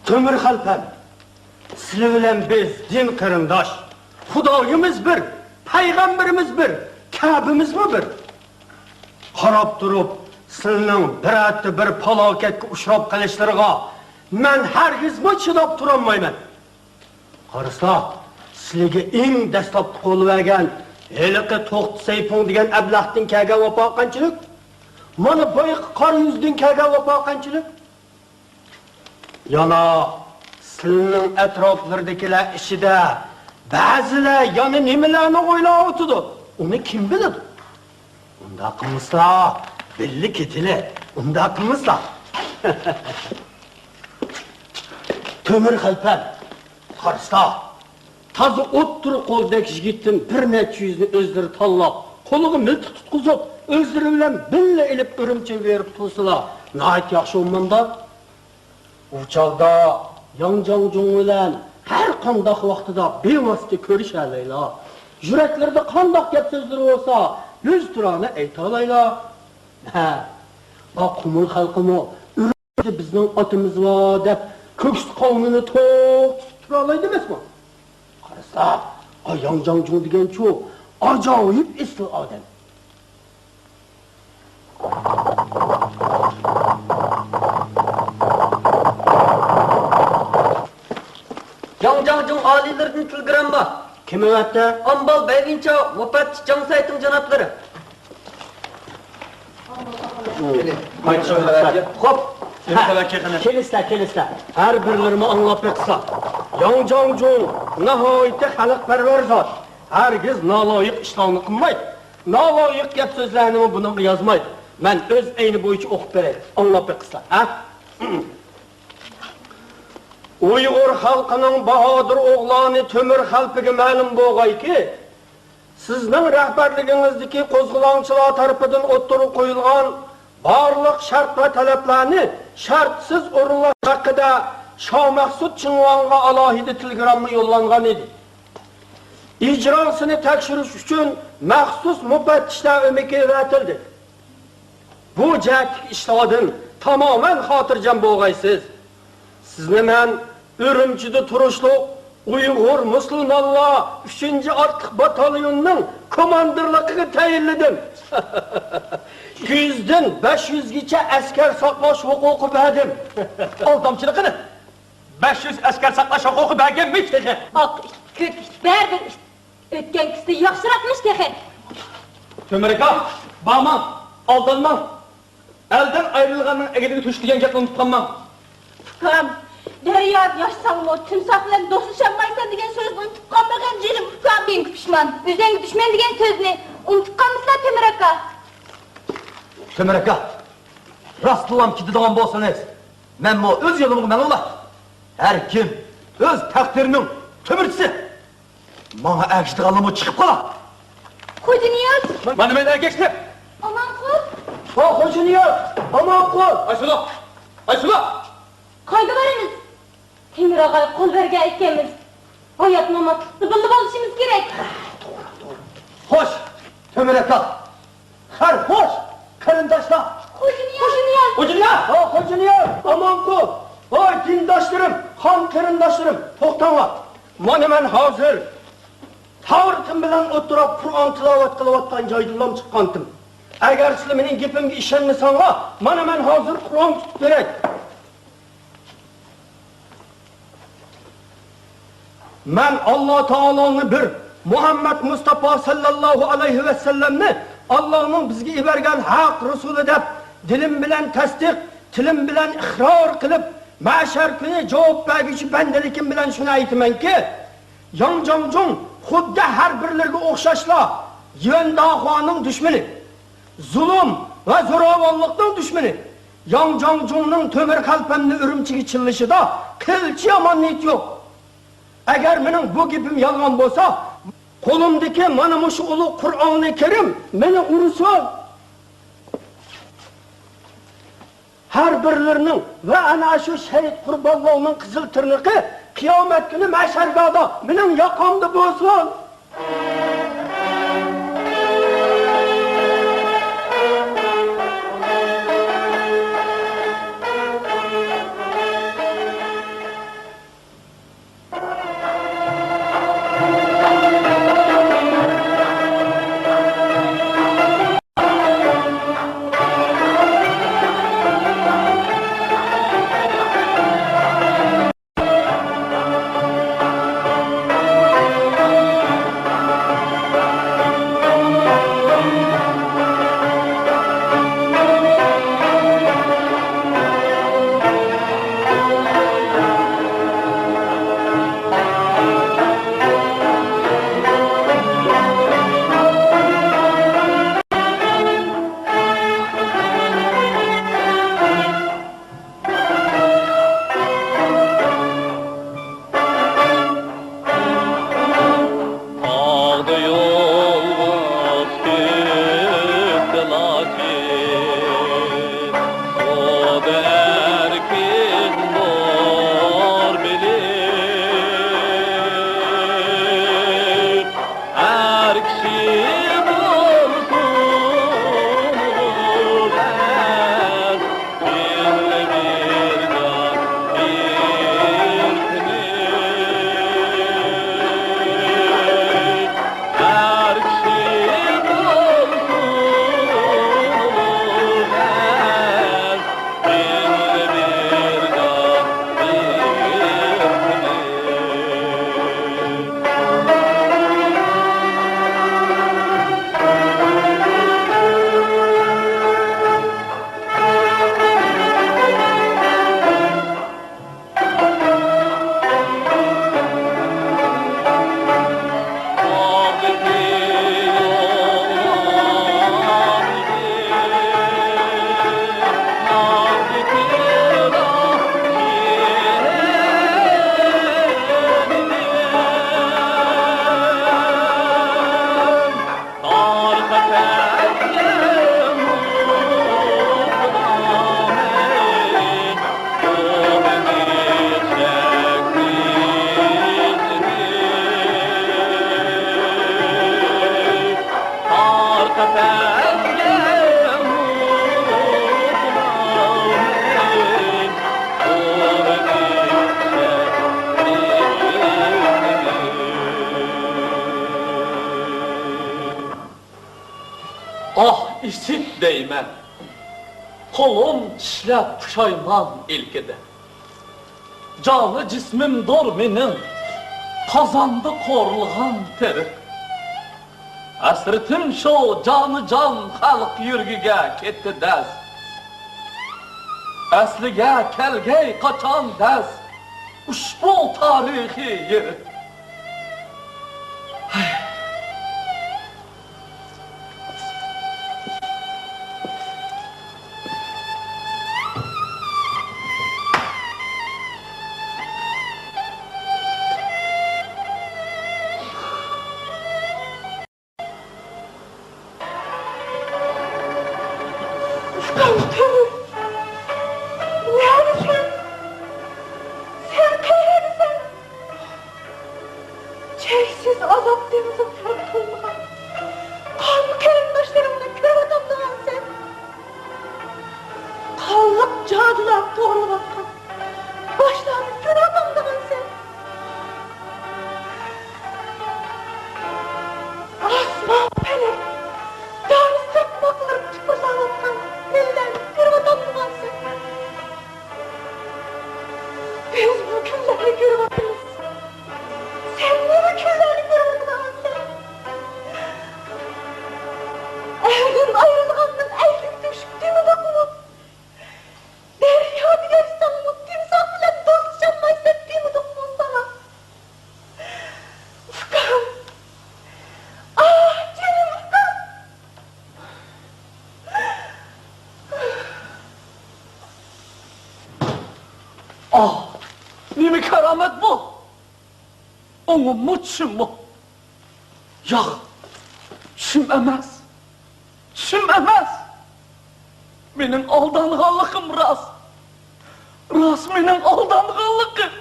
تۆمۈر خەلپەم، سىلى بىلەن بىز دىن قېرىنداش. خۇدايىمىز بىر، پەيغەمبىرىمىز بىر، كەبىمىزمۇ بىر. قاراپ تۇرۇپ، سىلىنىڭ بىرەتتە بىر پالاكەتكە ئۇچراپ قېلىشلىرىغا مەن ھەرگىزمۇ چىداپ تۇرالمايمەن. قارىسا، سىلىگە ئەڭ دەسلەپتە قول بەرگەن ھېلىقى توختى سەيپۇڭ دېگەن ئەبلەختىن كەلگەن ۋاپا قانچىلىك؟ مانا بايىقى قارا يۈزدىن كەلگەن ۋاپا قانچىلىك؟ يەنە سىلىنىڭ ئەتراپلىرىدىكىلەر ئىچىدە بەزىلەر يەنە نېمىلەرنى ئويلاۋاتىدۇ؟ ئۇنى كىم بىلىدۇ؟ ئۇنداق قىلمىسا، بىللە كېتىلى. ئۇنداق قىلمىسا. تۆمۈر خەلپەم، قارىسا، تازا ئوتتۇرا قولدەك يىگىتتىن بىر نەچچە يۈزنى ئۆزلىرى تاللاپ، قولىغا مىلتىق تۇتقۇزۇپ، ئۆزلىرى بىلەن بىللە ئېلىپ ئۈرۈمچىگە بېرىپ تۇرسىلا، ناھايىتى ياخشى بولمامدۇ؟ ئۇ چاغدا ياڭ جاڭجۇڭ بىلەن ھەر قانداق ۋاقتىدا بىۋاسىتە كۆرۈشەلەيلا. يۈرەكلىرىدە قانداق گەپ سۆزلىرى بولسا، يۈزتۇرانە ئېيتالايلا. ھە، ئا قۇمۇل خەلقىمۇ ئۈرۈمچىدە بىزنىڭ ئاتىمىز بار دەپ كۆكسى قاۋىنى توق تۇتۇپ تۇرالايدۇ ئەمەسمۇ؟ قارىسا، ئا ياڭ جاڭجۇڭ دېگەنچۇ ئاجايىپ ئېسىل ئادەم. ياڭ جاڭجۇڭ ئالىيلىرىدىن تېلېگرامما. كىم ئەۋەتتى؟ ئامبال بەيۋىنچاۋ، مۇپەتتىش جاڭ سەيتىڭ جانابلىرى. خوپ. كېلىسىلە، كېلىسىلە. ھەر بىرلىرىمۇ ئاڭلاپ بېقىسا. ياڭ جاڭجۇڭ ناھايىتى خەلقپەرۋەر زات. ھەرگىز نالايىق ئىشلارنى قىلمايدۇ. نالايىق گەپ سۆزلەرنىمۇ بۇنىڭغا يازمايدۇ. مەن ئۆز ئەينى بويىچە ئوقۇپ بېرەي. ئاڭلاپ بېقىسىلە، ھە؟ ئۇيغۇر خەلقىنىڭ باھادىر ئوغلانى تۆمۈر خەلپىگە مەلۇم بولغايكى، سىزنىڭ رەھبەرلىكىڭىزدىكى قوزغىلاڭچىلار تەرىپىدىن ئوتتۇرىغا قويۇلغان بارلىق شەرت ۋە تەلەپلەرنى شەرتسىز ئورۇنلاش ھەققىدە شامەخسۇت چىڭۋاڭغا ئالاھىدە تېلېگرامما يوللانغان ئىدى. ئىجراسىنى تەكشۈرۈش ئۈچۈن مەخسۇس مۇپەتتىشلەر ئۆمىكى ئەۋەتىلدى. بۇ جەھەتتىكى ئىشلاردىن تامامەن خاتىرجەم بولغايسىز. سىزنى مەن ئۈرۈمچىدە تۇرۇشلۇق ئۇيغۇر مۇسۇلمانلار ئۈچىنچى ئاتلىق باتاليونىنىڭ كوماندىرلىقىغا تەيىنلىدىم. ئىككى يۈزدىن بەش يۈزگىچە ئەسكەر ساقلاش ھوقۇقى بەردىم. ئالدامچىلىقىنى! بەش يۈز ئەسكەر ساقلاش ھوقۇقى بەرگەنمىش تېخى. ئاق ئىت، كۆك ئىت، بەرىبىر ئىت. ئۆتكەن كۈستە ياخشىراقمىش تېخى. تۆمۈر ئاكا، بارماڭ، ئالدانماڭ. ئەلدىن ئايرىلغاننىڭ ئەگرىگە تۆشۈك دېگەن گەپنى ئۇنتۇپ قالماڭ. ئۇكام، دەريادا ياشىساڭمۇ، تىمساھ بىلەن دوستلىشالمايسەن دېگەن سۆزنى ئۇنتۇپ قالمىغىن، جېنىم ئۇكام. مېڭىگە پۇشمان، ئۆزۈڭگە دۈشمەن دېگەن سۆزنى ئۇنتۇپ قالمىسىلا، تۆمۈر ئاكا. تۆمۈر ئاكا، راستلام كېتىدىغان بولسىڭىز، مەنمۇ ئۆز يولۇمغا ماڭىملا. ھەر كىم ئۆز تەقدىرىنىڭ تۆمۈرچىسى. ماڭا ئەگىشىدىغانلارمۇ چىقىپ قالا. خوجانىياز! مانا مەن ئەگەشتىم. ئامانقۇل! ھو، خوجانىياز! ئامانقۇل! ئايسۇلا! ئايسۇلا! قايدا بارىمىز؟ تېمۇر ئاغايغا قول بەرگەن ئىكەنمىز. ھايات-ماماتلىقتا بىللە بولۇشىمىز كېرەك. خوش، تۆمۈر ئاكا. خەير، خوش، قېرىنداشلار. خوجانىياز! خوجانىياز! ھو، خوجانىياز! ئامانقۇل! ھوي، دىنداشلىرىم، قان قېرىنداشلىرىم، توختاڭلار. مانا مەن ھازىر تاۋرىتىم بىلەن ئولتۇرۇپ قۇرئان تىلاۋەت قىلىۋاتقان جايدىنلا چىققانتىم. ئەگەر سىلەر مېنىڭ گېپىمگە ئىشەنمىسەڭلار، مانا مەن ھازىر قۇرئان تۇتۇپ بېرەي. مەن ئاللا تائالانى بىر، مۇھەممەد مۇستاپا ساللاللاھۇ ئەلەيھى ۋەسەللەمنى ئاللانىڭ بىزگە يېبەرگەن ھەق رەسۇلى دەپ دىلىم بىلەن تەستىق، تىلىم بىلەن ئىقرار قىلىپ، مەھشەر كۈنى جاۋاب بەرگۈچى بەندىلىكىم بىلەن شۇنى ئېيتىمەنكى، ياڭ جاڭجۇڭ خۇددى ھەر بىرلىرىگە ئوخشاشلا يۈەن داخۇانىڭ دۈشمىنى، زۇلۇم ۋە زوراۋانلىقنىڭ دۈشمىنى. ياڭ جاڭجۇڭنىڭ تۆمۈر خەلپەمنى ئۈرۈمچىگە چىللىشىدا قىلچە يامان نىيىتى يوق. ئەگەر مېنىڭ بۇ گېپىم يالغان بولسا، قولۇمدىكى مانا مۇشۇ ئۇلۇغ قۇرئانى كەرىم مېنى ئۇرسۇن. ھەر بىرلىرىنىڭ ۋە ئەنە شۇ شەھىت قۇربانلارنىڭ قىزىل تىرنىقى قىيامەت كۈنى مەھشەرگاھدا مېنىڭ ياقامدا بولسۇن. ئاھ، ئىسىت دەيمەن، قولۇم چىشلەپ پۇشايمان ئىلكىدە. جانى جىسمىمدۇر مېنىڭ، قازاندا قورۇلغان تېرىق. ھەسرىتىم شۇ، جانىجان خەلق يۈرىكىگە كەتتى دەس. ئەسلىگە كەلگەي قاچان دەس، ئۇشبۇ تارىخىي يېرىم. نەدىسەن؟ سەن قەيەردىسەن؟ چەكسىز ئازاب دېڭىزىغا غەرق بولمىغان قان قېرىنداشلىرىڭنى كۆرۈۋاتامدىغانسەن؟ قانلىق جادۇلار توغرىلىۋاتقان باشلارنى كۆرۈۋاتامدىغانسەن؟ ئاسمان پەلەك دارى سىرتماقلىرى تۇپۇرلاۋاتقان ئۆيلەرنى كۆرۈۋاتامدىغانسەن؟ بىز بۇ كۈنلەرنى كۆرۈۋاتىمىز. سەن نېمە كۈنلەرنى كۆرۈۋاتىدىغانسەن؟ ئەردىن ئايرىلغاندىن ئەيدىن تۆشۈك دېمىدۇقمۇ؟ دەريا دېگەن ساڭىمۇ تىمساھ بىلەن دوستلىشالمايسەن دېمىدۇقمۇ ساڭا؟ ئۇكام! ئاھ، جېنىم ئۇكام! ئاھ، نېمە كارامەت بۇ؟ ئوڭۇممۇ، چۈشۈممۇ؟ ياق، چۈشۈم ئەمەس. چۈشۈم ئەمەس. مېنىڭ ئالدانغانلىقىم راست. راست مېنىڭ ئالدانغانلىقىم.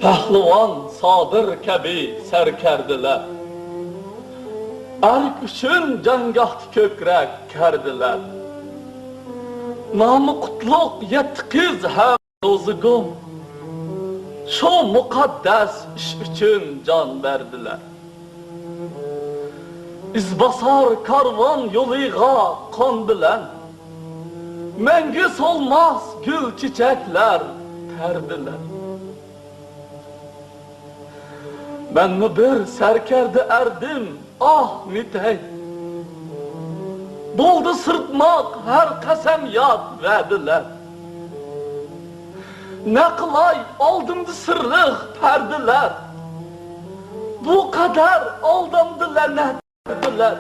پەھلىۋان سابىر كەبى سەركەردىلەر، ئەرك ئۈچۈن جەڭگاھتا كۆكرەك كەردىلەر. نامى قۇتلۇق يەتتە قىز ھەم روزىگۇم شۇ مۇقەددەس ئىش ئۈچۈن جان بەردىلەر. ئىزباسار كارۋان يولىغا قان بىلەن، مەڭگۈ سولماس گۈل چېچەكلەر تەردىلەر. مەنمۇ بىر سەركەردە ئەردىم، ئاھ نېتەي. بولدى سىرتماق ھەر قەسەم ياد ۋەدىلەر. نەقىلاي ئالدىمدا سىرلىق پەردىلەر. بۇ قەدەر ئالدامدى لەنەت بەردىلەر.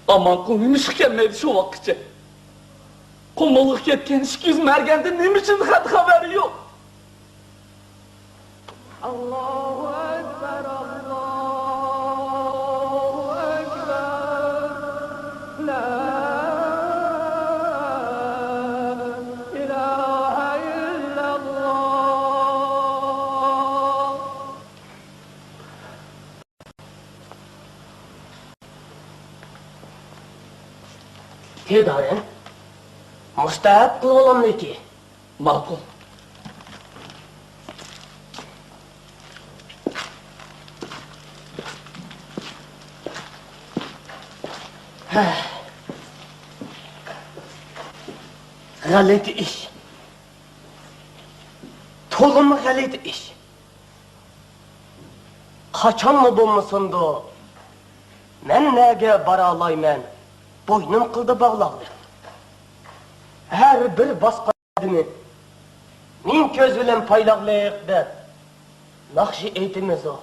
ئامانقۇل نېمىشقا كەلمەيدۇ شۇ ۋاقىتقىچە؟ قۇمۇلغا كەتكەن ئىككى يۈز مەرگەندىن نېمە ئۈچۈن خەت خەۋەر يوق؟ ئاللاھۇ ئەكبەر، ئاللاھۇ ئەكبەر. لا ئىلاھە ئىللەللاھ. تېدارەن مۇستەھەپ قىلىۋالاملىكى. ماقۇل. ھە. غەلىتە ئىش. تولىمۇ غەلىتە ئىش. قاچانمۇ بولمىسۇندۇ، مەن نەگە بارالايمەن، بوينۇم قىلدى باغلاقلىق. ھەر بىر باسقان قەدىمى مىڭ كۆز بىلەن پايلاقلىق دەپ، ناخشا ئېيتىمىزۇ؟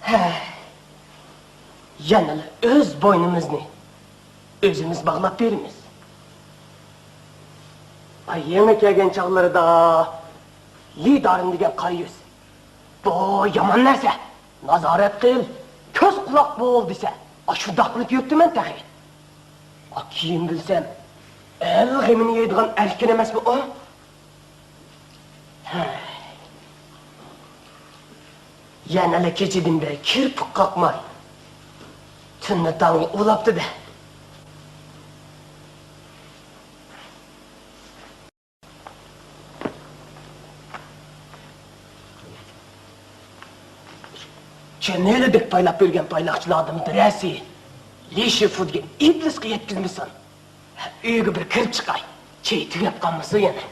ھە، يەنىلا ئۆز بوينىمىزنى ئۆزىمىز باغلاپ بېرىمىز. ئا، يېڭى كەلگەن چاغلىرىدا لىدارىم دېگەن قارا يۈز، بۇ يامان نەرسە، نازارەت قىل، كۆز قۇلاق بول دېسە، ئاشۇنداق قىلىپ يۈرۈپتىمەن تېخى. ئا، كېيىن بىلسەم، ئەل غېمىنى يەيدىغان ئەركىن ئەمەسمۇ ئۇ؟ ھەي. يەنىلا كېچىدىن بېرى كىرپىك قاقماي، تۈننى تاڭغا ئۇلاپتۇ-دە. شۇ نېلىدەك پايلاپ يۈرگەن پايلاقچىلاردىن بىرەرسى لى شىفۇ دېگەن ئىبلىسقا يەتكۈزمىسۇن. ئۆيگە بىر كىرىپ چىقاي. چېيى تۈگەپ قالمىسۇن يەنە.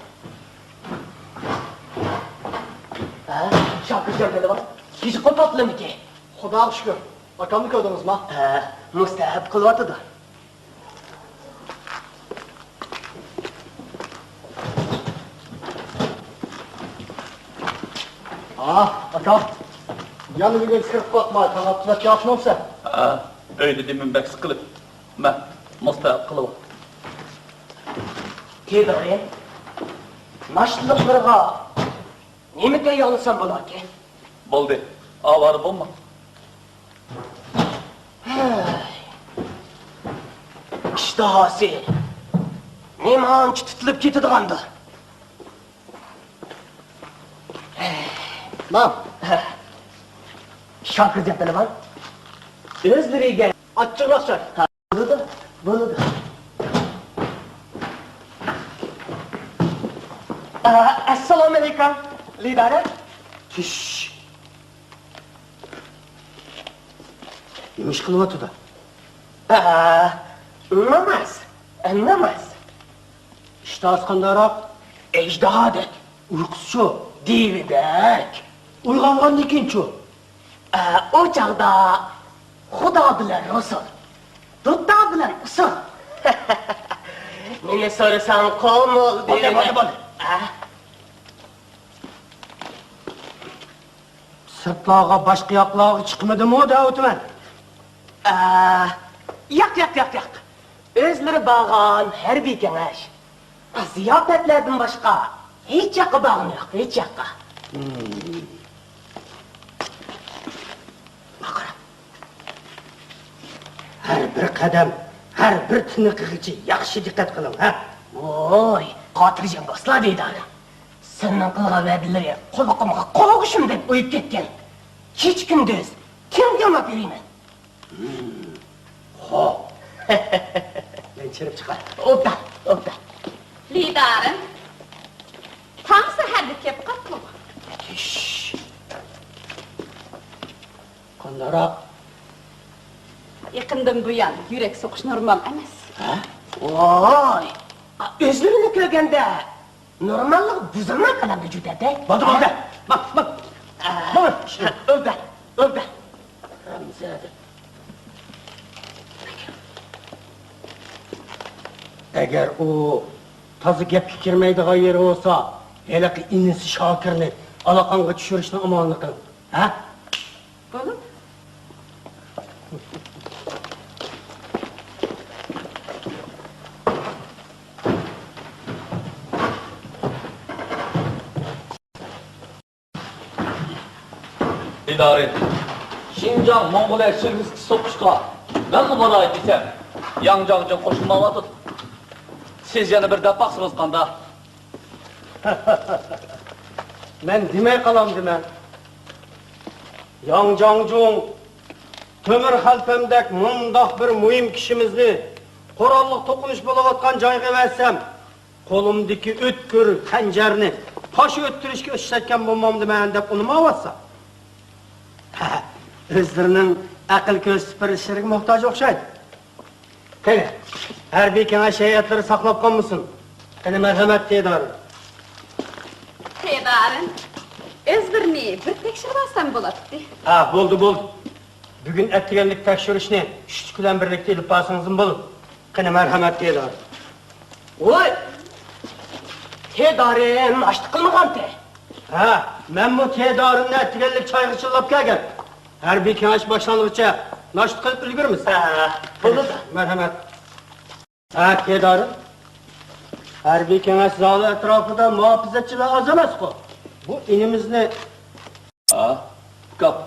ھە؟ شاكىرجان بىلىۋال. كېچە قوپاتلىمىكى؟ خۇداغا شۈكۈر. ئاكامنى كۆردىڭىزما؟ ھە، مۇستەھەب قىلىۋاتىدۇ. ئاھ، ئاكام. يەنە بۈگۈن كىرىپ باقماي، تاڭ ئاتقۇزۇپ ياتمامسەن؟ ھە، ئۆيدە دېمىم بەك سىقىلىپ. مە، مۇستەھەب قىلىۋال. تېلېغرام ناشتىلىقلىرىغا نېمە تەييارلىسام بولاركىن؟ بولدى، ئاۋارە بولما. ھەي. ئىشتىھاسى نېمانچە تۇتۇلۇپ كېتىدىغاندۇ؟ ماڭ. شاكىر دەپ بىلىمەن. ئۆزلىرىگە ئاچچىقراق چاي. بولىدۇ، بولىدۇ. ئە، ئەسسالامۇئەلەيكۇم، لىدارە. چۈش. نېمە ئىش قىلىۋاتىدۇ؟ ئە، ناماز، ناماز. ئىشتىھاسى قانداقراق؟ ئەجدىھادەك. ئۇيقۇسىچۇ؟ دېۋىدەك. ئويغانغاندىن كېيىنچۇ؟ ئە، ئۇ چاغدا خۇدا بىلەن رۇسۇل، دۇتتا بىلەن ئۇسۇل. مېنى سورىساڭ قومۇل دېۋىدەك. بولدى، بولدى، بولدى. ئە. سىرتلارغا، باشقا ياقلارغا چىقمىدىمۇ دەۋاتىمەن. ئە، ياق، ياق، ياق، ياق. ئۆزلىرى بارغان ھەربىي كېڭەش، زىياپەتلەردىن باشقا ھېچ ياققا بارغىنى يوق، ھېچ ياققا. مم. ماڭا قارا. ھەر بىر قەدەم، ھەر بىر تىنىقىغىچە ياخشى دىققەت قىلىڭ، ھە؟ ۋوي، خاتىرجەم بولسىلا دىدارىم. سىلىنىڭ قىلغان ۋەدىلىرى قۇلىقىمغا قوغۇشۇمدەك ئۇيۇپ كەتكەن. كېچە-كۈندۈز تىڭ تىڭلاپ يۈرىمەن. ھىم، خوپ. مەن چىرىپ چىقاي. ئوبدان، ئوبدان. لىدارىم، تاڭ سەھەردە كەپ قاپتۇ. يېتىش. قانداقراق؟ يېقىندىن بۇيان يۈرەك سوقۇش نورمال ئەمەس. ھە؟ ۋاي! ئۆزلىرىنى كۆرگەندە نورماللىق بۇزۇلماي قالامدۇ جۈدەدە؟ بولدى، بولدى. بار، بار. ئا، بار. ئۆبدە، ئۆبدە. رامزان. ئەگەر ئۇ تازا گەپكە كىرمەيدىغان يېرى بولسا، ھېلىقى ئىنىسى شاكىرنى ئالاقاڭغا چۈشۈرۈشنىڭ ئامالىنى قىل. ھە؟ بولىدۇ. ئىدارە، شىنجاڭ موڭغۇلىيە شىركىتى سوقۇشقا مەنمۇ باراي دېسەم، ياڭ جاڭجىڭ قوشۇلمايۋاتىدۇ. سىز يەنە بىر دەپ باقسىڭىز قانداق؟ مەن دېمەي قالامدىمەن. ياڭ جاڭجۇڭ، تۆمۈر خەلپەمدەك مۇنداق بىر مۇھىم كىشىمىزنى قوراللىق توقۇنۇش بولۇۋاتقان جايغا ئەۋەتسەم، قولۇمدىكى ئۆتكۈر خەنجەرنى تاش ئۆتتۈرۈشكە ئىشلەتكەن بولمامدىمەن دەپ ئۇنىمايۋاتسا. ئۆزلىرىنىڭ ئەقىل كۆرسىتىپ بېرىشلىرىگە موھتاج ئوخشايدۇ. قېنى، ھەربىي كېڭەش ھەيئەتلىرى ساقلاپ قالمىسۇن. قېنى، مەرھەمەت، تېدارىم. تېدارىم، ئۆزلىرىنى بىر تەكشۈرۈۋالسام بولاتتى. ھە، بولدى، بولدى. بۈگۈن ئەتىگەنلىك تەكشۈرۈشنى چۈشلۈك بىلەن بىرلىكتە ئېلىپ بارسىڭىزمۇ بولىدۇ. قېنى، مەرھەمەت، تېدارىم. ۋوي! تېدارىم ناشتا قىلمىغانتى. ھە، مەنمۇ تېدارىمنى ئەتىگەنلىك چايغا چىللاپ كەلگەن. ھەربىي كېڭەش باشلانغۇچە ناشتا قىلىپ ئۈلگۈرىمىز. ھە، بولىدۇ. مەرھەمەت. ھە، تېدارىم. ھەربىي كېڭەش زالى ئەتراپىدا مۇھاپىزەتچىلەر ئاز ئەمەسقۇ؟ بۇ ئىنىمىزنى. ھە، كاپ.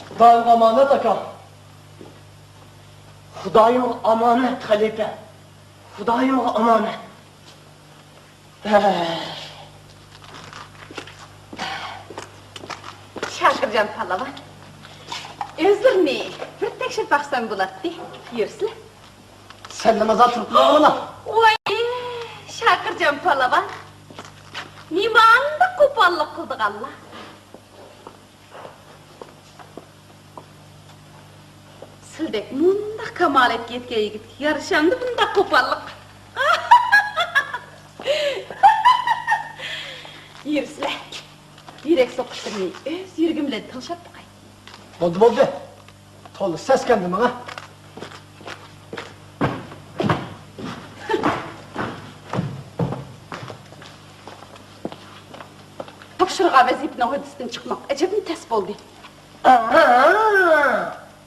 خۇدايىمغا ئامانەت، ئاكا. خۇدايىمغا ئامانەت، خەلىپە. خۇدايىمغا ئامانەت. شاكىرجان پالۋان، ئۆزلىرىنى بىر تەكشۈرۈپ باقسام بولاتتى. يۈرسىلە. سەللىمازا تۇرۇپ مانا. ۋاي، شاكىرجان پالۋان، نېمانداق قوپاللىق قىلىدىغانلار. سىلدەك مۇنداق كامالەتكە يەتكەن يىگىتكە يارىشامدۇ بۇنداق قوپاللىق؟ يۈرسىلە، يۈرەك سوقۇشلىرىنى ئۆز يۈرىكىم بىلەن تىڭشاپ باقاي. بولدى، بولدى. تولا سەسكەندىم ماڭا. تاپشۇرغان ۋەزىپىنىڭ ھۆددىسىدىن چىقماق ئەجەبمۇ تەس بولدى.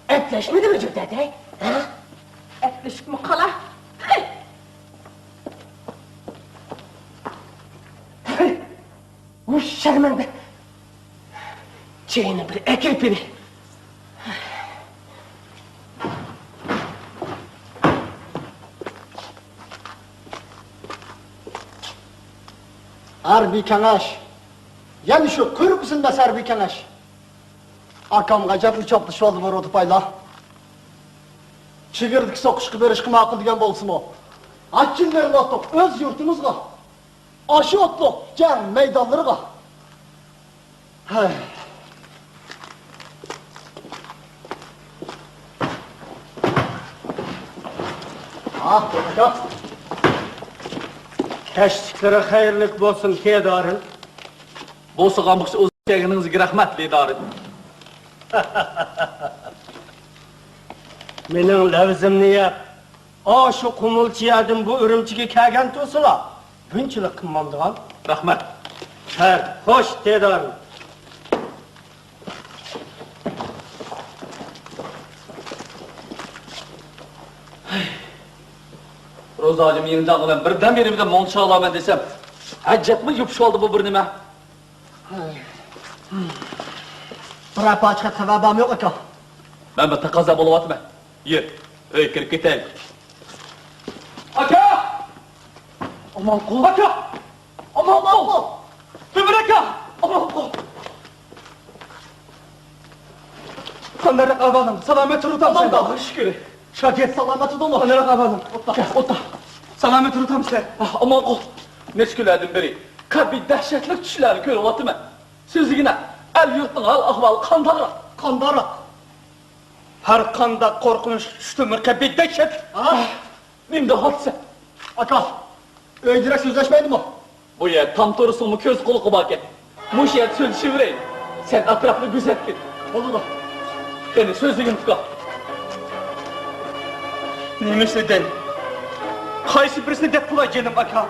ئەپلەشمىدىمۇ جۈردەدەي؟ ھە؟ ئەپلىشىپمۇ قالا. ھەي! ھەي! ۋۇ شەرمەندە! چېيىنى بىر ئەكىرىپ بېرەي. ھەربىي كېڭەش. يەنە شۇ قۇيرۇقى سۇنماس ھەربىي كېڭەش. ئاكامغا ئەجەبمۇ چاپلىشىۋالدى بۇ رودىپايلار. چېگرىدىكى سوقۇشقا بېرىشقا ماقۇل دېگەن بولسىمۇ، ئاچچىق بېرىۋاتتۇق ئۆز يۇرتىمىزغا. ئاشۇ ئوتلۇق جەڭ مەيدانلىرىغا. ھەي. ئاھ، ئاكا. كەچلىكلىرى خەيرلىك بولسۇن، تېدارىم. بولسا قالمىقچى ئۇزاپ كەلگىنىڭىزگە رەھمەت، لىدارىم. مېنىڭ لەۋزىمنى يەپ، ئاشۇ قۇمۇلچى يەردىن بۇ ئۈرۈمچىگە كەلگەن تۇرسىلا، بۇنچىلىك قىلمامدىغان. رەھمەت. خەير، خوش، تېدارىم. روزا ھاجىم يېڭىجان بىلەن بىردەم يېرىمدە مۇڭ چاغلايمەن دېسەم، ئەجەبمۇ يوپۇشۇۋالدى بۇ بىر نېمە. بىرەر پاچىقى خەۋەر بارمۇ يوق، ئاكا؟ مەن بىر تەقەززا بولۇۋاتىمەن. يۈر، ئۆيگە كىرىپ كېتەيلى. ئاكا! ئامانقۇل! ئاكا! ئامانقۇل! تۆمۈر ئاكا! ئامانقۇل! قانداق ئەھۋالىڭ؟ سالامەت تۇرۇۋاتامسەن؟ ئاللاغا شۈكۈر. شاگىرت سالامەت تۇردۇڭمۇ؟ قانداق ئەھۋالىڭ؟ ئولتۇر. كەل، ئولتۇر. سالامەت تۇرۇۋاتامسەن؟ ئاھ، ئامانقۇل. نەچچە كۈنلەردىن بېرى قەبىھ دەھشەتلىك چۈشلەرنى كۆرۈۋاتىمەن. سۆزلىگىنە، ئەل-يۇرتنىڭ ھال-ئەھۋالى قانداقراق؟ قانداقراق؟ ھەر قانداق قورقۇنچلۇق چۈشتىنمۇ قەبىھ دەھشەتلىك. ھە؟ نېمە دەۋاتىسەن؟ ئاكا، ئۆيدە سۆزلەشمەيدىمۇ؟ بۇ يەر تام تۇرسىڭمۇ كۆز قۇلىقى باركەن. مۇشۇ يەردە سۆزلىشىۋېرەيلى. سەن ئەتراپنى كۆزەتكىن. بولىدۇ. قېنى، سۆزلىگىن، ئۇكا. نېمىسىنى دەي؟ قايسى بىرسىنى دەپ قىلاي، جېنىم ئاكا؟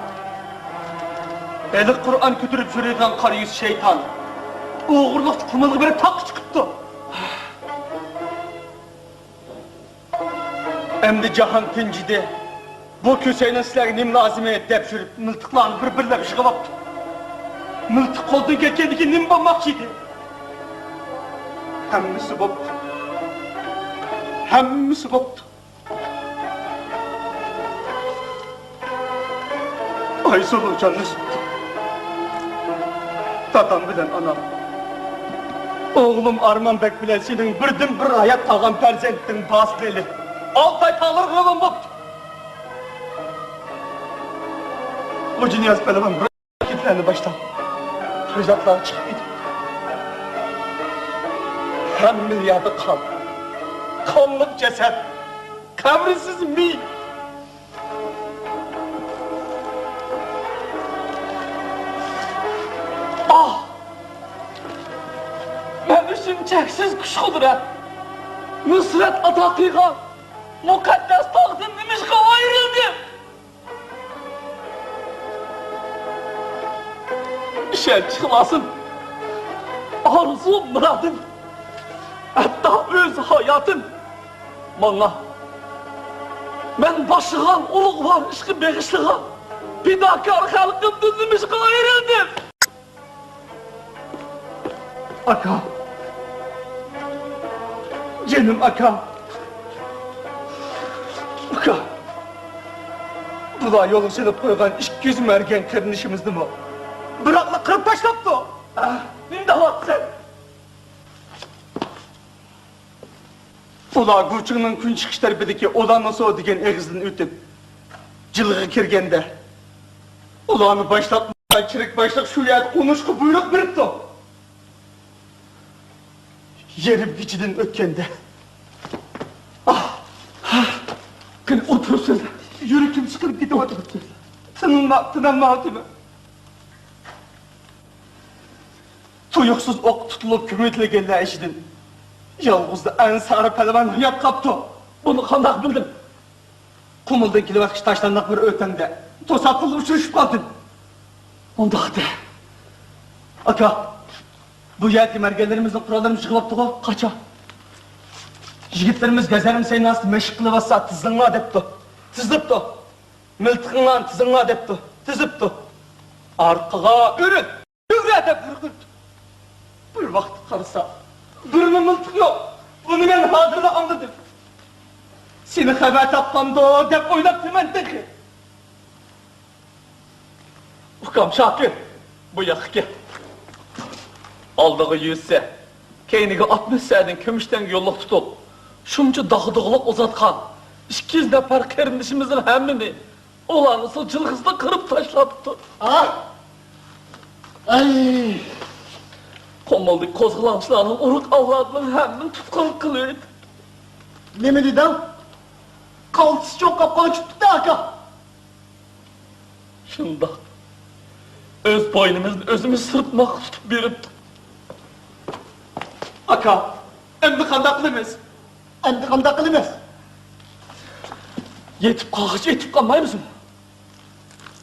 ھېلىقى قۇرئان كۆتۈرۈپ يۈرىدىغان قارا يۈز شەيتان ئوغرىلىقچە قۇمۇلغا بېرىپ تاغقا چىقىپتۇ. ئەمدى جاھان تىنجىدى. بۇ كۆسەينىڭ سىلەرگە نېمە لازىمى دەپ يۈرۈپ، مىلتىقلارنى بىر-بىرلەپ يىغىۋاپتۇ. مىلتىق قولدىن كەتكەندىن كېيىن نېمە بولماقچى ئىدى؟ ھەممىسى بوپتۇ. ھەممىسى بوپتۇ. ئايسۇلۇ جانلىشىپتۇ. دادام بىلەن ئانام، ئوغلۇم ئارمانبەگ بىلەن سېنىڭ بىردىنبىر ھايات قالغان پەرزەنتىڭ باسىلى ئالتاي تاغلىرىغا راۋان بوپتۇ. خوجانىياز پەلۋان بىر ھەرىكەتلەرنى باشلاپ، پىرژاتلارغا چىقىپ كېتىپتۇ. ھەممىلا يەردە قان، قانلىق جەسەت، قەبرىسىز مېيىت. ئاھ! مەن ئۈچۈن چەكسىز كۈچ-قۇدرەت، نۇسرەت ئاتا قىلغان مۇقەددەس تاغدىن نېمىشقا ئايرىلدىم؟ ئىشەنچ ئىخلاسىم، ئارزۇ مۇرادىم، ھەتتا ئۆز ھاياتىم ماڭا، مەن باشلىغان ئۇلۇغۋار ئىشقا بېغىشلىغان پىداكار خەلقىمدىن نېمىشقا ئايرىلدىم؟ ئاكا. جېنىم ئاكا. ئۇكا. بۇلار يولغا سېلىپ قويغان ئىككى يۈز مەرگەن قېرىندىشىمىزنىمۇ بىراقلا قىرىپ تاشلاپتۇ. ئاھ، نېمە دەۋاتىسەن؟ ئۇلار گۇچىڭنىڭ كۈن چىقىش تەرىپىدىكى ئولانسو دېگەن ئېغىزدىن ئۆتۈپ، جىلغىغا كىرگەندە، ئۇلارنى باشلاپ، چېرىك باشلىق شۇ يەردە ئۇنۇشقا بۇيرۇق بېرىپتۇ. يېرىم كېچىدىن ئۆتكەندە، ئاھ، قېنى ئولتۇرۇپ سۆزلە. يۈرىكىم سىقىلىپ كېتىۋاتىدۇ. تىنالما-، تىنالمايۋاتىمەن. تۇيۇقسىز ئوققا تۇتۇلۇپ كۆمۈۋېتىلگەنلەر ئىچىدىن يالغۇزلا ئەنسارى پەلۋان ھايات قاپتۇ. بۇنى قانداق بىلدىڭ؟ قۇمۇلدىن كېلىۋاتقۇچە تاشلانداق بىر ئۆتەمدە توساتتىنلا ئۇچرىشىپ قالدىم. ئۇنداقتا، ئاكا، بۇ يەردىكى مەرگەنلىرىمىزنىڭ قوراللىرىمۇ يىغىلىپتىغۇ؟ قاچان؟ يىگىتلىرىمىز گازەرمە سەيناسىدا مەشىق قىلىۋاتسا، تىزىلىڭلار دەپتۇ. تىزىلىپتۇ. مىلتىقىڭلارنى تىزىڭلار دەپتۇ. تىزىپتۇ. ئارقىغا ئۆرۈل! ئۆرە دەپ ھۈركۈرۈپ، بىر ۋاقىت قارىسا، بىرمۇ مىلتىق يوق. بۇنى مەن ھازىرلا ئاڭلىدىم. سېنى خەۋەر تاپقاندۇ دەپ ئويلاپتىمەن تېخى. ئۇكام شاكىر، بۇ ياققا كەل. ئالدىغا يۈز سە، كەينىگە ئاتمىش سەدىن كۈمۈش تەڭگە يوللۇق تۇتۇپ، شۇنچە داغدۇغىلىق ئۇزاتقان ئىككى يۈز نەپەر قېرىندىشىمىزنىڭ ھەممىنى ئۇلارنى سۇ جىلغىسىدا قىرىپ تاشلاپتۇ. ئاھ! ئەي! قۇمۇلدىكى قوزغىلاڭچىلارنىڭ ئۇرۇق-ئاۋلادىنىڭ ھەممىنى تۇتقۇن قىلىۋېتىپتۇ. نېمە دېدىڭ؟ قالتىس چوققاپ قاچىپ كېتىپتۇ، ئاكا. شۇنداق. ئۆز بوينىمىزنى ئۆزىمىز سىرتماققا تۇتۇپ بېرىپتۇ. ئاكا، ئەمدى قانداق قىلىمىز؟ ئەمدى قانداق قىلىمىز؟ يېتىپ قالغۇچە يېتىپ قالمايمىزمۇ؟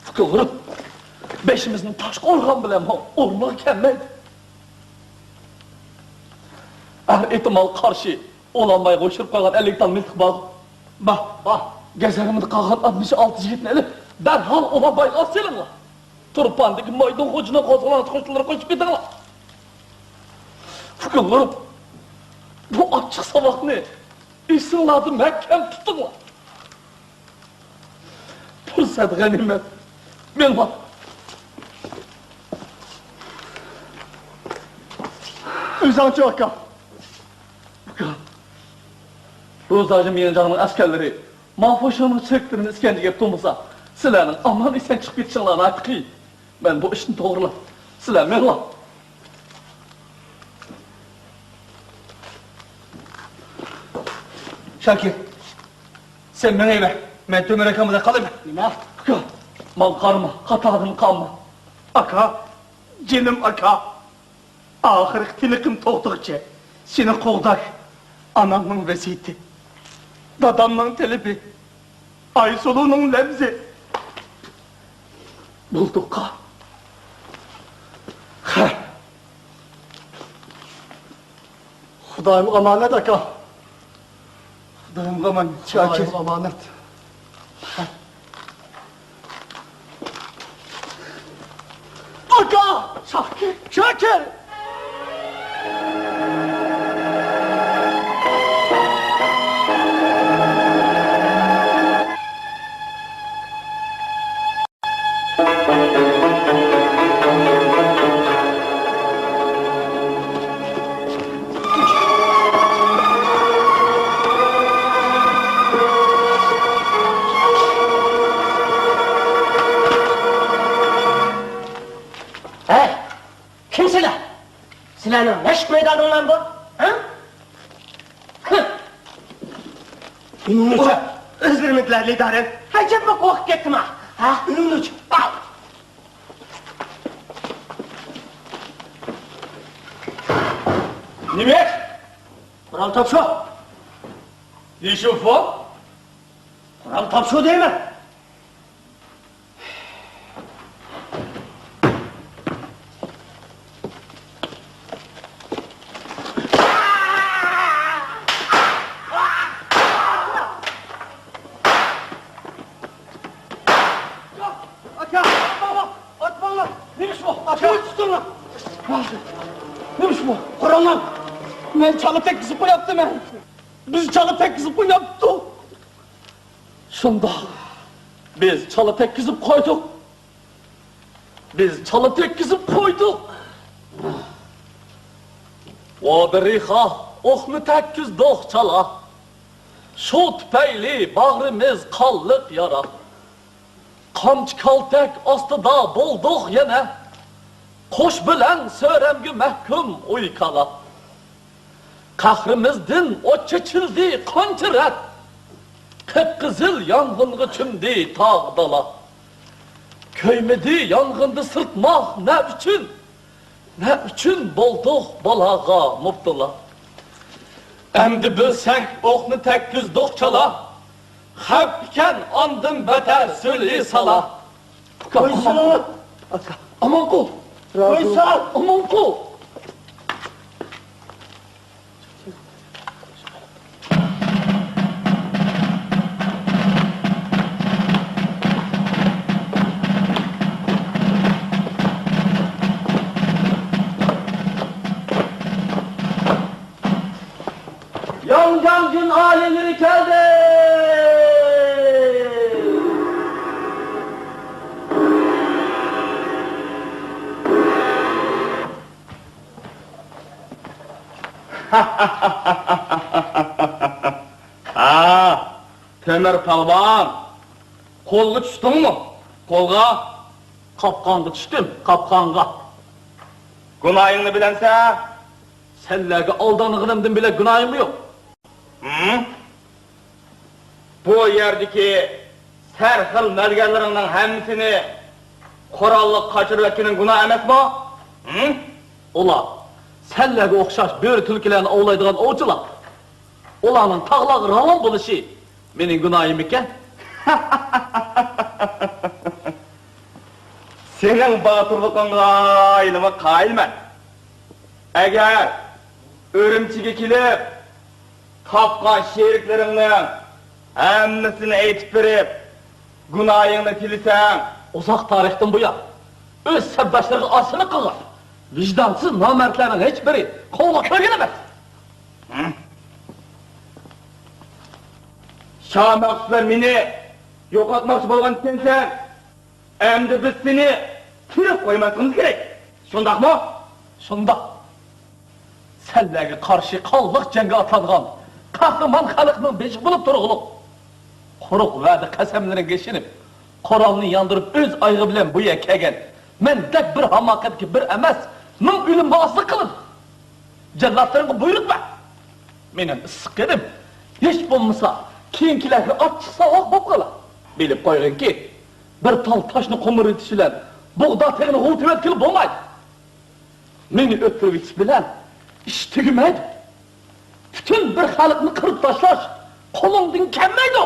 ئۇكىلىرىم، بېشىمىزنى تاشقا ئۇرغان بىلەن ئورنىغا كەلمەيدۇ. ھەر ئېھتىمال قارشى ئولانبايغا ئوشۇرۇپ قويغان ئەللىك تال مىلتىق بار. بار، بار. گەزەرمىدە قالغان ئاتمىش ئالتە يىگىتنى ئېلىپ، دەرھال ئولانبايغا سېلىڭلار. تۇرپاندىكى مايدىن خوجىنىڭ قوزغىلاڭچى قوشۇنلىرىغا قوشۇپ كېتىڭلار. ئۇكىلىرىم، بۇ ئاچچىق ساۋاقنى ئېسىڭلاردا مەھكەم تۇتۇڭلار. پۇرسەت غەنىيمەت. مېڭىڭلار. ئۆزۈڭچۇ، ئاكا؟ ئۇكا، روزاجى ميىڭجاڭنىڭ ئەسكەرلىرى مافۇشىڭنىڭ چېرىكلىرىنى ئىسكەنجىگە ئېلىپ تۇرمىسا، سىلەرنىڭ ئامان-ئېسەن چىقىپ كېتىشىڭلار ناھايىتى قىيىن. مەن بۇ ئىشنى توغرىلاي. سىلەر مېڭىڭلار. شاكىر، سەن مېڭىۋەر. مەن تۆمۈر ئاكام بىلەن قالىمەن. نېمە؟ ئۇكا، ماڭا قارىما، قاتاردىن قالما. ئاكا، جېنىم ئاكا. ئاخىرقى تىنىقىم توختىغۇچە سېنى قوغداش ئانامنىڭ ۋەسىيىتى، دادامنىڭ تەلىپى، ئايسۇلۇنىڭ لەۋزى. بولدى ئۇكا. خۇدايىم ئامانەت، ئاكا. خۇدايىمغا ئامانەت، شاكىر. خۇدايىمغا ئامانەت. ئاكا! شاكىر! شاكىر! ھەي، كىم سىلەر؟ سىلەرنىڭ مەشىق مەيدانىڭلارمۇ بار؟ ھە؟ ئۈنۈڭنى ئۆچۈر. ئۆزلىرىمىكىلەر لىدارەن. ئەجەبمۇ قورقۇپ كەتتىما؟ ھە؟ ئۈنۈڭنى ئۆچۈر. نېمە؟ قورال تاپشۇر. لى شۇفېن؟ قورالنى تاپشۇر دەيمەن! ئاكا، ئاتماڭلار! ئاتماڭلار! نېمە ئىش بۇ؟ ئاكا! تۇتۇڭلار! نېمە ئىش بۇ؟ قورالنى! مەن چالا تەگكۈزۈپ قويۇپتىمەن! بىز چالا تەگكۈزۈپ قويۇپتۇق! شۇنداق. بىز چالا تەگكۈزۈپ قويدۇق. بىز چالا تەگكۈزۈپ قويدۇق. ۋابىرىخا ئوقنى تەگكۈزدۇق چالا. شۇ تۈپەيلى باغرىمىز قانلىق يارا. قامچا كالتەك ئاستىدا بولدۇق يەنە. قوش بىلەن سۆرەمگە مەھكۇم ئۇي كالا. قەھرىمىزدىن ئوت چېچىلدى قانچە رەت. قىپقىزىل يانغىنغا چۆمدى تاغ دالا. كۆيمىدى يانغىندا سىرتماق نە ئۈچۈن؟ نە ئۈچۈن بولدۇق بالاغا مۇپتىلا؟ ئەمدى بىلسەك ئوقنى تەگكۈزدۇق چالا. خەۋپ ئىكەن ئاندىن بەتەر سۈلھى سالا. ئۇكا، قويسا! ئاكا. ئامانقۇل! رازى. قويسا! ئامانقۇل! ياڭجاڭجۈن ئالىيلىرى كەلدى! ھا، تۆمۈر پالۋان، قولغا چۈشتۈڭمۇ؟ قولغا؟ قاپقانغا چۈشتۈم، قاپقانغا. گۇناھىڭنى بىلەمسەن؟ سەنلەرگە ئالدانغىنىمدىن بۆلەك گۇناھىم يوق. ھىم؟ بۇ يەردىكى سەرخىل مەلگەنلىرىڭنىڭ ھەممىسىنى قوراللىق قاچۇرۇۋەتكىنىڭ گۇناھ ئەمەسمۇ؟ ھىم؟ ئۇلار سەنلەرگە ئوخشاش بۆرە تۈلكىلەرنى ئوۋلايدىغان ئوۋچىلار. ئۇلارنىڭ تاغلارغا راۋان بولۇشى مېنىڭ گۇناھىممىكەن؟ سېنىڭ باتۇرلۇقۇڭغا ھېلىمۇ قايىلمەن. ئەگەر ئۈرۈمچىگە كېلىپ، تاپقان شېرىكلىرىڭنىڭ ھەممىسىنى ئېيتىپ بېرىپ، گۇناھىڭنى تىلىسەڭ. ئۇزاق تارىختىن بۇيان، ئۆز سەپداشلىرىغا ئاسىيلىق قىلغان ۋىجدانسىز نامەردلەرنىڭ ھېچبىرى قوغلاپ كۆرگەن ئەمەس. ھە؟ شاھ مەخسۇتلار مېنى يوقاتماقچى بولغان ئىكەنسەن. ئەمدى بىز سېنى تىرىك قويماسلىقىمىز كېرەك. شۇنداقمۇ؟ شۇنداق. سەنلەرگە قارشى قانلىق جەڭگە ئاتلانغان قەھرىمان خەلقنىڭ بېشى بولۇپ تۇرغۇلۇق. قۇرۇق ۋەدە قەسەملىرىڭگە ئىشىنىپ، قورالنى ياندۇرۇپ ئۆز ئايىغى بىلەن بۇ يەرگە كەلگەن مەندەك بىر ھاماقەتكە بىر ئەمەس، مىڭ ئۆلۈم بوئازلىق قىلىدۇ. جاللاتلىرىڭغا بۇيرۇق بەر. مېنىڭ ئىسسىق قېنىم، ھېچ بولمىسا، كېيىنكىلەرگە ئاچچىق ساۋاق بولۇپ قالار. بىلىپ قويغىنكى، بىر تال تاشنى قومۇرۇۋېتىش بىلەن بۇغدا تېغىنى غۇۋا تېۋەتكىلى بولمايدۇ. مېنى ئۆلتۈرۈۋېتىش بىلەن ئىش تۈگىمەيدۇ. پۈتۈن بىر خەلقنى قىرىپ تاشلاش قولۇڭدىن كەلمەيدۇ.